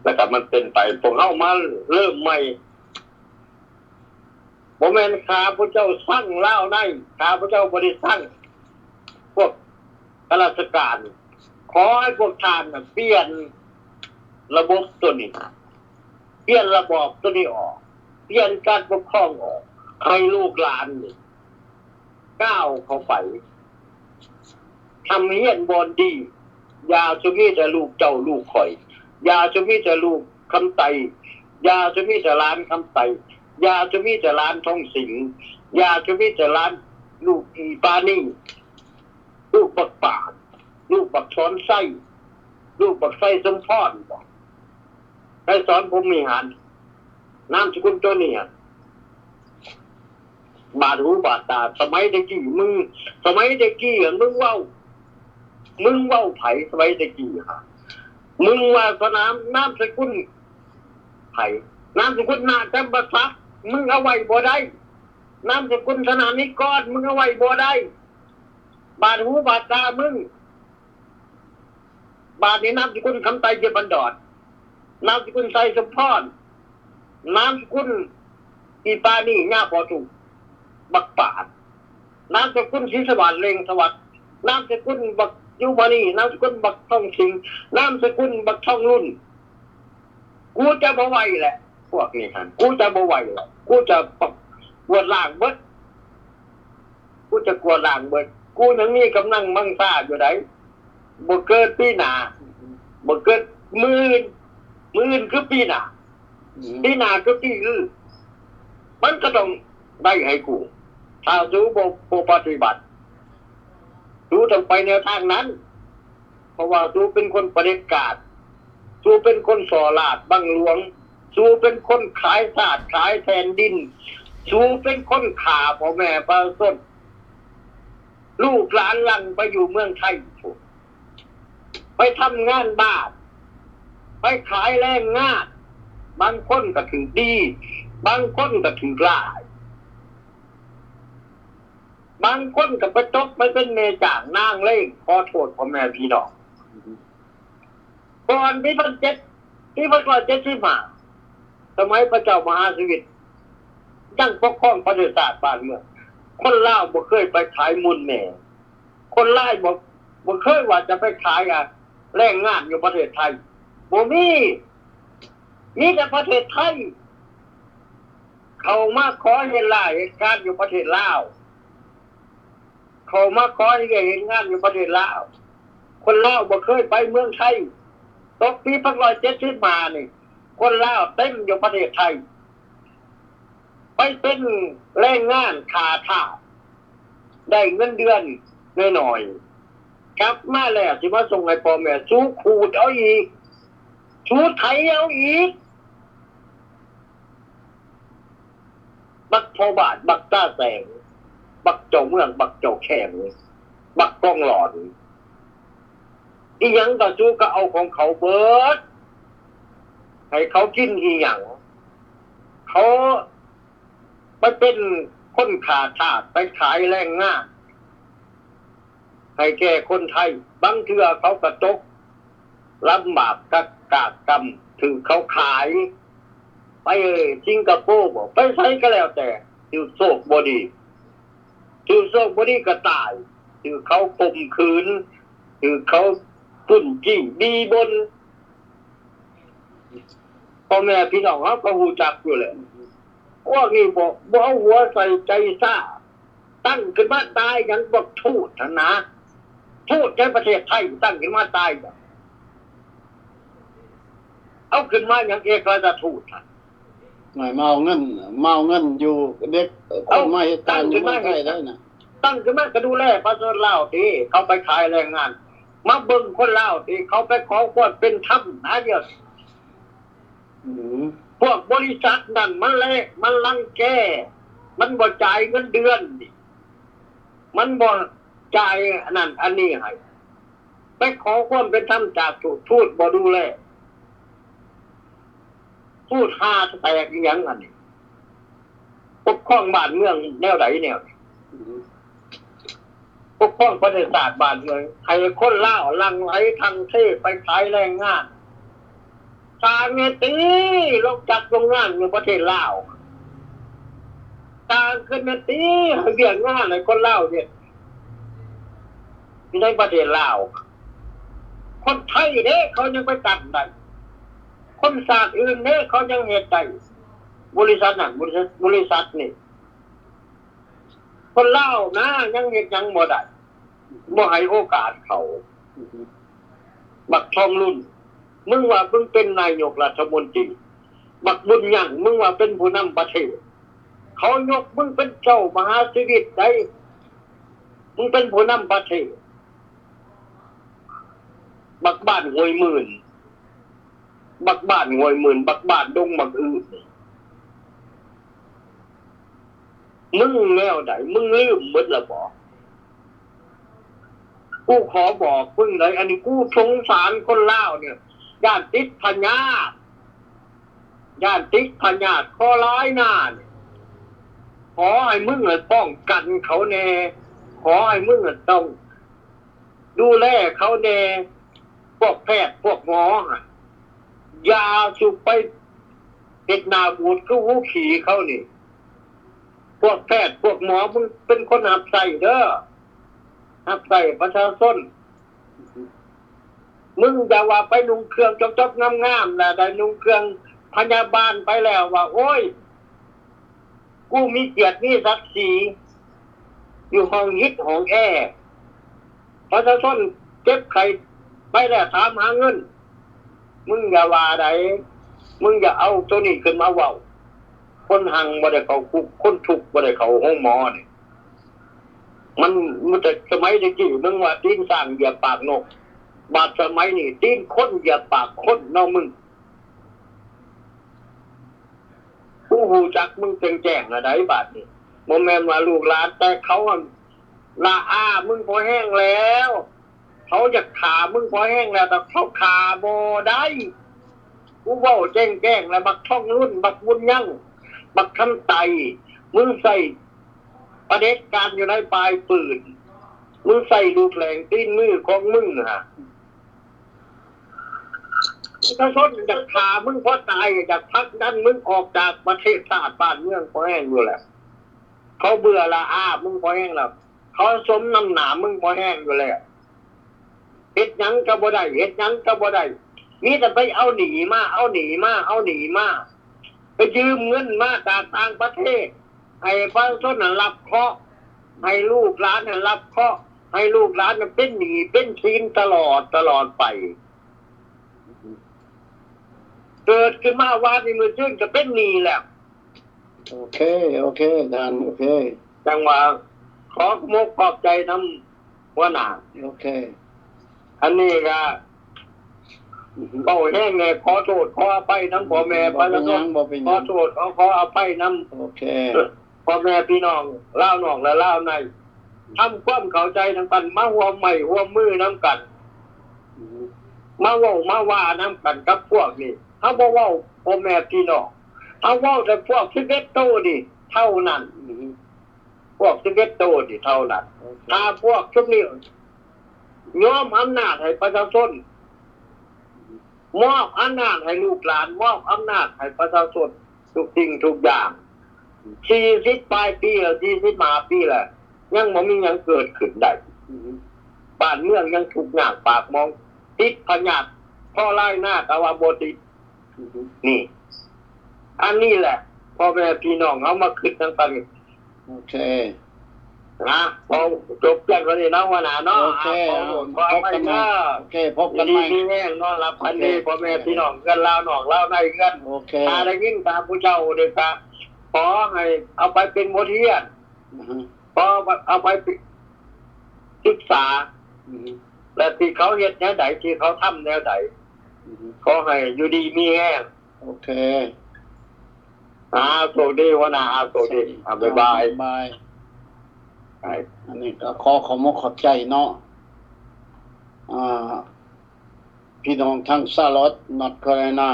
ແລ້ວກໍມັນເປັນໄປ. ພວກເຮົາມາເລີ່ມໃໝ່. ບໍ່ແມ່ນຂ້າພະເຈົ້າຊັງລາວໃນ, ຂ້າພະເຈົ້າບໍ່ໄດ້ຊັງພວກຂ້າລາຊະການ. ຂໍໃຫ້ພວກທ່ານນະປ່ຽນລະບົບໂຕນີ້, ປ່ຽນລະບອບໂຕນີ້ອອກ, ປ່ຽນການປົກຄອງອອກ, ໃຫ້ລູກຫຼານນີ້ ກ້າວເຂົ້າໄປ ຮ່ຳຮຽນບ່ອນດີ. ຢ່າຈະມີແຕ່ລູກເຈົ້າລູກຂ້ອຍ, ຢ່າຈະມີແຕ່ລູກຄຳໄຕ, ຢ່າຈະມີແຕ່ຫຼານຄຳໄຕ, ຢ່າຈະມີແຕ່ຫຼານທອງສິງ, ຢ່າຈະມີແຕ່ຫຼານລູກອີປານີ, ລູກບັກປາດ, ລູກບັກສອນໄຊ, ລູກບັກໄຊສົມພອນບໍ? ໄກສອນ ພົມວິຫານ ນາມສະກຸນໂຕນີ້ຫັ້ນ ບາດຫູບາດຕາ. ສະໄໝແຕ່ກີ້ ມຶງ ສະໄໝແຕ່ກີ້ຫັ້ນ ມຶງເວົ້າ ມຶງເວົ້າໃຜ? ສະໄໝແຕ່ກີ້ຫັ້ນ ມຶງວ່າສະໜາມ ນາມສະກຸນໃຜ? ນາມສະກຸນນາຈຳປາສັກ ມຶງເອົາໄວ້ບໍ່ໄດ້. ນາມສະກຸນສະໜາມນິກອນ ມຶງເອົາໄວ້ບໍ່ໄດ້. ບາດຫູບາດຕາມຶງ. ບາດນີ້ນາມສະກຸນຄຳໄຕ ເຢັບບັນດອນ, ນາມສະກຸນໄຊສົມພອນ, ນາມສະກຸນອີປານີ ຍາພໍ່ຕູ້ ບັກປາດ, ນາມສະກຸນສີສະຫວາດ ເລັ່ງສະຫວັດ, ນາມສະກຸນບັກຢູ່ມານີ, ນາມສະກຸນບັກທອງສິງ, ນາມສະກຸນບັກທອງລຸນ. ກູຈະບໍ່ໄຫວແຫຼະ ພວກນີ້ຫັ້ນ ກູຈະບໍ່ໄຫວແຫຼະ. ກູຈະກວາດລ້າງເບິດ. ກູຈະກວາດລ້າງເບິດ. ກູຍັງມີກຳລັງມັງຊາຢູ່ໃດ໋. ບໍ່ເກີດປີໜ້າ, ບໍ່ເກີດມື້ອື່ນ, ມື້ອື່ນຄືປີໜ້າ, ອືມ ປີໜ້າຄືປີອື່ນ. ມັນກໍຕ້ອງໄດ້ໃຫ້ກູ. ຖ້າສູບໍ່ ບໍ່ປະຕິບັດ, ສູຕ້ອງໄປແນວທາງນັ້ນ. ເພາະວ່າສູເປັນຄົນຜະເດັດການ, ສູເປັນຄົນສໍ້ລາດບັງຫຼວງ, ສູເປັນຄົນຂາຍຊາດຂາຍແຜ່ນດິນ, ສູເປັນຄົນຂ້າພໍ່ແມ່ປະຊາຊົນ. ລູກຫຼານຫຼັ່ງໄປຢູ່ເມືອງໄທພຸ້ນ, ໄປທຳງານບ້ານ, ໄປຂາຍແຮງງານ, ບາງຄົນກໍຖືກດີ, ບາງຄົນກໍຖືກຫຼາຍ. ບາງຄົນກໍໄປຕົກໄປເປັນແມ່ຈ້າງນາງເລງ, ຂໍໂທດພໍ່ແມ່ພີ່ນ້ອງ. ກ່ອນປີພັນເຈັດ ປີພັນເກົ້າຮ້ອຍເຈັດສິບຫ້າ ສະໄໝພະເຈົ້າມະຫາຊີວິດ ຍັງປົກຄອງປະເທດຊາດບ້ານເມືອງ, ຄົນລາວບໍ່ເຄີຍໄປຂາຍມູນແມ່, ຄົນລາວບໍ່ ບໍ່ເຄີຍວ່າຈະໄປຂາຍ ອາ ແຮງງານຢູ່ປະເທດໄທ, ບໍ່ມີ. ມີແຕ່ປະເທດໄທ ເຂົ້າມາຂໍເຮັດລາເຮັດການຢູ່ປະເທດລາວ, ເຂົ້າມາຂໍເຮັດວຽກເຮັດງານຢູ່ປະເທດລາວ. ຄົນລາວບໍ່ເຄີຍໄປເມືອງໄທ. ຕົກປີພັນເກົ້າຮ້ອຍເຈັດສິບຫ້ານີ້ ຄົນລາວເຕັມຢູ່ປະເທດໄທ, ໄປເປັນແຮງງານຂ້າທາດ. ໄດ້ເງິນເດືອນໜ້ອຍໆ, ກັບມາແລ້ວຊິມາສົ່ງໃຫ້ພໍ່ແມ່, ສູຂູດເອົາອີກ, ສູໄຖເອົາອີກ. ບັກພໍ່ບ້ານ, ບັກຕາແສງ, ບັກເຈົ້າເມືອງ, ບັກເຈົ້າແຂວງ, ບັກກອງຫຼອນ, ອີ່ຫຍັງກໍສູກໍເອົາຂອງເຂົາເບິດ. ໃຫ້ເຂົາກິນອີ່ຫຍັງ? ເຂົາ ໄປເປັນຄົນຂ້າທາດ, ໄປຂາຍແຮງງານໃຫ້ແກ່ຄົນໄທ. ບາງເທື່ອເຂົາກໍຕົກລຳບາກກະກາກກຳ, ຖືກເຂົາຂາຍໄປສິງກະໂປບໍ, ໄປໃສກໍແລ້ວແຕ່, ຖືກໂຊກບໍ່ດີ, ຖືກໂຊກບໍ່ດີກໍຕາຍ, ຖືກເຂົາຂົ່ມຂືນ, ຖືກເຂົາປຸ້ນຈີ້ບີບົນ. ພໍ່ແມ່ພີ່ນ້ອງເຮົາກໍຮູ້ຈັກຢູ່ແຫຼະ. ພວກນີ້ບໍ່ ບໍ່ເອົາຫົວໃສ່ໃຈຊາ, ຕັ້ງຂຶ້ນມາຕາຍຫຍັງ ພວກທູດຫັ້ນນະ. ທູດໃນປະເທດໄທຕັ້ງຂຶ້ນມາຕາຍຫຍັງ? ເອົາຂຶ້ນມາຫຍັງເອກະລາຊະທູດຫັ້ນ? ໝາຍມາເອົາເງິນ ມາເອົາເງິນຢູ່ເດັກ ເອົາ ຄົນມາເຮັດການຢູ່ເມືອງໄທໄດ້ນະ. ຕັ້ງຂຶ້ນມາກໍດູແລປະຊາຊົນລາວຕິ, ເຂົາໄປຂາຍແຮງງານ. ມາເບິ່ງຄົນລາວທີ່ເຂົາໄປຂໍຄວາມເປັນທຳຫາດຽວ. ອືມ ພວກບໍລິສັດນັ້ນມັນແລະ ມັນລັງແກ, ມັນບໍ່ຈ່າຍເງິນເດືອນນີ້, ມັນບໍ່ຈ່າຍອັນນັ້ນອັນນີ້ໃຫ້, ໄປຂໍຄວາມເປັນທຳຈາກທູດ, ທູດບໍ່ດູແລ. ພູດຮ່າແຕກອີ່ຫຍັງອັນນີ້ ປົກຄອງບ້ານເມືອງແນວໃດແນວນີ້ ປົກຄອງປະເທດຊາດບ້ານເມືອງ ໃຫ້ຄົນລາວຫຼັ່ງໄຫຼທັ່ງເທໄປຂາຍແຮງງານ. ສ້າງແດ່ຕິ ໂຮງຈັກໂຮງງານຢູ່ປະເທດລາວ ສ້າງຂຶ້ນແດ່ຕິ ໃຫ້ວຽກງານໃຫ້ຄົນລາວເຮັດ ຢູ່ໃນປະເທດລາວ. ຄົນໄທເດ້ ເຂົາຍັງໄປຕັ້ງໄດ້ ຄົນຊາດອື່ນເດ້ ເຂົາຍັງເຮັດໄດ້ ບໍລິສັດນັ້ນ ບໍລິສັດ ບໍລິສັດນີ້ ຄົນລາວນະ ຍັງເຮັດຫຍັງບໍ່ໄດ້ ບໍ່ໃຫ້ໂອກາດເຂົາ. ບັກທອງລຸນ ມຶງວ່າມຶງເປັນນາຍົກລັດຖະມົນຕີ, ບັກບຸນຍັງ ມຶງວ່າເປັນຜູ້ນຳປະເທດ, ເຂົາຍົກມຶງເປັນເຈົ້າມະຫາຊີວິດໃດ໋, ມຶງເປັນຜູ້ນຳປະເທດ. ບັກບ້ານຫ້ວຍໝື່ນ ບັກບ້ານຫ້ວຍໝື່ນ ບັກບ້ານດົງບັກອຶນີ້ ມຶງແນວໃດ? ມຶງລືມໝົດລະບໍ? ກູຂໍບອກມຶງໄດ໋ ອັນນີ້ກູສົງສານຄົນລາວນີ້ ຢ້ານຕິດພະຍາດ ຢ້ານຕິດພະຍາດຄໍລາຍໜ້ານີ້ ຂໍໃຫ້ມຶງປ້ອງກັນເຂົາແດ່ ຂໍໃຫ້ມຶງຕ້ອງ ດູແລເຂົາແດ່ ພວກແພດພວກໝໍຫັ້ນ ຢ່າສຸໄປເຮັດໜ້າບູດຄືຫູຂີ້ເຂົານີ້. ພວກແພດພວກໝໍ ມຶງເປັນຄົນຮັບໃຊ້ເດີ ຮັບໃຊ້ປະຊາຊົນ. ມຶງຢ່າວ່າໄປນຸ່ງເຄື່ອງຈົບໆງາມໆ ແລ້ວໄດ້ນຸ່ງເຄື່ອງພະຍາບານໄປແລ້ວວ່າ ໂອ້ຍ ກູມີກຽດມີສັກສີ ຢູ່ຫ້ອງຮີດຫ້ອງແອ ປະຊາຊົນເຈັບໄຂ້ໄປແລ້ວຖາມຫາເງິນ. ມຶງຢ່າວ່າໃດ໋ ມຶງຢ່າເອົາໂຕນີ້ຂຶ້ນມາເວົ້າ. ຄົນຮັ່ງບໍ່ໄດ້ເຂົ້າຄຸກ ຄົນທຸກບໍ່ໄດ້ເຂົ້າໂຮງໝໍນີ້ ມັນ ມັນແຕ່ສະໄໝແຕ່ກີ້ ມຶງວ່າຕີນຊ້າງຢຽບປາກນົກ ບາດສະໄໝນີ້ຕີນຄົນຢຽບປາກຄົນເນາະມຶງ. ກູຮູ້ຈັກມຶງແຈ້ງໆລະໃດ໋ ບາດນີ້ ບໍ່ແມ່ນວ່າລູກຫຼານ ແຕ່ເຂົາຫັ້ນລະອາມຶງພໍແຮງແລ້ວ ເຂົາຢາກຂ້າມຶງພໍແຮງແລ້ວ ແຕ່ເຂົາຂ້າບໍ່ໄດ້. ກູເວົ້າແຈ້ງໆແລ້ວ ບັກທອງລຸນ ບັກບຸນຍັງ ບັກຄຳໄຕ ມຶງໃຊ້ປະເດັດການຢູ່ໃນປາຍປືນ ມຶງໃຊ້ລູກແຫຼງຕີນມືຂອງມຶງຫັ້ນ ປະຊາຊົນຢາກຂ້າມຶງພໍຕາຍ ຢາກຜັກດັນມຶງອອກຈາກປະເທດຊາດບ້ານເມືອງພໍແຮງຢູ່ແລ້ວ. ເຂົາເບື່ອລະອາມຶງພໍແຮງແລ້ວ ເຂົາສົມນ້ຳໜ້າມຶງພໍແຮງຢູ່ແລ້ວ. ເຮັດຫຍັງກະບໍ່ໄດ້ ເຮັດຫຍັງກະບໍ່ໄດ້ ມີແຕ່ໄປເອົາໜີ້ມາ ເອົາໜີ້ມາ ເອົາໜີ້ມາ ໄປຢືມເງິນມາຈາກຕ່າງປະເທດ ໃຫ້ປະຊາຊົນນັ້ນຮັບເຄາະ ໃຫ້ລູກຫຼານນັ້ນຮັບເຄາະ ໃຫ້ລູກຫຼານນັ້ນເປັນໜີ້ເປັນສິນຕະຫຼອດ ຕະຫຼອດໄປ. ເກີດຂຶ້ນມາວານນີ້ມື້ຊືນກະເປັນໜີ້ແລ້ວ. ໂອເຄ ໂອເຄ ທ່ານ ໂອເຄ. ຈັ່ງວ່າ ຂໍຂອບອົກຂອບໃຈນຳຫົວໜ້າ. ໂອເຄ. ອັນນີ້ກະເວົ້າແຮງແດ່ ຂໍໂທດຂໍອະໄພນຳພໍ່ແມ່ປະຊາຊົນ ບໍ່ເປັນຫຍັງ ບໍ່ເປັນຫຍັງ ຂໍໂທດ ຂໍ ຂໍອະໄພນຳ ໂອເຄ ພໍ່ແມ່ພີ່ນ້ອງລາວນອກ ແລະ ລາວໃນ ທຳຄວາມເຂົ້າໃຈນຳກັນ ມາຮ່ວມໄມ້ຮ່ວມມືນຳກັນ ອືຮຶ ມາເວົ້າມາວ່ານຳກັນກັບພວກນີ້. ເຮົາບໍ່ເວົ້າພໍ່ແມ່ພີ່ນ້ອງ ເຮົາເວົ້າແຕ່ພວກສິບເອັດໂຕນີ້ເທົ່ານັ້ນ ອືຮຶ ພວກສິບເອັດໂຕນີ້ເທົ່ານັ້ນ. ໂອເຄ ຖ້າພວກຊຸມນີ້ຍອມອຳນາດໃຫ້ປະຊາຊົນ ມອບອຳນາດໃຫ້ລູກຫຼານ ມອບອຳນາດໃຫ້ປະຊາຊົນ ທຸກສິ່ງທຸກຢ່າງ ສີ່ສິບປາຍປີແລ້ວ ສີ່ສິບຫ້າປີແລ້ວ ຍັງບໍ່ມີຫຍັງເກີດຂຶ້ນໄດ້. ອືຮຶ ບ້ານເມືອງຍັງທຸກຍາກປາກໝອງ ຕິດພະຍາດພໍລາຍໜ້າກະວ່າບໍ່ຕິດ. ອືຮຶ ນີ້ ອັນນີ້ແຫຼະ ພໍ່ແມ່ພີ່ນ້ອງເຮົາມາຄິດນຳກັນ. ໂອເຄ ນະ ຂໍຈົບພຽງເທົ່ານີ້ເນາະ ຫົວໜ້າເນາະ. ໂອເຄ ຂໍໂທດ ຂໍອະໄພເດີ. ໂອເຄ ພົບກັນໃໝ່ ຢູ່ດີມີແຮງ ນອນຫຼັບຝັນດີ. ໂອເຄ ພໍ່ແມ່ພີ່ນ້ອງເຮືອນລາວນອກລາວໃນເຮືອນ. ໂອເຄ ຖ້າໄດ້ຍິນຕາມຜູ້ເຈົ້ານີ້ກະ ຂໍໃຫ້ເອົາໄປເປັນບົດຮຽນ ອືຮຶ ຂໍເອົາໄປສຶກສາ ອືຮຶ ແລະ ທີ່ເຂົາເຮັດແນວໃດ ທີ່ເຂົາທຳແນວໃດ ອືຮຶ ຂໍໃຫ້ຢູ່ດີມີແຮງ. ໂອເຄ ອາ ໂຊກດີ ຫົວໜ້າ ອາ ໂຊກດີ ອາ ບາຍບາຍ ບາຍບາຍ. ອັນນີ້ກະຂໍຂອບອົກຂອບໃຈເນາະ ອາ ພີ່ນ້ອງທາງຊາລອດ ນອດຄາໂຣໄລນາ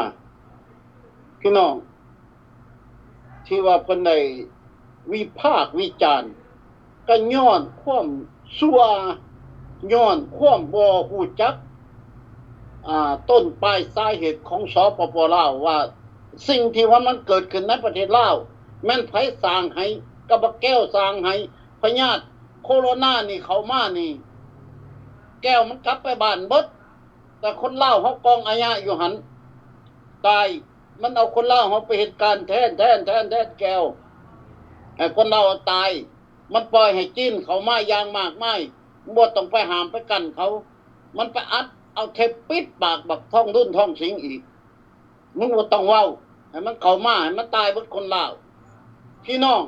ພີ່ນ້ອງ ທີ່ວ່າເພິ່ນໄດ້ວິພາກວິຈານ ກໍຍ້ອນຄວາມຊົ່ວ ຍ້ອນຄວາມບໍ່ຮູ້ຈັກ ອ່າ ຕົ້ນປາຍສາເຫດຂອງ ສປປ ລາວ ວ່າສິ່ງທີ່ວ່າມັນເກີດຂຶ້ນໃນປະເທດລາວ ແມ່ນໃຜສ້າງໃຫ້ ກໍບັກແກ້ວສ້າງໃຫ້ ພະຍາດໂຄໂຣນານີ້ເຂົ້າມານີ້ ແກ້ວມັນກັບໄປບ້ານເບິດ ແຕ່ຄົນລາວເຮົາກອງອາຍະຢູ່ຫັ້ນ ຕາຍ ມັນເອົາຄົນລາວເຮົາໄປເຮັດການແທນ ແທນ ແທນ ແທນແກ້ວ ໃຫ້ຄົນລາວຕາຍ ມັນປ່ອຍໃຫ້ຈີນເຂົ້າມາຢ່າງມາກມາຍ ບໍ່ຕ້ອງໄປຫ້າມໄປກັ້ນເຂົາ ມັນໄປອັດເອົາເທັບປິດປາກບັກທອງລຸນ ທອງສິງອີກ ມຶງບໍ່ຕ້ອງເວົ້າ ໃຫ້ມັນເຂົ້າມາ ໃຫ້ມັນຕາຍເບິດຄົນລາວ. ພີ່ນ້ອງ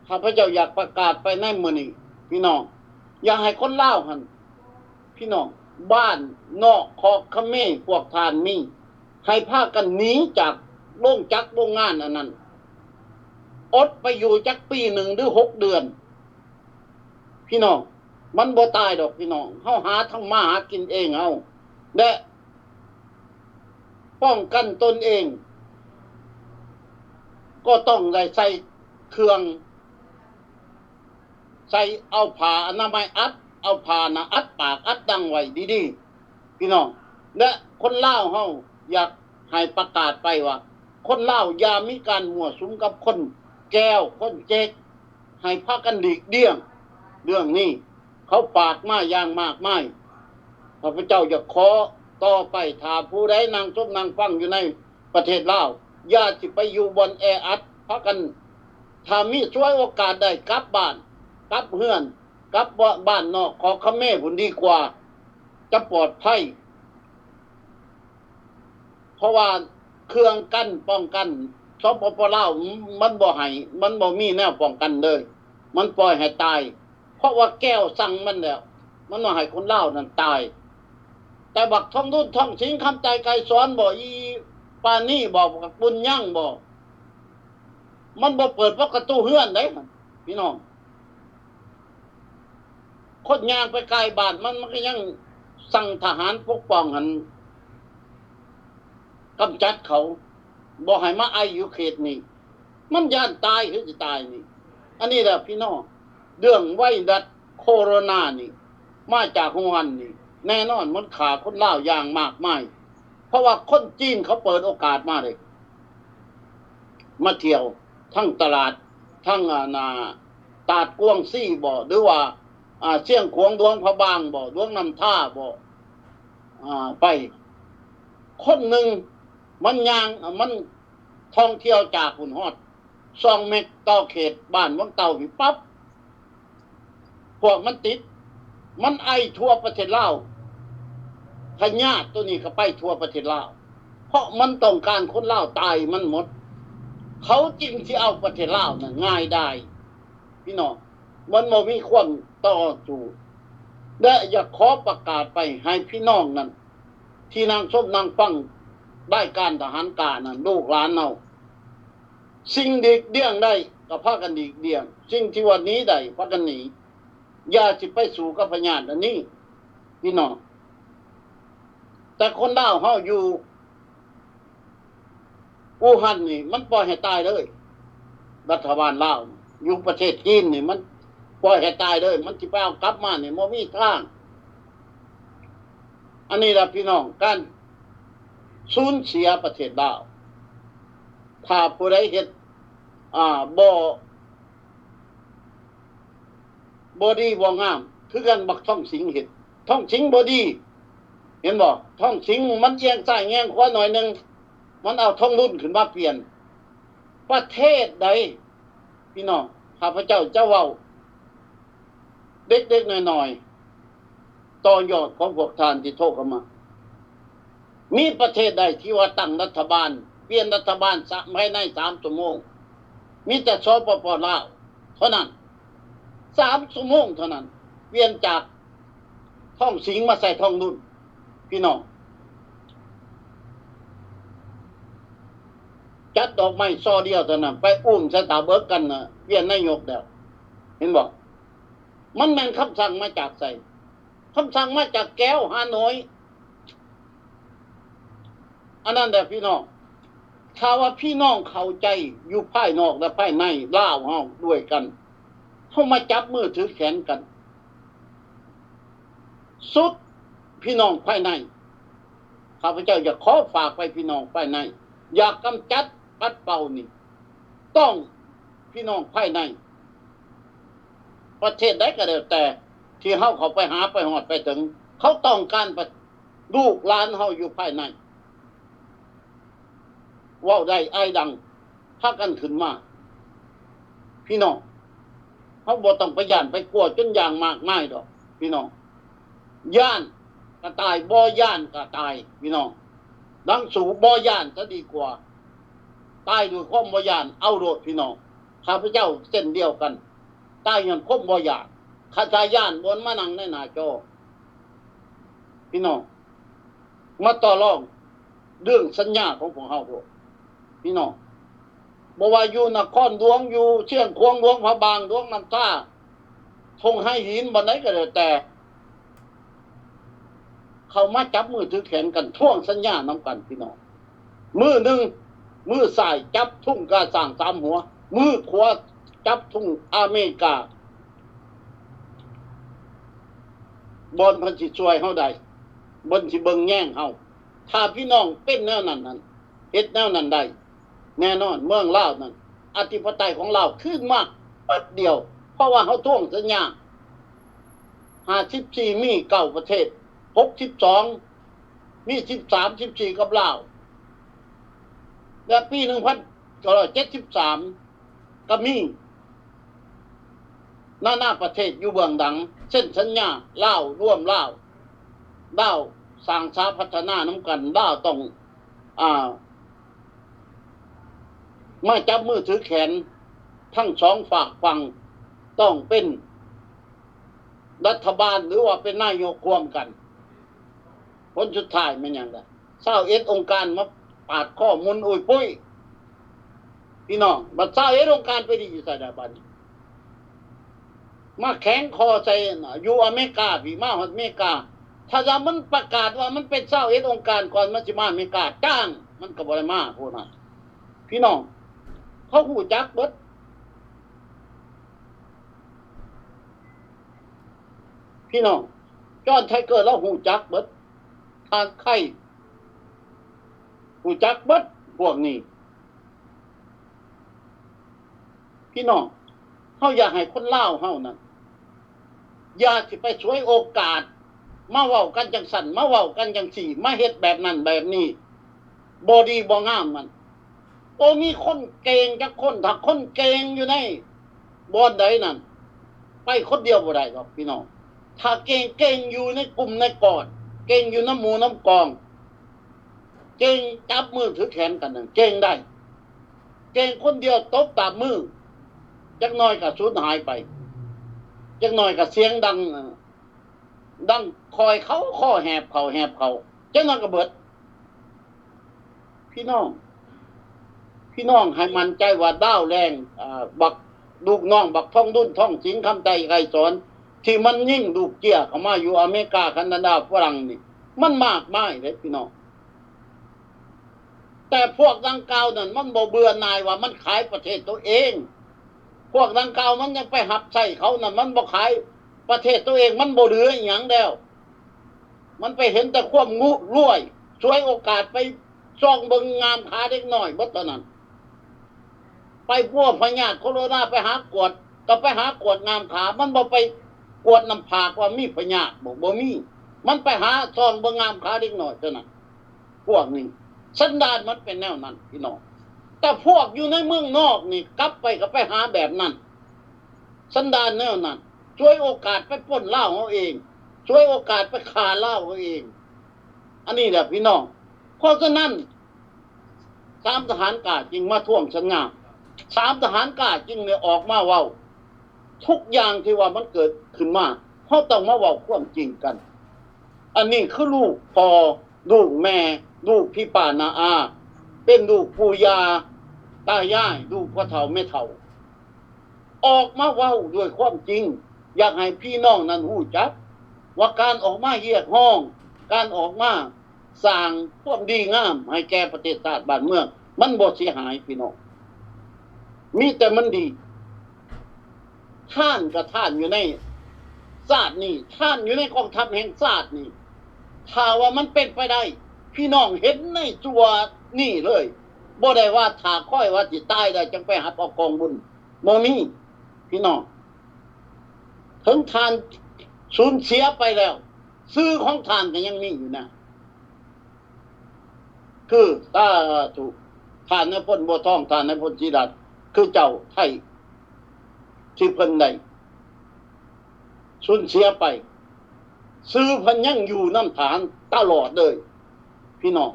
ຂ້າພະເຈົ້າຢາກປະກາດໄປໃນມື້ນີ້ ພີ່ນ້ອງ ຢ່າໃຫ້ຄົນລາວຫັ້ນ ພີ່ນ້ອງ ບ້ານນອກຂອກຂະເມ ພວກທ່ານມີ ໃຫ້ພາກັນໜີຈາກໂລງຈັກໂລງງານອັນນັ້ນ ອົດໄປຢູ່ຈັກປີໜຶ່ງ ຫຼື ຫົກເດືອນ ພີ່ນ້ອງ ມັນບໍ່ຕາຍດອກ ພີ່ນ້ອງ ເຮົາຫາທຳມາຫາກິນເອງເຮົາ ແລະ ປ້ອງກັນຕົນເອງ ກໍຕ້ອງໄດ້ໃສ່ເຄື່ອງ ໃສ່ເອົາຜ້າອະນາໄມອັດ ເອົາຜ້ານະອັດປາກອັດດັງໄວ້ດີໆ ພີ່ນ້ອງ ແລະ ຄົນລາວເຮົາຢາກໃຫ້ປະກາດໄປວ່າ ຄົນລາວຢ່າມີການມົ້ວສຸມກັບຄົນແກ້ວ ຄົນເຈັກ ໃຫ້ພາກັນຫຼີກລ່ຽງເລື່ອງນີ້ ເຂົາຝາກມາຢ່າງມາກມາຍ ຂ້າພະເຈົ້າຢາກຂໍຕໍ່ໄປ ຖ້າຜູ້ໃດນັ່ງຊົມນັ່ງຟັງຢູ່ໃນປະເທດລາວ ຢ່າຊິໄປຢູ່ບ່ອນແອອັດ ພາກັນ ຖ້າມີສວຍໂອກາດໄດ້ກັບບ້ານ ກັບເຮືອນ ກັບບ້ານນອກຂອກຂະເມພຸ້ນດີກວ່າ ຈະປອດໄພ ເພາະວ່າເຄື່ອງກັ້ນປ້ອງກັນ ສປປ ລາວ ມັນບໍ່ໃຫ້ ມັນບໍ່ມີແນວປ້ອງກັນເລີຍ ມັນປ່ອຍໃຫ້ຕາຍ ເພາະວ່າແກ້ວສັ່ງມັນແລ້ວ ມັນວ່າໃຫ້ຄົນລາວນັ້ນຕາຍ ແຕ່ບັກທອງລຸນ ທອງສິງ ຄຳໃຈ ໄກສອນບໍ ອີປານີບໍ ບັກບຸນຍັງບໍ ມັນບໍ່ເປີດປະຕູເຮືອນເດ້ ພີ່ນ້ອງ ຄົນຍ່າງໄປໃກ້ບ້ານມັນ ມັນກໍຍັງສັ່ງທະຫານປົກປ້ອງຫັ້ນ ກຳຈັດເຂົາ ບໍ່ໃຫ້ມາໄອຢູ່ເຂດນີ້ ມັນຢ້ານຕາຍຄືຊິຕາຍນີ້ ອັນນີ້ແຫຼະພີ່ນ້ອງ ເລື່ອງໄວຣັສໂຄໂຣນານີ້ ມາຈາກຫູຮັນນີ້ ແນ່ນອນມັນຂ້າຄົນລາວຢ່າງມາກມາຍ ເພາະວ່າຄົນຈີນເຂົາເປີດໂອກາດມາເດ້ ມາທ່ຽວ ທັງຕະຫຼາດ ທັງ ອັນນ່າ ຕາດກວາງຊີບໍ ຫຼືວ່າ ອ່າ ຊຽງຂວາງ ຫຼວງພະບາງບໍ ຫຼວງນ້ຳທາບໍ ອ່າ ໄປ ຄົນໜຶ່ງ ມັນຍ່າງ ມັນທ່ອງທ່ຽວຈາກພຸ້ນຮອດສອງເມັກຕໍ່ເຂດບ້ານວັງເຕົ່ານີ້ປັບ ພວກມັນຕິດ ມັນໄອທົ່ວປະເທດລາວ ພະຍາດໂຕນີ້ກໍໄປທົ່ວປະເທດລາວ ເພາະມັນຕ້ອງການຄົນລາວຕາຍມັນໝົດ ເຂົາຈຶ່ງຊິເອົາປະເທດລາວນັ້ນງ່າຍດາຍ ພີ່ນ້ອງ ມັນບໍ່ມີຄວາມຕໍ່ສູ້ ແລະ ຢາກຂໍປະກາດໄປໃຫ້ພີ່ນ້ອງນັ້ນ ທີ່ນັ່ງຊົມນັ່ງຟັງລາຍການທະຫານການນັ້ນ ລູກຫຼານເຮົາ ສິ່ງຫຼີກລ່ຽງໄດ້ກໍພາກັນຫຼີກລ່ຽງ ສິ່ງທີ່ວ່າໜີໄດ້ພາກັນໜີ ຢ່າຊິໄປສູ້ກັບພະຍາດອັນນີ້ ພີ່ນ້ອງ ແຕ່ຄົນລາວເຮົາຢູ່ ອູຮັນນີ້ມັນປ່ອຍໃຫ້ຕາຍເລີຍ ລັດຖະບານລາວຢູ່ປະເທດຈີນນີ້ມັນປ່ອຍໃຫ້ຕາຍເລີຍ ມັນຊິໄປເອົາກັບມານີ້ບໍ່ມີທາງ ອັນນີ້ລະພີ່ນ້ອງ ການສູນເສຍປະເທດລາວ ຖ້າຜູ້ໃດເຮັດ ອ່າ ບໍ່ ບໍ່ດີບໍ່ງາມ ຄືກັນບັກທອງສິງເຮັດ ທອງສິງບໍ່ດີ ເຫັນບໍ່ ທອງສິງມັນອຽງຊ້າຍແງງຂວາໜ້ອຍໜຶ່ງ ມັນເອົາທອງລຸນຂຶ້ນມາປ່ຽນ ປະເທດໃດ ພີ່ນ້ອງ ຂ້າພະເຈົ້າຈະເວົ້າ ເດັກໆນ້ອຍໆ ຕໍ່ຍອດຂອງພວກທ່ານທີ່ໂທເຂົ້າມາ ມີປະເທດໃດທີ່ວ່າຕັ້ງລັດຖະບານ ປ່ຽນລັດຖະບານສະ ພາຍໃນສາມຊົ່ວໂມງ ມີແຕ່ ສປປ ລາວ ເທົ່ານັ້ນ ສາມຊົ່ວໂມງເທົ່ານັ້ນ ປ່ຽນຈາກທອງສິງມາໃສ່ທອງລຸນ ພີ່ນ້ອງ ຈັດດອກໄມ້ຊໍດຽວເທົ່ານັ້ນ ໄປອຸ້ມໃສ່ຕາເບີກກັນນະ ປ່ຽນນາຍົກແລ້ວ ເຫັນບໍ່? ມັນແມ່ນຄຳສັ່ງມາຈາກໃສ? ຄຳສັ່ງມາຈາກແກວ ຮ່າໂນ້ຍ ອັນນັ້ນແຫຼະພີ່ນ້ອງ ຖ້າວ່າພີ່ນ້ອງເຂົ້າໃຈຢູ່ພາຍນອກ ແລະ ພາຍໃນລາວເຮົາດ້ວຍກັນ, ເຮົາມາຈັບມືຖືແຂນກັນ ສຸດພີ່ນ້ອງພາຍໃນ. ຂ້າພະເຈົ້າຢາກຂໍຝາກໄປພີ່ນ້ອງພາຍໃນ, ຢາກກຳຈັດປັດເປົ່ານີ້ ຕ້ອງພີ່ນ້ອງພາຍໃນ ປະເທດໃດກໍແລ້ວແຕ່ ທີ່ເຮົາເຂົ້າໄປຫາ ໄປຮອດໄປເຖິງ, ເຂົາຕ້ອງການປະ ລູກຫຼານເຮົາຢູ່ພາຍໃນ ເວົ້າໄດ້ອ້າຍດັງ ພາກັນຂຶ້ນມາ. ພີ່ນ້ອງ, ເຮົາບໍ່ຕ້ອງໄປຢ້ານໄປກົວຈົນຢ່າງມາກມາຍດອກພີ່ນ້ອງ. ຢ້ານກໍຕາຍ, ບໍ່ຢ້ານກໍຕາຍພີ່ນ້ອງ. ດັ່ງສູ້ບໍ່ຢ້ານຊະດີກວ່າ, ຕາຍດ້ວຍຄວາມບໍ່ຢ້ານ. ເອົາໂລດພີ່ນ້ອງ, ຂ້າພະເຈົ້າເຊັ່ນດຽວກັນ, ຕາຍຍ້ອນຄວາມບໍ່ຢ້ານ. ຄັນຖ້າຢ້ານ ບໍ່ມານັ່ງໃນໜ້າຈໍ. ພີ່ນ້ອງ, ມາຕໍ່ລອງເລື່ອງສັນຍາຂອງພວກເຮົາໂລດພີ່ນ້ອງ. ບໍ່ວ່າຢູ່ນະຄອນຫຼວງ, ຢູ່ຊຽງຂວາງ, ຫຼວງພະບາງ, ຫຼວງນ້ຳທາ, ທົ່ງໄຫຫີນ, ບ່ອນໃດກໍແລ້ວແຕ່, ເຂົ້າມາຈັບມືຖືແຂນກັນ ທວງສັນຍານຳກັນພີ່ນ້ອງ. ມືໜຶ່ງ, ມືຊ້າຍຈັບທຸງກາຊ້າງສາມຫົວ, ມືຂວາຈັບທຸງອາເມລິກາ. ບ່ອນເພິ່ນຊິຊ່ວຍເຮົາໄດ້, ເພິ່ນຊິເບິ່ງແຍງເຮົາ. ຖ້າພີ່ນ້ອງເປັນແນວນັ້ນນັ້ນ, ເຮັດແນວນັ້ນໄດ້, ແນ່ນອນເມືອງລາວນັ້ນ ອະທິປະໄຕຂອງລາວຄືນມາປັບດຽວ, ເພາະວ່າເຮົາທວງສັນຍາ. ຫ້າສິບສີ່ ມີເກົ້າປະເທດ, ຫົກສິບສອງ ມີສິບສາມ ສິບສີ່ ກັບລາວ, ແລະ ປີໜຶ່ງພັນເກົ້າຮ້ອຍເຈັດສິບສາມ ກໍມີ ນານາປະເທດຢູ່ເບື້ອງຫຼັງ ເຊັນສັນຍາ ລາວລວມລາວ, ລາວສ້າງສາພັດທະນານຳກັນ, ລາວຕ້ອງ ອ່າ ມາຈັບມືຖືແຂນທັງສອງຟາກຝັ່ງ, ຕ້ອງເປັນລັດຖະບານ ຫຼືວ່າເປັນນາຍົກຮ່ວມກັນ. ຜົນສຸດທ້າຍແມ່ນຫຍັງລະ? ຊາວເອັດອົງການມາປາດຄໍໝຸນອຸ້ຍປຸ້ຍ. ພີ່ນ້ອງ, ບັດຊາວເອັດອົງການໄປດີຢູ່ໃສລະບັດນີ້? ມາແຂງຄໍໃສ່ຢູ່ອາເມລິກາພີ້, ມາຮອດອາເມລິກາ. ຖ້າວ່າມັນປະກາດວ່າມັນເປັນຊາວເອັດອົງການກ່ອນ ມັນຊິມາອາເມລິກາ, ຈ້າງມັນກໍບໍ່ໄດ້ມາຜູ້ນັ້ນ. ພີ່ນ້ອງ, ເຂົາຮູ້ຈັກເບິດ. ພີ່ນ້ອງ, ຈອນໄທເກີລາວຮູ້ຈັກເບິດ, ທ່ານໄຄຮູ້ຈັກເບິດພວກນີ້. ພີ່ນ້ອງ, ເຮົາຢາກໃຫ້ຄົນລາວເຮົານັ້ນ ຢ່າຊິໄປສວຍໂອກາດ ມາເວົ້າກັນຈັ່ງຊັ້ນ, ມາເວົ້າກັນຈັ່ງຊີ້, ມາເຮັດແບບນັ້ນແບບນີ້, ບໍ່ດີບໍ່ງາມນັ້ນ. ບໍ່ມີຄົນເກັ່ງຈັກຄົນ. ຖ້າຄົນເກັ່ງຢູ່ໃນບ່ອນໃດນັ້ນ ໄປຄົນດຽວບໍ່ໄດ້ດອກພີ່ນ້ອງ. ຖ້າເກັ່ງ, ເກັ່ງຢູ່ໃນກຸ່ມໃນກ້ອນ, ເກັ່ງຢູ່ນຳໝູ່ນຳກອງ, ເກັ່ງຈັບມືຖືແຂນກັນນັ້ນ ເກັ່ງໄດ້. ເກັ່ງຄົນດຽວຕົບຕາບມື, ຈັກໜ່ອຍກໍສູນຫາຍໄປ, ຈັກໜ່ອຍກໍສຽງດັງ, ດັງຄອຍເຂົ້າ, ຄໍແຫບເຂົ້າ, ແຫບເຂົ້າ, ຈັກໜ່ອຍກໍເບິດ. ພີ່ນ້ອງ, ພີ່ນ້ອງໃຫ້ໝັ້ນໃຈວ່າດາວແລງ, ອາ, ບັກ, ລູກນ້ອງບັກທອງດຸນ ທອງສິງ ຄຳໄຕ ໄກສອນ ທີ່ມັນຍິງລູກເຈ້ຍເຂົ້າມາຢູ່ອາເມລິກາ, ຄານາດາ, ຝຣັ່ງນີ້ ມັນມາກມາຍເດ້ພີ່ນ້ອງ. ແຕ່ພວກດັ່ງກ່າວນັ້ນ ມັນບໍ່ເບື່ອໜ່າຍວ່າມັນຂາຍປະເທດຕົວເອງ. ພວກດັ່ງກ່າວມັນຍັງໄປຮັບໃຊ້ເຂົານັ້ນ, ມັນບໍ່ຂາຍປະເທດຕົວເອງ, ມັນບໍ່ເຫຼືອອີ່ຫຍັງແລ້ວ. ມັນໄປເຫັນແຕ່ຄວາມງຸລວຍ, ສວຍໂອກາດໄປສ່ອງເບິ່ງງາມຂາເດັກນ້ອຍເບິດເທົ່ານັ້ນ. ໄປປົວພະຍາດໂຄໂຣນາ ໄປຫາກວດ, ກໍໄປຫາກວດງາມຂາ, ມັນບໍ່ໄປກວດນ້ຳຜາກວ່າມີພະຍາດບໍ່, ບໍ່ມີ. ມັນໄປຫາສ່ອງເບິ່ງງາມຂາເດັກນ້ອຍເທົ່ານັ້ນ. ພວກນີ້ສັນດານມັນເປັນແນວນັ້ນພີ່ນ້ອງ. ແຕ່ພວກຢູ່ໃນເມືອງນອກນີ້ ກັບໄປກໍໄປຫາແບບນັ້ນ. ສັນດານແນວນັ້ນ ສວຍໂອກາດໄປປຸ້ນລາວເຮົາເອງ, ສວຍໂອກາດໄປຂ້າລາວເຮົາເອງ. ອັນນີ້ແຫຼະພີ່ນ້ອງ. ເພາະສະນັ້ນ ສາມທະຫານກ້າຈຶ່ງມາທວງສັນຍາ, ສາມທະຫານກ້າຈຶ່ງໄດ້ອອກມາເວົ້າ. ທຸກຢ່າງທີ່ວ່າມັນເກີດຂຶ້ນມາ ເຮົາຕ້ອງມາເວົ້າຄວາມຈິງກັນ. ອັນນີ້ຄືລູກພໍ່ ລູກແມ່ ລູກພີ່ປ້ານ້າອາ, ເປັນລູກປູ່ຍ່າຕາຍາຍ, ລູກພໍ່ເຖົ້າແມ່ເຖົ້າ ອອກມາເວົ້າດ້ວຍຄວາມຈິງ. ຢາກໃຫ້ພີ່ນ້ອງນັ້ນຮູ້ຈັກວ່າການອອກມາຮຽກຮ້ອງ, ການອອກມາ ສ້າງຄວາມດີງາມໃຫ້ແກ່ປະເທດຊາດບ້ານເມືອງ ມັນບໍ່ເສຍຫາຍພີ່ນ້ອງ ມີແຕ່ມັນດີ. ທ່ານກໍທ່ານຢູ່ໃນຊາດນີ້ ທ່ານຢູ່ໃນກອງທັບແຫ່ງຊາດນີ້ ຖ້າວ່າມັນເປັນໄປໄດ້ ພີ່ນ້ອງເຫັນໃນຕົວນີ້ເລີຍ ບໍ່ໄດ້ວ່າຖ້າຂ້ອຍວ່າຊິຕາຍແລ້ວຈັ່ງໄປຮັບເອົາກອງບຸນ ບໍ່ມີ ພີ່ນ້ອງ. ເຖິງທ່ານສູນເສຍໄປແລ້ວ ຊື່ຂອງທ່ານກໍຍັງມີຢູ່ນະ ຄື ສາທຸ ທ່ານນາຍພົນບົວທອງ ທ່ານນາຍພົນສີລັດ ຄືເຈົ້າໄທ ທີ່ເພິ່ນໄດ້ສູນເສຍໄປ ຊື່ເພິ່ນຍັງຢູ່ນຳທ່ານຕະຫຼອດເລີຍ ພີ່ນ້ອງ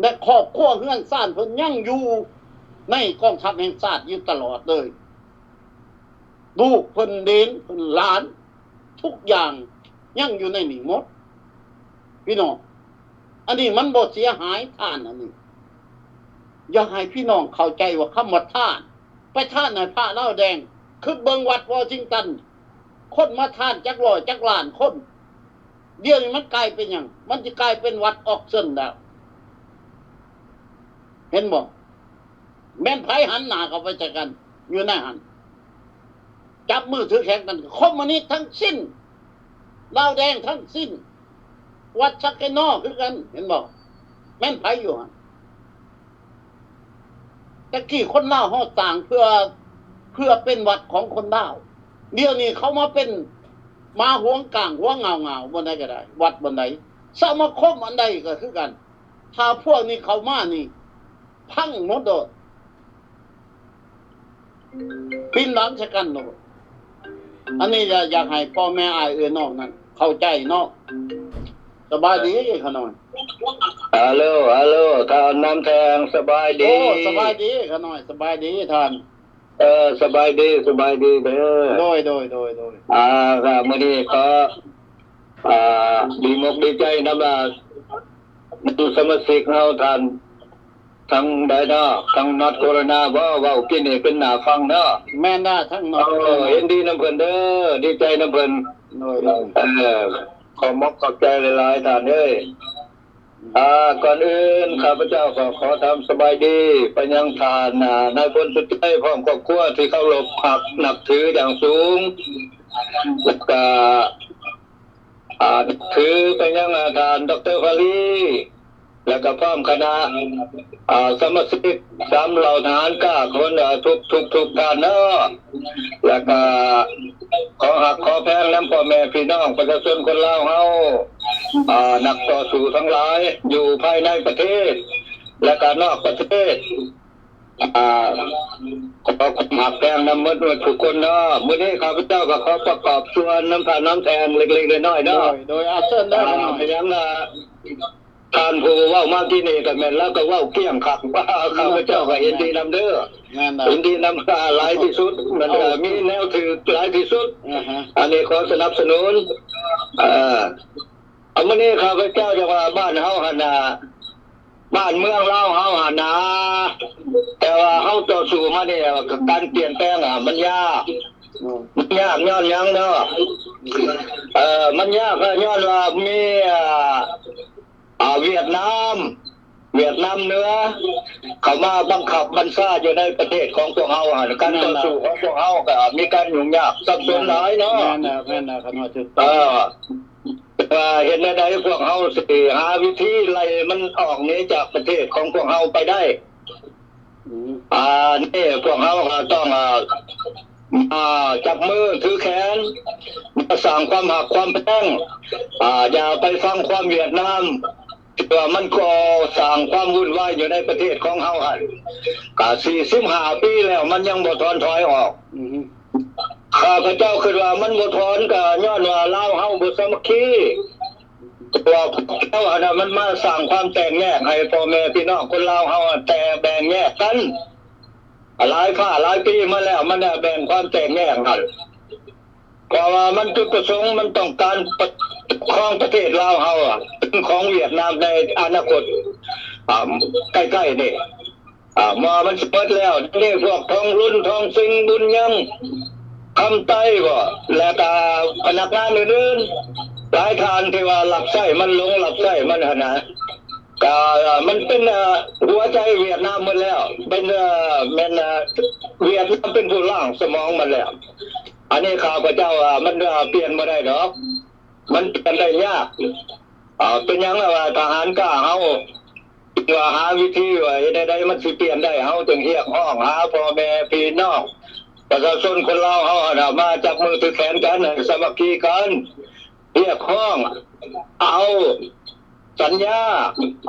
ແລະ ຄອບຄົວເຮືອນຊານເພິ່ນຍັງຢູ່ໃນກອງທັບແຫ່ງຊາດຢູ່ຕະຫຼອດເລີຍ ລູກເພິ່ນ ເຫຼນເພິ່ນ ຫຼານ ທຸກຢ່າງຍັງຢູ່ໃນນີ້ໝົດ ພີ່ນ້ອງ. ອັນນີ້ມັນບໍ່ເສຍຫາຍທ່ານ ອັນນີ້ ຢາກໃຫ້ພີ່ນ້ອງເຂົ້າໃຈວ່າຄຳວ່າທ່ານ ໄປທ່ານໃຫ້ພະລາວແດງ ຄິດເບິ່ງວັດວໍຊິງຕັນ ຄົນມາທ່ານຈັກຮ້ອຍຈັກລ້ານຄົນ ດຽວນີ້ມັນກາຍເປັນຫຍັງ? ມັນຊິກາຍເປັນວັດອອກເຊິນແລ້ວ ເຫັນບໍ່? ແມ່ນໃຜຫັນໜ້າເຂົ້າໄປໃສ່ກັນຢູ່ໃນຫັ້ນ? ຈັບມືຖືແຂນກັນ ຄອມມູນິດທັງສິ້ນ ລາວແດງທັງສິ້ນ ວັດສັກເກນໍຄືກັນ ເຫັນບໍ່? ແມ່ນໃຜຢູ່ຫັ້ນ? ແຕ່ກີ້ຄົນລາວເຮົາສ້າງເພື່ອ ເພື່ອເປັນວັດຂອງຄົນລາວ ດຽວນີ້ເຂົາມາເປັນໝາຫວງກ້າງຫວງງາວໆ ບ່ອນໃດກໍໄດ້ ວັດບ່ອນໃດ ສະມາຄົມອັນໃດກໍຄືກັນ ຖ້າພວກນີ້ເຂົ້າມານີ້ ພັງໝົດໂດດ ປິ່ນຫຼັງໃສ່ກັນໂດດ. ອັນນີ້ກໍຢາກໃຫ້ພໍ່ແມ່ອ້າຍເອື້ອຍນ້ອງນັ້ນເຂົ້າໃຈເນາະ. ສະບາຍດີຂະນ້ອຍ. ຮາໂລ ຮາໂລ ທ່ານນຳແທງ ສະບາຍດີ. ໂອ້ ສະບາຍດີຂະນ້ອຍ ສະບາຍດີທ່ານ. ເອີ ສະບາຍດີ ສະບາຍດີເດີ. ໂດຍ ໂດຍ ໂດຍ ໂດຍ. ອ່າ ກະມື້ນີ້ກໍ ອ່າ ດີມົກດີໃຈນຳ ອ່າ ສະມາຊິກເຮົາທ່ານ ທາງໃດເນາະ ທາງ North Carolina ບໍ່? ເວົ້າກິນນີ້ເປັນໜ້າຟັງເນາະ. ແມ່ນລະ ທາງ North Carolina. ເອີ ຍິນດີນຳເພິ່ນເດີ ດີໃຈນຳເພິ່ນ. ໂດຍ ໂດຍ. ເອີ ຂອບມົກຂອບໃຈຫຼາຍໆ ທ່ານເອີຍ. ອ່າ ກ່ອນອື່ນຂ້າພະເຈົ້າກໍຂໍຖາມສະບາຍດີໄປຍັງທ່ານ ນາຍພົນສຸດໃຈ ພ້ອມຄອບຄົວທີ່ເຄົາລົບຮັກນັບຖືຢ່າງສູງ ແລ້ວກະ ອ່າ ຖືໄປຍັງ ອາ ທ່ານ ດອກເຕີ ຟາລີ ແລ້ວກໍພ້ອມຄະນະ ອາ ສະມາຊິກ ສາມເຫຼົ່າທະຫານກ້າຄົນ ອາ ທຸກ ທຸກ ທຸກທ່ານເນາະ. ແລ້ວກໍຂໍຮັກຂໍແພງນຳພໍ່ແມ່ພີ່ນ້ອງປະຊາຊົນຄົນລາວເຮົາ ອາ ນັກຕໍ່ສູ້ທັງຫຼາຍ ຢູ່ພາຍໃນປະເທດ ແລະກະນອກປະເທດ ອາ ຂໍຄວາມຮັກແພງນຳໝົດທຸກຄົນເນາະ. ມື້ນີ້ຂ້າພະເຈົ້າກໍຂໍປະກອບສ່ວນນຳທ່ານນຳແທງເລັກໆນ້ອຍໆເນາະ. ໂດຍ ໂດຍ ອາ ເຊີນເດີ ອາ ໄປຍັງ ອາ ທ່ານຜູ້ເວົ້າມາກີ້ນີ້ກໍແມ່ນ ລາວກໍເວົ້າກ້ຽງຄັກ ຂ້າພະເຈົ້າກໍເຫັນດີນຳເດີ. ແມ່ນ ເຫັນດີນຳຫຼາຍທີ່ສຸດ ມັນກໍມີແນວຖືກຫຼາຍທີ່ສຸດ. ອາຮະ ອັນນີ້ຂໍສະໜັບສະໜູນ ເອີ ອາ ມື້ນີ້ຂ້າພະເຈົ້າຈະວ່າບ້ານເຮົາຫັ້ນນະ ບ້ານເມືອງລາວເຮົາຫັ້ນນະ ແຕ່ວ່າເຮົາຕໍ່ສູ້ມານີ້ ການປ່ຽນແປງອະ ມັນຍາກ. ອືມ ມັນຍາກຍ້ອນຫຍັງເນາະ? ເອີ ມັນຍາກກໍຍ້ອນວ່າມີ ອາ ອາ ຫວຽດນາມ ຫວຽດນາມເໜືອ ເຂົ້າມາບັງຄັບບັນຊາຢູ່ໃນປະເທດຂອງພວກເຮົາຫັ້ນ ການຕໍ່ສູ້ຂອງພວກເຮົາກໍມີການຫຍຸ້ງຍາກສັບສົນຫຼາຍເນາະ. ແມ່ນແລ້ວ ແມ່ນແລ້ວ ຂ້ານ້ອຍຖືກຕ້ອງ. ເອີ ວ່າເຮັດແນວໃດພວກເຮົາຊິຫາວິທີໄລ່ມັນອອກໜີຈາກປະເທດຂອງພວກເຮົາໄປໄດ້. ອືມ ອາ ນີ້ພວກເຮົາກໍຕ້ອງ ອາ ອາ ຈັບມືຖືແຂນ ມາສ້າງຄວາມຮັກຄວາມແພງ ອາ ຢ່າໄປຟັງຄວາມຫວຽດນາມ ທີ່ວ່າມັນກໍ່ສ້າງຄວາມວຸ່ນວາຍຢູ່ໃນປະເທດຂອງເຮົາຫັ້ນ ກະສີ່ສິບຫ້າປີແລ້ວ ມັນຍັງບໍ່ຖອນຖອຍອອກ. ອືມ ຂ້າພະເຈົ້າຄິດວ່າມັນບໍ່ຖອນ ກະຍ້ອນວ່າລາວເຮົາບໍ່ສາມັກຄີ. ພວກເຈົ້າຫັ້ນນະ ມັນມາສ້າງຄວາມແຕກແຍກໃຫ້ພໍ່ແມ່ພີ່ນ້ອງຄົນລາວເຮົາແຕກແບ່ງແຍກກັນ ຫຼາຍພາກຫຼາຍປີມາແລ້ວ ມັນນະແບ່ງຄວາມແຕກແຍກຫັ້ນ ເພາະວ່າມັນຈຸດປະສົງ ມັນຕ້ອງການປະ ປົກຄອງປະເທດລາວເຮົາ ເປັນຂອງຫວຽດນາມໃນອະນາຄົດ ອາ ໃກ້ໆນີ້. ອາ ມາມັນຊິເບິດແລ້ວ ນີ້ພວກທອງລຸນ ທອງສິງ ບຸນຍັງ ຄຳໄຕບໍ ແລະກະພະນັກງານອື່ນໆ ຫຼາຍທ່ານທີ່ວ່າຮັບໃຊ້ມັນ ຫຼົງຮັບໃຊ້ມັນຫັ້ນນະ ກໍມັນເປັນຫົວໃຈຫວຽດນາມໝົດແລ້ວ ເປັນແມ່ນຫວຽດນາມເປັນຜູ້ລ້າງສະໝອງມັນແລ້ວ. ອັນນີ້ຂ້າພະເຈົ້າວ່າມັນປ່ຽນບໍ່ໄດ້ດອກ ມັນປ່ຽນໄດ້ຍາກ. ເປັນຫຍັງລະວ່າທະຫານກ້າເຮົາຈຶ່ງວ່າຫາວິທີວ່າເຮັດແນວໃດມັນຊິປ່ຽນໄດ້ ເຮົາຈຶ່ງຮຽກຮ້ອງຫາພໍ່ແມ່ພີ່ນ້ອງປະຊາຊົນຄົນລາວເຮົາຫັ້ນນະ ມາຈັບມືຖືແຂນກັນ ໃຫ້ສາມັກຄີກັນ ຮຽກຮ້ອງເອົາສັນຍາ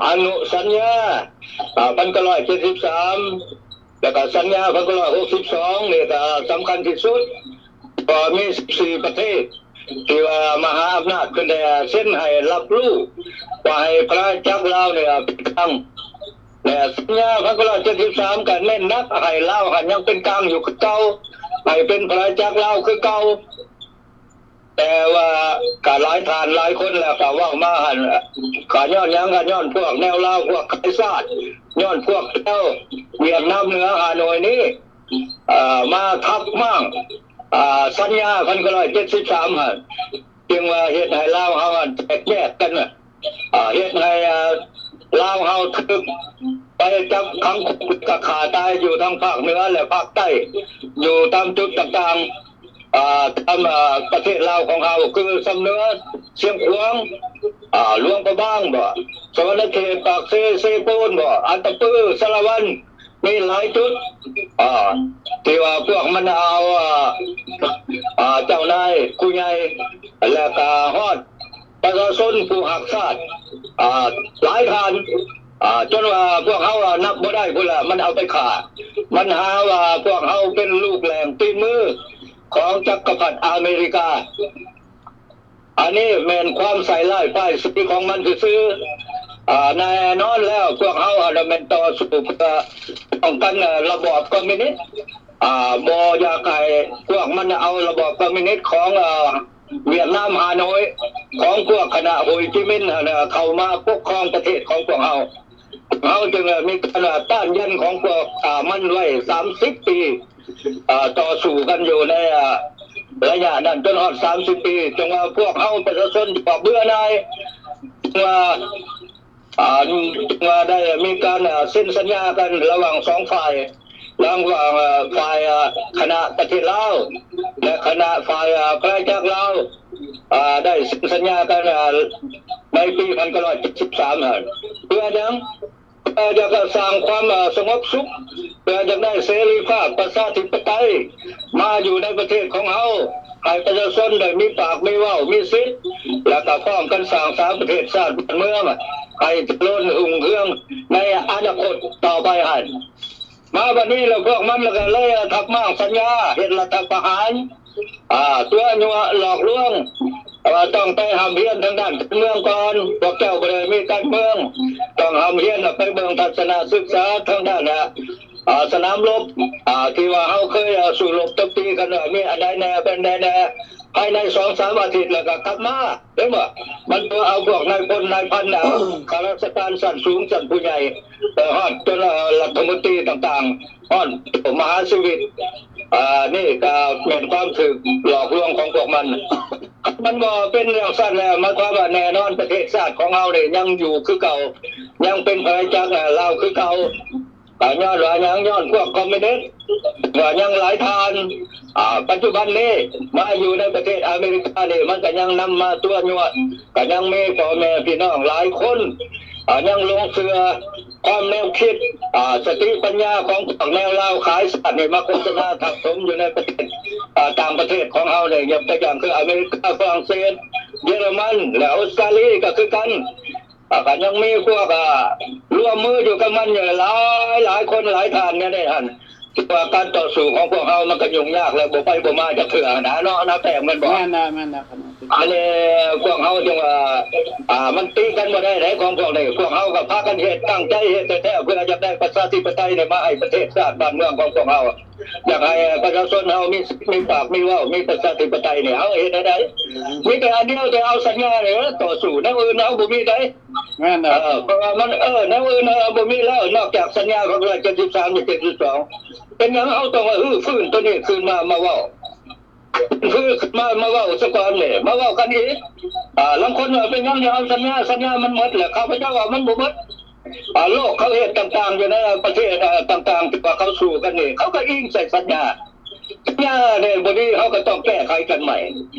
ອະນຸສັນຍາ ອາ ໜຶ່ງພັນເກົ້າຮ້ອຍເຈັດສິບສາມ ແລ້ວກໍສັນຍາ ໜຶ່ງພັນເກົ້າຮ້ອຍຫົກສິບສອງ ນີ້ກໍສຳຄັນທີ່ສຸດ ກໍມີສິບສີ່ປະເທດ ທີ່ວ່າມະຫາອຳນາດເພິ່ນໄດ້ເຊັນໃຫ້ຮັບຮູ້ວ່າໃຫ້ພະນາຈັກລາວນີ້ເປັນກາງ ແລະ ສັນຍາ ໜຶ່ງພັນເກົ້າຮ້ອຍເຈັດສິບສາມ ກໍເນັ້ນໜັກໃຫ້ລາວຫັ້ນຍັງເປັນກາງຢູ່ຄືເກົ່າ ໃຫ້ເປັນພະນາຈັກລາວຄືເກົ່າ. ແຕ່ວ່າກໍຫຼາຍທ່ານຫຼາຍຄົນແລ້ວກໍເວົ້າມາຫັ້ນ ກໍຍ້ອນຫຍັງ ກໍຍ້ອນພວກແນວລາວ ພວກຂາຍຊາດ ຍ້ອນພວກແນວຫວຽດນາມເໜືອ ຮ່າໂນ້ຍນີ້ ເອີ ມາທັບມ້າງ ອາ ສັນຍາ ໜຶ່ງພັນເກົ້າຮ້ອຍເຈັດສິບສາມ ຫັ້ນ ຈຶ່ງວ່າເຮັດໃຫ້ລາວເຮົາຫັ້ນແຕກແຍກກັນ ອາ ເຮັດໃຫ້ ອາ ລາວເຮົາຖືກໄປຈັບຂັງຄຸກ ແລະ ກະຂ້າຕາຍຢູ່ທາງພາກເໜືອ ແລະ ພາກໃຕ້ ຢູ່ຕາມຈຸດຕ່າງໆ ອາ ຕາມ ອາ ປະເທດລາວຂອງເຮົາ ຄືຊຳເໜືອ ຊຽງຂວາງ ອາ ຫຼວງພະບາງບໍ ສະຫວັນນະເຂດ ປາກເຊ ເຊໂປນບໍ ອັດຕະປື ສາລະວັນ ມີຫຼາຍຈຸດ ອາ ທີ່ວ່າພວກມັນເອົາ ອາ ເຈົ້ານາຍຜູ້ໃຫຍ່ ແລະກະຮອດປະຊາຊົນຜູ້ຮັກຊາດ ອາ ຫຼາຍທ່ານ ອາ ຈົນວ່າພວກເຮົາ ອາ ນັບບໍ່ໄດ້ພຸ້ນລະ ມັນເອົາໄປຂ້າ ມັນຫາວ່າພວກເຮົາເປັນລູກແຫຼ້ງຕີນມືຂອງຈັກກະພັດອາເມລິກາ. ອັນນີ້ແມ່ນຄວາມໃສ່ຮ້າຍປ້າຍສີຂອງມັນຊື່ໆ ອາ ແນ່ນອນແລ້ວ ພວກເຮົາຫັ້ນແມ່ນຕໍ່ສູ້ເພື່ອປ້ອງກັນ ເອີ ລະບອບຄອມມິວນິດ ອາ ບໍ່ຢາກໃຫ້ພວກມັນເອົາລະບອບຄອມມິວນິດຂອງ ເອີ ຫວຽດນາມຮ່າໂນ້ຍ ຂອງພວກຄະນະໂຮຈິມິນຫັ້ນນະ ເຂົ້າມາປົກຄອງປະເທດຂອງພວກເຮົາ. ເຮົາຈຶ່ງ ເອີ ມີການ ເອີ ຕ້ານຢັນຂອງພວກ ອາ ມັນໄວ້ສາມສິບປີ ອາ ຕໍ່ສູ້ກັນຢູ່ໃນ ອາ ໄລຍະນັ້ນຈົນຮອດສາມສິບປີ ຈຶ່ງວ່າພວກເຮົາປະຊາຊົນກໍເບື່ອໜ່າຍ ຈຶ່ງວ່າ ອາ ຈຶ່ງວ່າໄດ້ມີການ ອາ ເຊັນສັນຍາກັນລະຫວ່າງສອງຝ່າຍ ລະຫວ່າງ ອາ ຝ່າຍ ອາ ຄະນະປະເທດລາວ ແລະ ຄະນະຝ່າຍ ອາ ພະນາຈັກລາວ ອາ ໄດ້ເຊັນສັນຍາກັນ ອາ ໃນປີໜຶ່ງພັນເກົ້າຮ້ອຍເຈັດສິບສາມ ເພື່ອຫຍັງ? ເພື່ອຢາກສ້າງຄວາມສະຫງົບສຸກ ເພື່ອຢາກໄດ້ເສລີພາບປະຊາທິປະໄຕມາຢູ່ໃນປະເທດຂອງເຮົາ ໃຫ້ປະຊາຊົນໄດ້ມີປາກມີເວົ້າ ມີສິດ ແລ້ວກໍພ້ອມກັນສ້າງສາປະເທດຊາດບ້ານເມືອງ ໃຫ້ຈະເລີນຮຸ່ງເຮືອງໃນອະນາຄົດຕໍ່ໄປຫັ້ນ. ມາບັດນີ້ແລ້ວ ພວກມັນກໍເລີຍທັບມ້າງສັນຍາ ເຮັດລັດຖະປະຫານ ອາ ຕົວະຍົວະຫຼອກລວງ ວ່າຕ້ອງໄປຮ່ຳຮຽນທາງດ້ານການເມືອງກ່ອນ ພວກເຈົ້າບໍ່ໄດ້ມີການເມືອງ ຕ້ອງຮ່ຳຮຽນ ແລ້ວໄປເບິ່ງທັດສະນະສຶກສາທາງດ້ານ ອາ ສະໜາມລົບ ອາ ທີ່ວ່າເຮົາເຄີຍ ອາ ສູ້ລົບຕົບຕີກັນ ວ່າມີອັນໃດແດ່ ເປັນໃດແດ່ ພາຍໃນສອງສາມອາທິດ ແລ້ວກໍກັບມາ ເຫັນບໍ່? ມັນຕົວະເອົາພວກນາຍພົນນາຍພັນ ອາ ຂ້າລາຊະການຊັ້ນສູງ ຊັ້ນຜູ້ໃຫຍ່ ເອີ ຮອດຈົນ ເອີ ລັດຖະມົນຕີຕ່າງໆ ຮອດມະຫາຊີວິດ ອາ ນີ້ກໍແມ່ນຄວາມຖືກຫຼອກລວງຂອງພວກມັນ. ມັນບໍ່ເປັນຈັ່ງຊັ້ນແລ້ວ ໝາຍຄວາມວ່າແນ່ນອນປະເທດຊາດຂອງເຮົານີ້ຍັງຢູ່ຄືເກົ່າ ຍັງເປັນພະນາຈັກລາວຄືເກົ່າ. ກໍຍ້ອນວ່າຫຍັງ? ຍ້ອນພວກຄອມມິວນິດ ກໍຍັງຫຼາຍທ່ານ ອາ ປັດຈຸບັນນີ້ມາຢູ່ໃນປະເທດອາເມລິການີ້ ມັນກໍຍັງນຳມາຕົວະຍົວະ ກໍຍັງມີພໍ່ແມ່ພີ່ນ້ອງຫຼາຍຄົນ ອາ ຍັງຫຼົງເຊື່ອຄວາມແນວຄິດ ອາ ສະຕິປັນຍາຂອງພວກແນວລາວຂາຍຊາດນີ້ ມາໂຄສະນາທັບຖົມຢູ່ໃນປະເທດ ອາ ຕ່າງປະເທດຂອງເຮົານີ້ ຍົກຕົວຢ່າງຄືອາເມລິກາ, ຝຣັ່ງເສດ, ເຢຍລະມັນ ແລະ ອົດສະຕາລີກໍຄືກັນ. ອາ ກໍຍັງມີພວກ ອາ ຮ່ວມມືຢູ່ກັບມັນຢູ່ຫຼາຍໆຄົນຫຼາຍທ່ານຢູ່ໃນຫັ້ນ ທີ່ວ່າການຕໍ່ສູ້ຂອງພວກເຮົາມັນກໍຫຍຸ້ງຍາກ ແລະ ບໍ່ໄປບໍ່ມາຈັກເທື່ອຫັ້ນນະເນາະ ນາແປງ ແມ່ນບໍ່? ແມ່ນແລ້ວ ແມ່ນແລ້ວ ຂະໜາດ ອັນນີ້ພວກເຮົາຈຶ່ງວ່າ ອາ ມັນຕິກັນບໍ່ໄດ້ໃດ ຂອງພວກນີ້ ພວກເຮົາກໍພາກັນເຮັດ ຕັ້ງໃຈເຮັດແທ້ໆ ເພື່ອຢາກໄດ້ປະຊາທິປະໄຕນີ້ມາໃຫ້ປະເທດຊາດບ້ານເມືອງຂອງພວກເຮົາ ຢາກໃຫ້ປະຊາຊົນເຮົາມີສິດ ມີປາກ ມີເວົ້າ ມີປະຊາທິປະໄຕນີ້ ເຮົາເຮັດແນວໃດ? ມີແຕ່ອັນດຽວ ແຕ່ເອົາສັນຍານີ້ຕໍ່ສູ້ ແນວອື່ນເຮົາບໍ່ມີໃດ. ແມ່ນແລ້ວ ເອີ ເພາະວ່າມັນ ເອີ ແນວອື່ນເຮົາບໍ່ມີແລ້ວ ນອກຈາກສັນຍາຂອງຮ້ອຍເຈັດສິບສາມ ແລະ ເຈັດສິບສອງ ເປັນຫຍັງເຮົາຕ້ອງມາຮື້ຟື້ນໂຕນີ້ຄືນມາ ມາເວົ້າ ຟື້ນຄືນມາ ມາເວົ້າສາກ່ອນນີ້ ມາເວົ້າກັນອີກ. ອາ ລາງຄົນວ່າເປັນຫຍັງຈະເອົາສັນຍາ ສັນຍາມັນໝົດແລ້ວ ຂ້າພະເຈົ້າວ່າມັນບໍ່ໝົດ. ອ່າ ໂລກເຂົາເຮັດຕ່າງໆ ຢູ່ໃນປະເທດ ອ່າ ຕ່າງໆ ທີ່ວ່າເຂົາສູ້ກັນນີ້ ເຂົາກໍອີງໃສ່ສັນຍາ ສັນຍານີ້ບໍ່ດີ ເຮົາກໍຕ້ອງແກ້ໄຂກັນໃໝ່.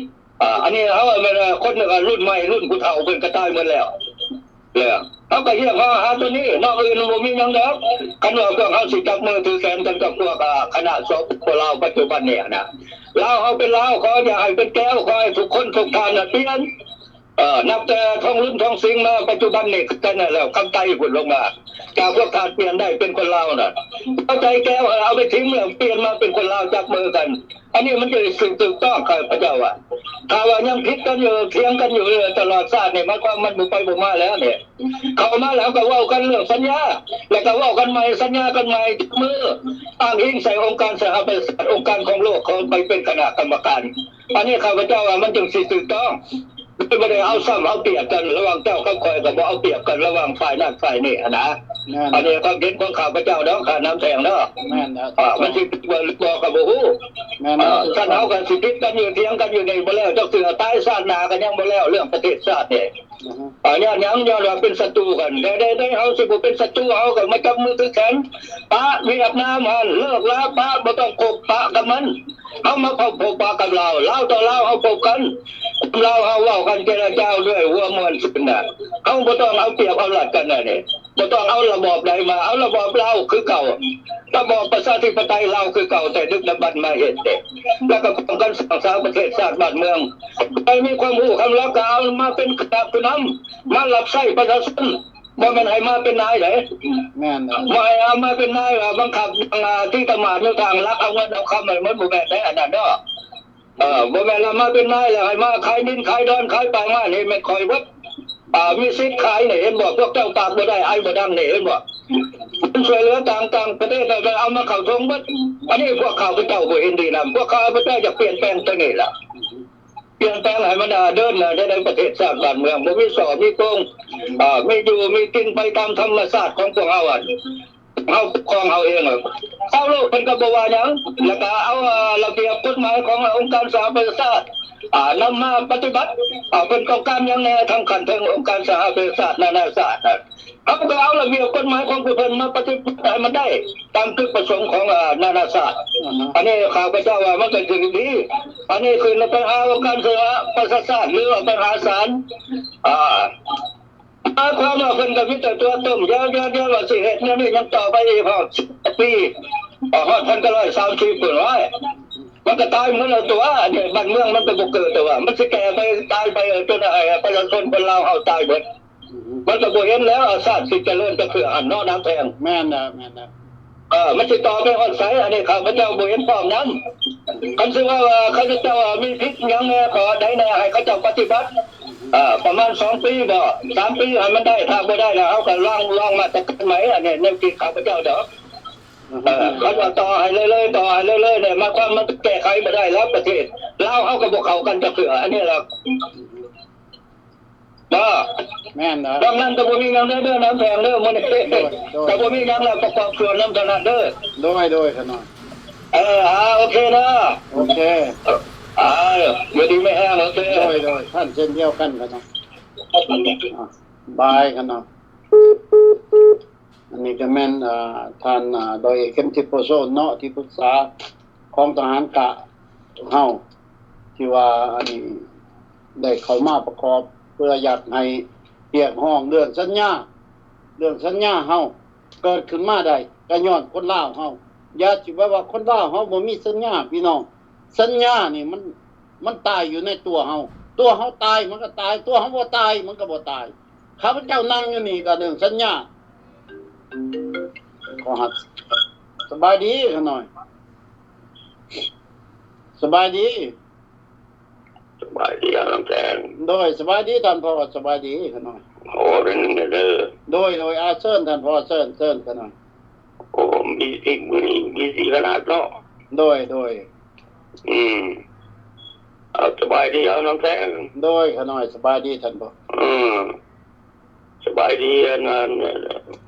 ອ່າ ອັນນີ້ເຮົາແມ່ນວ່າຄົນ ອ່າ ລຸ້ນໃໝ່ ລຸ້ນຜູ້ເຖົ້າເພິ່ນກໍຕາຍໝົດແລ້ວ ແລ້ວເຮົາກໍຮຽກຮ້ອງຫາຕົວນີ້ ນອກອື່ນບໍ່ມີຫຍັງດອກ. ຄັນວ່າພວກເຮົາຊິຈັບມືຖືແຂນກັນກັບພວກ ອ່າ ຄະນະ ສປປ ລາວ ປັດຈຸບັນນີ້ນະ ລາວເຮົາເປັນລາວ ຂໍຢ່າໃຫ້ເປັນແກວ ຂໍໃຫ້ທຸກຄົນທຸກທ່ານນະປ່ຽນ ເອີ ນັບແຕ່ທອງລຸນ ທອງສິງ ມາປັດຈຸບັນນີ້ ຄືກັນນັ້ນແຫຼະ ຄຳໄຕພຸ້ນລົງມາ ຖ້າພວກທ່ານປ່ຽນໄດ້ເປັນຄົນລາວນະ ເອົາໃຈແກວ ເອົາໄປຖິ້ມແລ້ວ ປ່ຽນມາເປັນຄົນລາວ ຈັບມືກັນ. ອັນນີ້ມັນຈະຖືກ ຖືກຕ້ອງ ຂ້າພະເຈົ້າວ່າ ຖ້າວ່າຍັງຜິດກັນຢູ່ ຖຽງກັນຢູ່ຕະຫຼອດຊາດນີ້ ໝາຍຄວາມມັນບໍ່ໄປບໍ່ມາແລ້ວນີ້. ເຂົ້າມາແລ້ວກໍເວົ້າກັນເລື່ອງສັນຍາ ແລ້ວກໍເວົ້າກັນໃໝ່ ສັນຍາກັນໃໝ່ ຈັບມື ອ້າງອີງໃສ່ອົງການສະຫະປະຊາຊາດ ອົງການຂອງໂລກ ເຂົາໄປເປັນຄະນະກຳມະການ. ອັນນີ້ຂ້າພະເຈົ້າວ່າມັນຈຶ່ງຊິຖືກຕ້ອງ ໂດຍບໍ່ໄດ້ເອົາຊ້ຳເອົາປຽບກັນ ລະຫວ່າງເຈົ້າກັບຂ້ອຍ ກໍບໍ່ເອົາປຽບກັນ ລະຫວ່າງຝ່າຍນັ້ນຝ່າຍນີ້ຫັ້ນນະ. ແມ່ນ ອັນນີ້ຄວາມເຫັນຂອງຂ້າພະເຈົ້າເນາະ ຂ້ານຳແພງເນາະ. ແມ່ນແລ້ວ ເອີ ມັນຊິຜິດຫຼືບໍ່ກໍບໍ່ຮູ້. ແມ່ນແລ້ວ ເອີ ຄັນເຮົາກໍຊິຜິດກັນຢູ່ ຖຽງກັນຢູ່ນີ້ບໍ່ແລ້ວຈັກເທື່ອ ຕາຍຊາດໜ້າກໍຍັງບໍ່ແລ້ວ ເລື່ອງປະເທດຊາດນີ້. ອືຮຶ ເອີ ຍ້ອນຫຍັງ? ຍ້ອນວ່າເປັນສັດຕູກັນ. ແຕ່ໃດໆ ເຮົາຊິບໍ່ເປັນສັດຕູ ເຮົາກໍມາຈັບມືຖືແຂນ ປະຫວຽດນາມຫັ້ນ ເລີກລາ ປະ ບໍ່ຕ້ອງພົບປະກັບມັນ. ເຮົາມາພົບ ພົບປະກັບລາວ ລາວຕໍ່ລາວ ເຮົາພົບກັນ ລາວເຮົາເວົ້າກັນ ເຈລະຈາດ້ວຍຫົວມ່ວນຊື່ນນະ. ເຮົາບໍ່ຕ້ອງເອົາປຽບເອົາລັດກັນນະນີ້ ບໍ່ຕ້ອງເອົາລະບອບໃດມາ ເອົາລະບອບລາວຄືເກົ່າ ລະບອບປະຊາທິປະໄຕລາວຄືເກົ່າ ແຕ່ດຶກດຳບັນມາເຮັດເດ້ ແລ້ວກໍຮ່ວມກັນສ້າງສາປະເທດຊາດບ້ານເມືອງ ໃຜມີຄວາມຮູ້ຄວາມລັບກໍເອົາມາເປັນຄະນະຜູ້ນຳ ມາຮັບໃຊ້ປະຊາຊົນ ບໍ່ແມ່ນໃຫ້ມາເປັນນາຍເດ້. ແມ່ນແລ້ວ ບໍ່ໃຫ້ເອົາມາເປັນນາຍ ວ່າບັງຄັບ ອ່າ ທີ່ຕະໝາດຢູ່ທາງ ລັກເອົາເງິນເອົາຄຳໃຫ້ໝົດ ບໍ່ແມ່ນເດ້ ອັນນັ້ນເນາະ. ເອີ ບໍ່ແມ່ນວ່າມາເປັນນາຍແລ້ວໃຫ້ມາຂາຍດິນຂາຍດອນຂາຍປາງມານີ້ ແມ່ນຂ້ອຍເບິດ ອ່າ ມີສິດຂາຍນີ້ ເຫັນບໍ່? ພວກເຈົ້າປາກບໍ່ໄດ້ ໄອບໍ່ດັງນີ້ ເຫັນບໍ່? ເງິນຊ່ວຍເຫຼືອຕ່າງ ຕ່າງປະເທດໄດ້ເອົາມາເຂົ້າຖົງເບິດ. ອັນນີ້ພວກຂ້າພະເຈົ້າບໍ່ເຫັນດີນຳ ພວກຂ້າພະເຈົ້າຢາກປ່ຽນແປງຕົວນີ້ລະ ປ່ຽນແປງໃຫ້ມັນ ອ່າ ເດີນໜ້າໄດ້ໃນປະເທດຊາດບ້ານເມືອງ ບໍ່ມີສໍ້ມີໂກງ ອ່າ ມີຢູ່ມີກິນໄປຕາມທຳມະຊາດຂອງພວກເຮົາ ອັນ ເຮົາປົກຄອງເຮົາເອງ. ຊາວໂລກເພິ່ນກໍບໍ່ວ່າຫຍັງ ແລ້ວກໍເອົາ ອ່າ ລະບຽບກົດໝາຍຂອງອົງການສະຫະປະຊາຊາດ ອ່າ ນຳມາປະຕິບັດ. ອ່າ ເພິ່ນຕ້ອງການຫຍັງແດ່ ທາງຂັ້ນເທິງອົງການສະຫະປະຊາຊາດ ນານາຊາດ ເຮົາກໍເອົາລະບຽບກົດໝາຍຂອງພວກເພິ່ນມາປະຕິບັດໃຫ້ມັນໄດ້ຕາມຈຸດປະສົງຂອງ ອ່າ ນານາຊາດ. ອືຮຶ ອັນນີ້ຂ້າພະເຈົ້າວ່າມັນກໍຖືກດີ. ອັນນີ້ຄືໄປຫາອົງການສະຫະປະຊາຊາດ ຫຼືວ່າໄປຫາສານ ອ່າ ໝາຍຄວາມວ່າເພິ່ນກໍມີແຕ່ຕົວຕົ້ມ ຢຽວໆໆ ວ່າຊິເຮັດແນວນີ້ຍັງຕໍ່ໄປອີກຮອດສິບປີ ຮອດພັນເກົ້າຮ້ອຍສາມສິບພຸ້ນ ໂອ້ຍ ມັນກໍຕາຍໝົດແລ້ວຕົວະ. ອັນນີ້ບ້ານເມືອງມັນກໍບໍ່ເກີດ ແຕ່ວ່າມັນຊິແກ່ໄປຕາຍໄປ ເອີ ຈົນ ເອີ ປະຊາຊົນຄົນລາວເຮົາຕາຍເບິດ. ມັນກໍບໍ່ເຫັນແລ້ວ ຊາດຊິຈະເລີນຈັກເທື່ອຫັ້ນເນາະ ນາງແພງ. ແມ່ນແລ້ວ ແມ່ນແລ້ວ ເອີ ມັນຊິຕໍ່ໄປຮອດໃສ? ອັນນີ້ຂ້າພະເຈົ້າບໍ່ເຫັນພ້ອມນຳ. ຄັນຊິວ່າ ວ່າເຂົາເຈົ້າມີຜິດຫຍັງແດ່ ຂໍ້ໃດແດ່ ໃຫ້ເຂົາເຈົ້າປະຕິບັດ ເອີ ປະມານສອງປີບໍ ສາມປີ ໃຫ້ມັນໄດ້. ຖ້າບໍ່ໄດ້ແລ້ວ ເຮົາກໍລອງ ລອງມາດຕະການໃໝ່. ອັນນີ້ແນວຄິດຂ້າພະເຈົ້າດອກ. ເອີ ຄັນວ່າຕໍ່ໃຫ້ເລື້ອຍໆ ຕໍ່ໃຫ້ເລື້ອຍໆ ນີ້ ໝາຍຄວາມມັນແກ້ໄຂບໍ່ໄດ້ແລ້ວ ປະເທດລາວເຮົາກໍບໍ່ເຂົ້າກັນຈັກເທື່ອ. ອັນນີ້ລະ ບໍ່ ແມ່ນເນາະ. ດັ່ງນັ້ນກໍບໍ່ມີຫຍັງເດີ ນາງແພງເດີ ມື້ນີ້ ໂດຍ ໂດຍ ກໍບໍ່ມີຫຍັງແລ້ວ ປະກອບສ່ວນນຳເທົ່ານັ້ນເດີ. ໂດຍ ໂດຍ ຂະນ້ອຍ ເອີ ອ່າ ໂອເຄເນາະ ໂອເຄ ອ່າ ຢູ່ດີມີແຮງ ໂອເຄ ໂດຍ ໂດຍ ທ່ານເຊັ່ນດຽວກັນຂະນ້ອຍ ອ່າ ບາຍຂະນ້ອຍ. ອັນນີ້ກໍແມ່ນ ອ່າ ທ່ານ ອ່າ ຮ້ອຍເອກ ເຂັມທິບ ໂພສນເນາະ ທີ່ປຶກສາຂອງທະຫານກະເຮົາ ທີ່ວ່າ ອັນນີ້ ໄດ້ເຂົ້າມາປະກອບ ເພື່ອຢາກໃຫ້ຮຽກຮ້ອງເລື່ອງສັນຍາ ເລື່ອງສັນຍາເຮົາເກີດຂຶ້ນມາໄດ້ ກໍຍ້ອນຄົນລາວເຮົາ. ຢ່າຊິໄປວ່າຄົນລາວເຮົາບໍ່ມີສັນຍາ ພີ່ນ້ອງ. ສັນຍານີ້ມັນ ມັນຕາຍຢູ່ໃນຕົວເຮົາ. ຕົວເຮົາຕາຍມັນກໍຕາຍ, ຕົວເຮົາບໍ່ຕາຍມັນກໍບໍ່ຕາຍ. ຂ້າພະເຈົ້ານັ່ງຢູ່ນີ້ກໍເລື່ອງສັນຍາ. ຂໍຮັບ ສະບາຍດີຂະນ້ອຍ. ສະບາຍດີ. ສະບາຍດີ ອາຈານແສງ. ໂດຍ ສະບາຍດີທ່ານພໍ່. ສະບາຍດີຂະນ້ອຍ. ຂໍເວົ້າໜ້ອຍໜຶ່ງເດີ. ໂດຍ ໂດຍ ອາ ເຊີນທ່ານພໍ່ ເຊີນ ເຊີນຂະນ້ອຍ. ໂອ້ ມີສິບມື້ນີ້ມີສີຂະໜາດເນາະ. ໂດຍ ໂດຍ. ອືມ ເອົາ ສະບາຍດີ ອາຈານແສງ. ໂດຍ ຂະນ້ອຍ ສະບາຍດີທ່ານພໍ່. ເອີ ສະບາຍດີ. ອັນນັ້ນ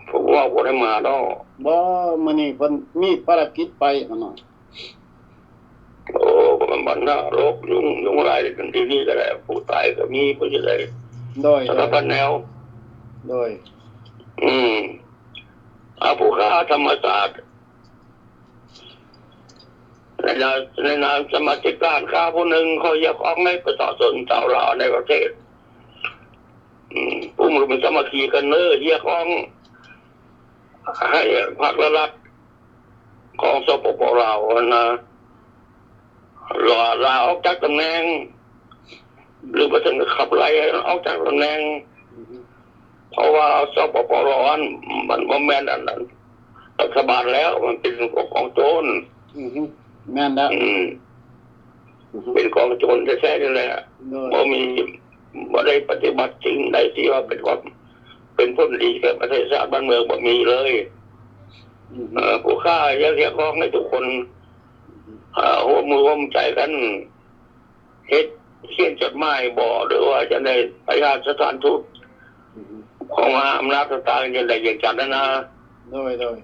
ພວກເຮົາບໍ່ໄດ້ມາເນາະ. ບໍ່ ມື້ນີ້ເພິ່ນມີພາລະກິດໄປຂະນ້ອຍ. ໂອ້ ມັນບັນຫາໂລກ ຍຸງ ຍຸງລາຍກັນທີ່ນີ້ກໍໄດ້ ຜູ້ຕາຍກໍມີ ຜູ້ຊິໄດ້ ໂດຍ ສາລະພັດແນວ. ໂດຍ. ອືມ ອາ ຜູ້ຄ້າທຳມະຊາດ ໃນນາມ ໃນນາມສະມາຊິກຮ້ານຄ້າຜູ້ໜຶ່ງ ຂໍຮຽກຮ້ອງໃຫ້ປະຊາຊົນຊາວລາວໃນປະເທດ ອືມ ຮ່ວມມືສາມັກຄີກັນເດີ ຮຽກຮ້ອງໃຫ້ພັກ ແລະ ລັດ ຂອງ ສປປ ລາວຫັ້ນນະ ລາ ລາອອກຈາກຕຳແໜ່ງ ຫຼືບໍ່ເຖິງກັບຂັບໄລ່ໃຫ້ອອກຈາກຕຳແໜ່ງ ອືຮຶ ເພາະວ່າ ສປປ ລາວຫັ້ນ ມັນບໍ່ແມ່ນອັນນັ້ນ ລັດຖະບານແລ້ວ ມັນເປັນຂອງໂຈນ ອືຮຶ ແມ່ນແລ້ວ ອືມ ອືຮຶ ເປັນຂອງໂຈນແທ້ໆ ນີ້ແຫຼະ ໂດຍ ບໍ່ມີ ບໍ່ໄດ້ປະຕິບັດສິ່ງໃດທີ່ວ່າເປັນຄວາມ ເປັນຜົນດີແກ່ປະເທດຊາດບ້ານເມືອງ ບໍ່ມີເລີຍ ອືຮຶ ເອີ ຜູ້ຄ້າຢາກຮຽກຮ້ອງໃຫ້ທຸກຄົນ ອືຮຶ ເອີ ຮ່ວມມືຮ່ວມໃຈກັນ ເຮັດ ຂຽນຈົດໝາຍບໍ ຫຼືວ່າຈັ່ງໃດ ໄປຫາສະຖານທູດ ອືຮຶ ຂອງມະຫາອຳນາດຕ່າງໆ ຈັ່ງໃດຈັ່ງຊັ້ນຫັ້ນນະ ໂດຍ ໂດຍ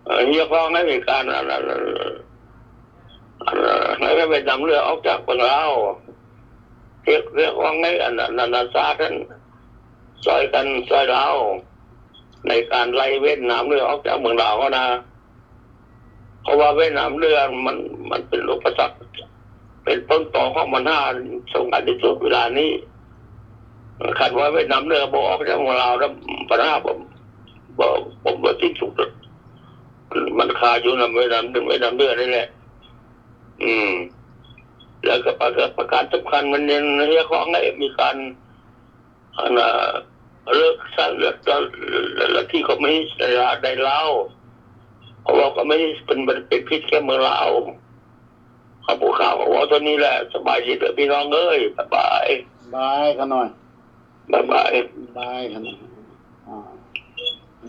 ເອີ ຮຽກຮ້ອງໃຫ້ມີການ ອັນ ອັນ ອັນ ໃຫ້ຫວຽດນາມເຫຼືອອອກຈາກເມືອງລາວ ຮຽກ ຮຽກຮ້ອງໃຫ້ອັນ ອັນ ນານາຊາດຫັ້ນ ຊ່ອຍກັນ ຊ່ອຍລາວ ໃນການໄລ່ຫວຽດນາມເຫຼືອອອກຈາກເມືອງລາວຫັ້ນນະ ເພາະວ່າຫວຽດນາມເຫຼືອມັນ ມັນເປັນອຸປະສັກ ເປັນຕົ້ນຕໍຂອງບັນຫາສຳຄັນທີ່ສຸດເວລານີ້ ຄັນວ່າຫວຽດນາມເຫຼືອບໍ່ອອກຈາກເມືອງລາວແລ້ວ ບັນຫາບໍ່ ບໍ່ ບໍ່ ບໍ່ສິ້ນສຸດ ມັນຄາຢູ່ນຳຫວຽດນາມ ຫວຽດນາມເຫຼືອນີ້ແຫຼະ ອືມ ແລ້ວກໍປະ ປະການສຳຄັນ ມັນຍັງຮຽກຮ້ອງໃຫ້ມີການ ອັນ ເລີກສານເລືອກລັດທິຄອມມິວນິສໃນລາວ ເພາະວ່າຄອມມິວນິສເປັນ ເປັນພິດແກ່ເມືອງລາວ. ຂ້າພະເຈົ້າກໍເວົ້າເທົ່ານີ້ແຫຼະ. ສະບາຍດີເດີພີ່ນ້ອງເອີຍ. ບາຍບາຍ. ບາຍຂ້ານ້ອຍ. ບາຍບາຍ. ບາຍຂ້ານ້ອຍ. ອາ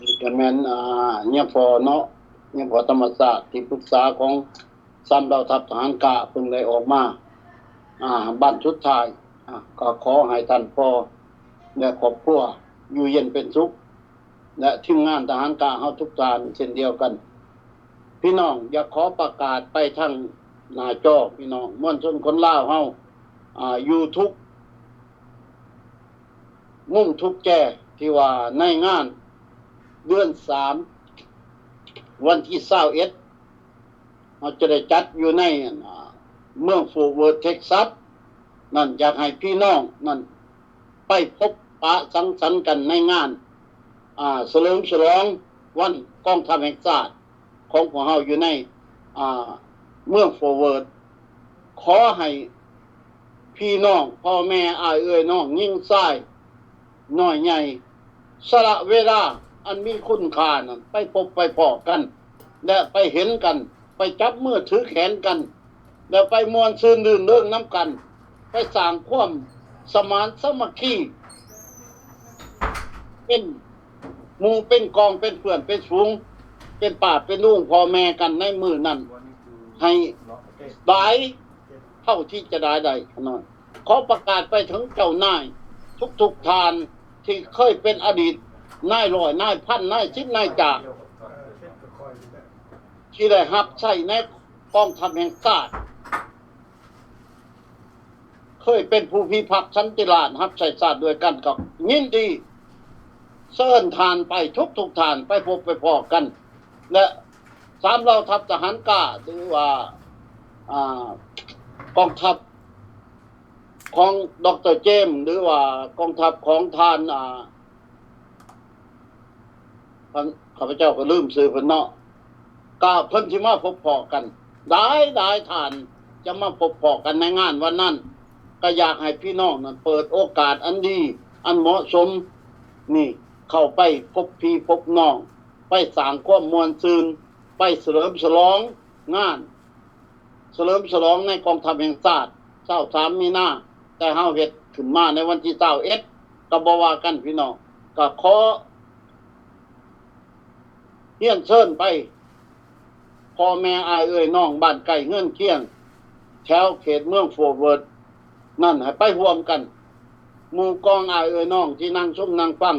ນີ້ກໍແມ່ນ ອາ ເຮຍພໍ່ເນາະ, ເຮຍພໍ່ທຳມະຊາດ ທີ່ປຶກສາຂອງ ສາມເຫຼົ່າທັບທະຫານກ້າເພິ່ນໄດ້ອອກມາ ອາ ບັ້ນສຸດທ້າຍ ອາ ກໍຂໍໃຫ້ທ່ານພໍ່ ແລະ ຄອບຄົວຢູ່ເຢັນເປັນສຸກ ແລະ ທີມງານທະຫານກ້າເຮົາທຸກທ່ານເຊັ່ນດຽວກັນ. ພີ່ນ້ອງ ຢາກຂໍປະກາດໄປທາງໜ້າຈໍ ພີ່ນ້ອງມວນຊົນຄົນລາວເຮົາ ອາ ຢູ່ທຸກມຸມທຸກແຈ ທີ່ວ່າໃນງານເດືອນສາມ ວັນທີຊາວເອັດ ເຮົາຈະໄດ້ຈັດຢູ່ໃນ ອັນ ອາ ເມືອງ Fort Worth Texas ນັ້ນ ຢາກໃຫ້ພີ່ນ້ອງນັ້ນໄປພົບປະສັງສັນກັນໃນງານ ອາ ສະເຫຼີມສະຫຼອງວັນກອງທັບແຫ່ງຊາດຂອງພວກເຮົາຢູ່ໃນ ອາ ເມືອງ Fort Worth. ຂໍໃຫ້ພີ່ນ້ອງ ພໍ່ແມ່ ອ້າຍເອື້ອຍນ້ອງ ຍິງຊາຍ ນ້ອຍໃຫຍ່ ສະຫຼະເວລາອັນມີຄຸນຄ່ານັ້ນ ໄປພົບໄປພໍ້ກັນ ແລະ ໄປເຫັນກັນ, ໄປຈັບມືຖືແຂນກັນ ແລະ ໄປມ່ວນຊື່ນລື່ນເລີງນຳກັນ, ໄປສ້າງຄວາມສະໝານສາມັກຄີ ເປັນໝູ່ເປັນກອງ ເປັນເພື່ອນເປັນຝູງ ເປັນປ້າເປັນລຸງພໍ່ແມ່ກັນໃນມື້ນັ້ນ ໃຫ້ຫຼາຍເທົ່າທີ່ຈະຫຼາຍໄດ້. ຂໍປະກາດໄປເຖິງເຈົ້ານາຍທຸກໆທ່ານ ທີ່ເຄີຍເປັນອະດີດນາຍຮ້ອຍ ນາຍພັນ ນາຍສິບ ນາຍຈ່າ ທີ່ໄດ້ຮັບໃຊ້ໃນກອງທັບແຫ່ງຊາດ, ເຄີຍເປັນຜູ້ພິພາກສັນຕິລາດ ຮັບໃຊ້ຊາດດ້ວຍກັນ ກໍຍິນດີເຊີນທ່ານໄປ ທຸກໆທ່ານ ໄປພົບໄປພໍ້ກັນ ແລະ ສາມເຫຼົ່າທັບທະຫານກ້າ ຫຼືວ່າ ອາ ກອງທັບຂອງ ດຣ ເຈມ ຫຼືວ່າກອງທັບຂອງທ່ານ ອາ ທ່ານ ຂ້າພະເຈົ້າກໍລືມຊື່ເພິ່ນເນາະ ກໍເພິ່ນຊິມາພົບພໍ້ກັນ ຫຼາຍໆທ່ານຈະມາພົບພໍ້ກັນໃນງານວັນນັ້ນ. ກໍຢາກໃຫ້ພີ່ນ້ອງນັ້ນເປີດໂອກາດອັນດີ ອັນເໝາະສົມນີ້ ເຂົ້າໄປພົບພີ່ພົບນ້ອງ ໄປສ້າງຄວາມມ່ວນຊື່ນ ໄປສະເຫຼີມສະຫຼອງງານ ສະເຫຼີມສະຫຼອງໃນກອງທັບແຫ່ງຊາດ ຊາວສາມມີນາ ແຕ່ເຮົາເຮັດຂຶ້ນມາໃນວັນທີຊາວເອັດ ກໍບໍ່ວ່າກັນພີ່ນ້ອງ. ກໍຂໍຮຽນເຊີນໄປ ພໍ່ແມ່ອ້າຍເອື້ອຍນ້ອງ ບ້ານໃກ້ເຮືອນຄຽງ ແຖວເຂດເມືອງ Fort Worth ນັ້ນ ໃຫ້ໄປຮ່ວມກັນ. ໝູ່ກອງອ້າຍເອື້ອຍນ້ອງທີ່ນັ່ງຊົມນັ່ງຟັງ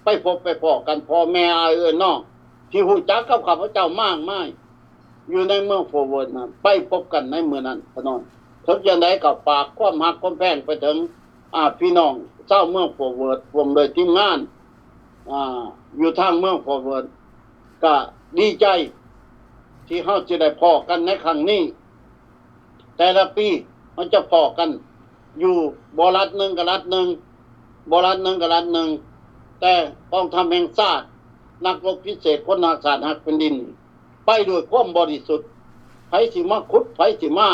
ໄປພົບໄປພໍ້ກັນ ພໍ່ແມ່ອ້າຍເອື້ອຍນ້ອງທີ່ຮູ້ຈັກກັບຂ້າພະເຈົ້າມາກມາຍ ຢູ່ໃນເມືອງ Fort Worth ນັ້ນ ໄປພົບກັນໃນມື້ນັ້ນ. ຂະນ້ອຍ ເຖິງຈັ່ງໃດກໍຝາກຄວາມຮັກຄວາມແພງໄປເຖິງ ອາ ພີ່ນ້ອງຊາວເມືອງ Fort Worth ຮ່ວມດ້ວຍທີມງານ ອ່າ ຢູ່ທາງເມືອງຟອເວີດ ກະດີໃຈທີ່ເຮົາຈະໄດ້ພໍ້ກັນໃນຄັ້ງນີ້. ແຕ່ລະປີເຮົາຈະພໍ້ກັນຢູ່ ບໍ່ລັດໜຶ່ງກະລັດໜຶ່ງ ບໍ່ລັດໜຶ່ງກະລັດໜຶ່ງ, ແຕ່ກອງທັບແຫ່ງຊາດ, ນັກລົບພິເສດ, ຄົນຮັກຊາດຮັກແຜ່ນດິນ ໄປດ້ວຍຄວາມບໍລິສຸດ. ໃຜຊິມາຂຸດ, ໃຜຊິມາ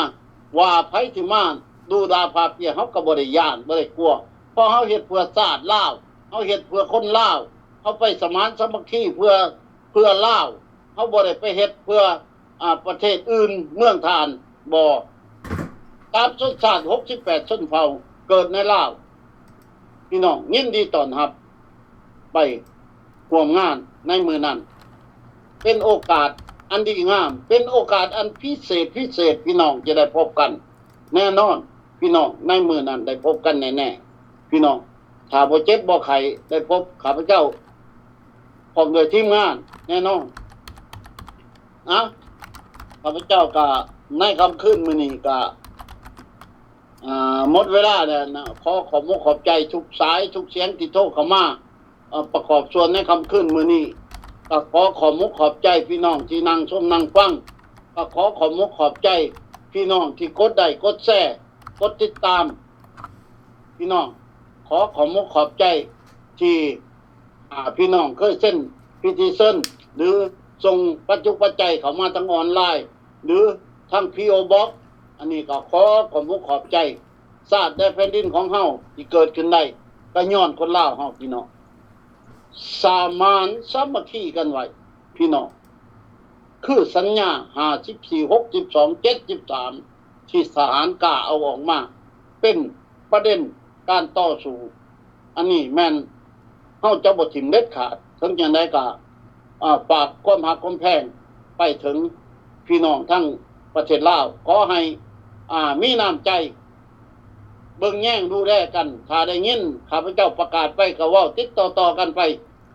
ວ່າ, ໃຜຊິມາດູດາພາເປຍ, ເຮົາກໍບໍ່ໄດ້ຢ້ານ, ບໍ່ໄດ້ກົວ, ເພາະເຮົາເຮັດເພື່ອຊາດລາວ, ເຮົາເຮັດເພື່ອຄົນລາວ, ເຮົາໄປສະໝານສາມັກຄີເພື່ອ ເພື່ອລາວ, ເຮົາບໍ່ໄດ້ໄປເຮັດເພື່ອ ອາ ປະເທດອື່ນ ເມືອງທ່ານ ບໍ່. ຕາມຊົນຊາດຫົກສິບແປດຊົນເຜົ່າເກີດໃນລາວ. ພີ່ນ້ອງຍິນດີຕ້ອນຮັບໄປຮ່ວມງານໃນມື້ນັ້ນ. ເປັນໂອກາດອັນດີງາມ, ເປັນໂອກາດອັນພິເສດພິເສດ, ພີ່ນ້ອງຈະໄດ້ພົບກັນແນ່ນອນ. ພີ່ນ້ອງໃນມື້ນັ້ນໄດ້ພົບກັນແນ່ໆ. ພີ່ນ້ອງ ຖ້າບໍ່ເຈັບບໍ່ໄຂ້ ໄດ້ພົບຂ້າພະເຈົ້າ ພ້ອມດ້ວຍທີມງານແນ່ນອນ. ເອົາ ຂ້າພະເຈົ້າກະໃນຄ່ຳຄືນມື້ນີ້ກະ ອ່າ ໝົດເວລາແລ້ວນະ. ຂໍຂອບອົກຂອບໃຈທຸກສາຍທຸກສຽງທີ່ໂທເຂົ້າມາ ເອີ ປະກອບສ່ວນໃນຄ່ຳຄືນມື້ນີ້. ກະຂໍຂອບອົກຂອບໃຈພີ່ນ້ອງທີ່ນັ່ງຊົມນັ່ງຟັງ. ກະຂໍຂອບອົກຂອບໃຈພີ່ນ້ອງທີ່ກົດໄລ້ກົດແຊ ກົດຕິດຕາມ. ພີ່ນ້ອງ ຂໍຂອບອົກຂອບໃຈທີ່ ອ່າ ພີ່ນ້ອງເຄີຍເຊັນພິທີເຊີນ ຫຼື ສົ່ງປັດຈຸປັດໄຈເຂົ້າມາທາງອອນລາຍ ຫຼື ທາງ ພີ ໂອ ບັອກ. ອັນນີ້ກໍຂໍຂອບອົກຂອບໃຈ. ຊາດແລະແຜ່ນດິນຂອງເຮົາທີ່ເກີດຂຶ້ນໄດ້ ກໍຍ້ອນຄົນລາວເຮົາ ພີ່ນ້ອງ ສະໝານສາມັກຄີກັນໄວ້ ພີ່ນ້ອງ. ຄືສັນຍາຫ້າສິບສີ່ ຫົກສິບສອງ ເຈັດສິບສາມ ທີ່ທະຫານກ້າເອົາອອກມາເປັນປະເດັນການຕໍ່ສູ້. ອັນນີ້ແມ່ນເຮົາຈະບໍ່ຖິ້ມເດັດຂາດ. ເຖິງຈັ່ງໃດກໍ ອາ ຝາກຄວາມຮັກຄວາມແພງໄປເຖິງພີ່ນ້ອງທັງປະເທດລາວ. ຂໍໃຫ້ ອາ ມີນ້ຳໃຈເບິ່ງແຍງດູແລກັນ. ຖ້າໄດ້ຍິນຂ້າພະເຈົ້າປະກາດໄປກໍເວົ້າຕິດຕໍ່ໆກັນໄປ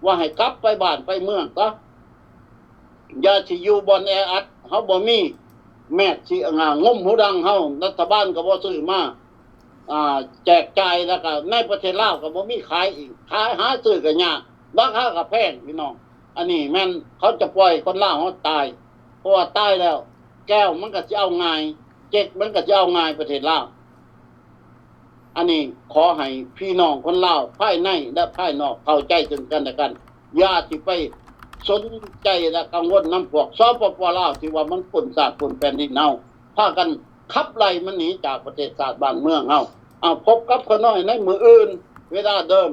ວ່າໃຫ້ກັບໄປບ້ານໄປເມືອງຊະ. ຢ່າຊິຢູ່ບ່ອນແອອັດ. ເຮົາບໍ່ມີແມັດຊິ ງົມຫູດັງເຮົາ, ລັດຖະບານກໍບໍ່ຊື້ມາ ອາ ແຈກຈ່າຍ, ແລ້ວກໍໃນປະເທດລາວກໍບໍ່ມີຂາຍອີກ, ຂາຍ ຫາຊື້ກໍຍາກ, ລາຄາກໍແພງ ພີ່ນ້ອງ. ອັນນີ້ແມ່ນເຂົາຈະປ່ອຍຄົນລາວເຮົາຕາຍ, ເພາະວ່າຕາຍແລ້ວ ແກ້ວມັນກໍຊິເອົາງ່າຍ, ເຈັກມັນກໍຊິເອົາງ່າຍປະເທດລາວ. ອັນນີ້ຂໍໃຫ້ພີ່ນ້ອງຄົນລາວພາຍໃນ ແລະ ພາຍນອກເຂົ້າໃຈເຊິ່ງກັນແລະກັນ. ຢ່າຊິໄປສົນໃຈ ແລະ ກັງວົນນຳພວກ ສປປ ລາວ ທີ່ວ່າມັນປຸ້ນຊາດປຸ້ນແຜ່ນດິນເຮົາ. ພາກັນຂັບໄລ່ມັນໜີຈາກປະເທດຊາດບ້ານເມືອງເຮົາ. ເອົາ ພົບກັບຂ້ານ້ອຍໃນມື້ອື່ນເວລາເດີມ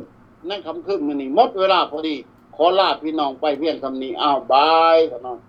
ໃນຄ່ຳຄືນມື້ນີ້. ໝົດເວລາພໍດີ. ຂໍລາພີ່ນ້ອງໄປພຽງສ່ຳນີ້. ເອົາ ບາຍ ຂ້ານ້ອຍ.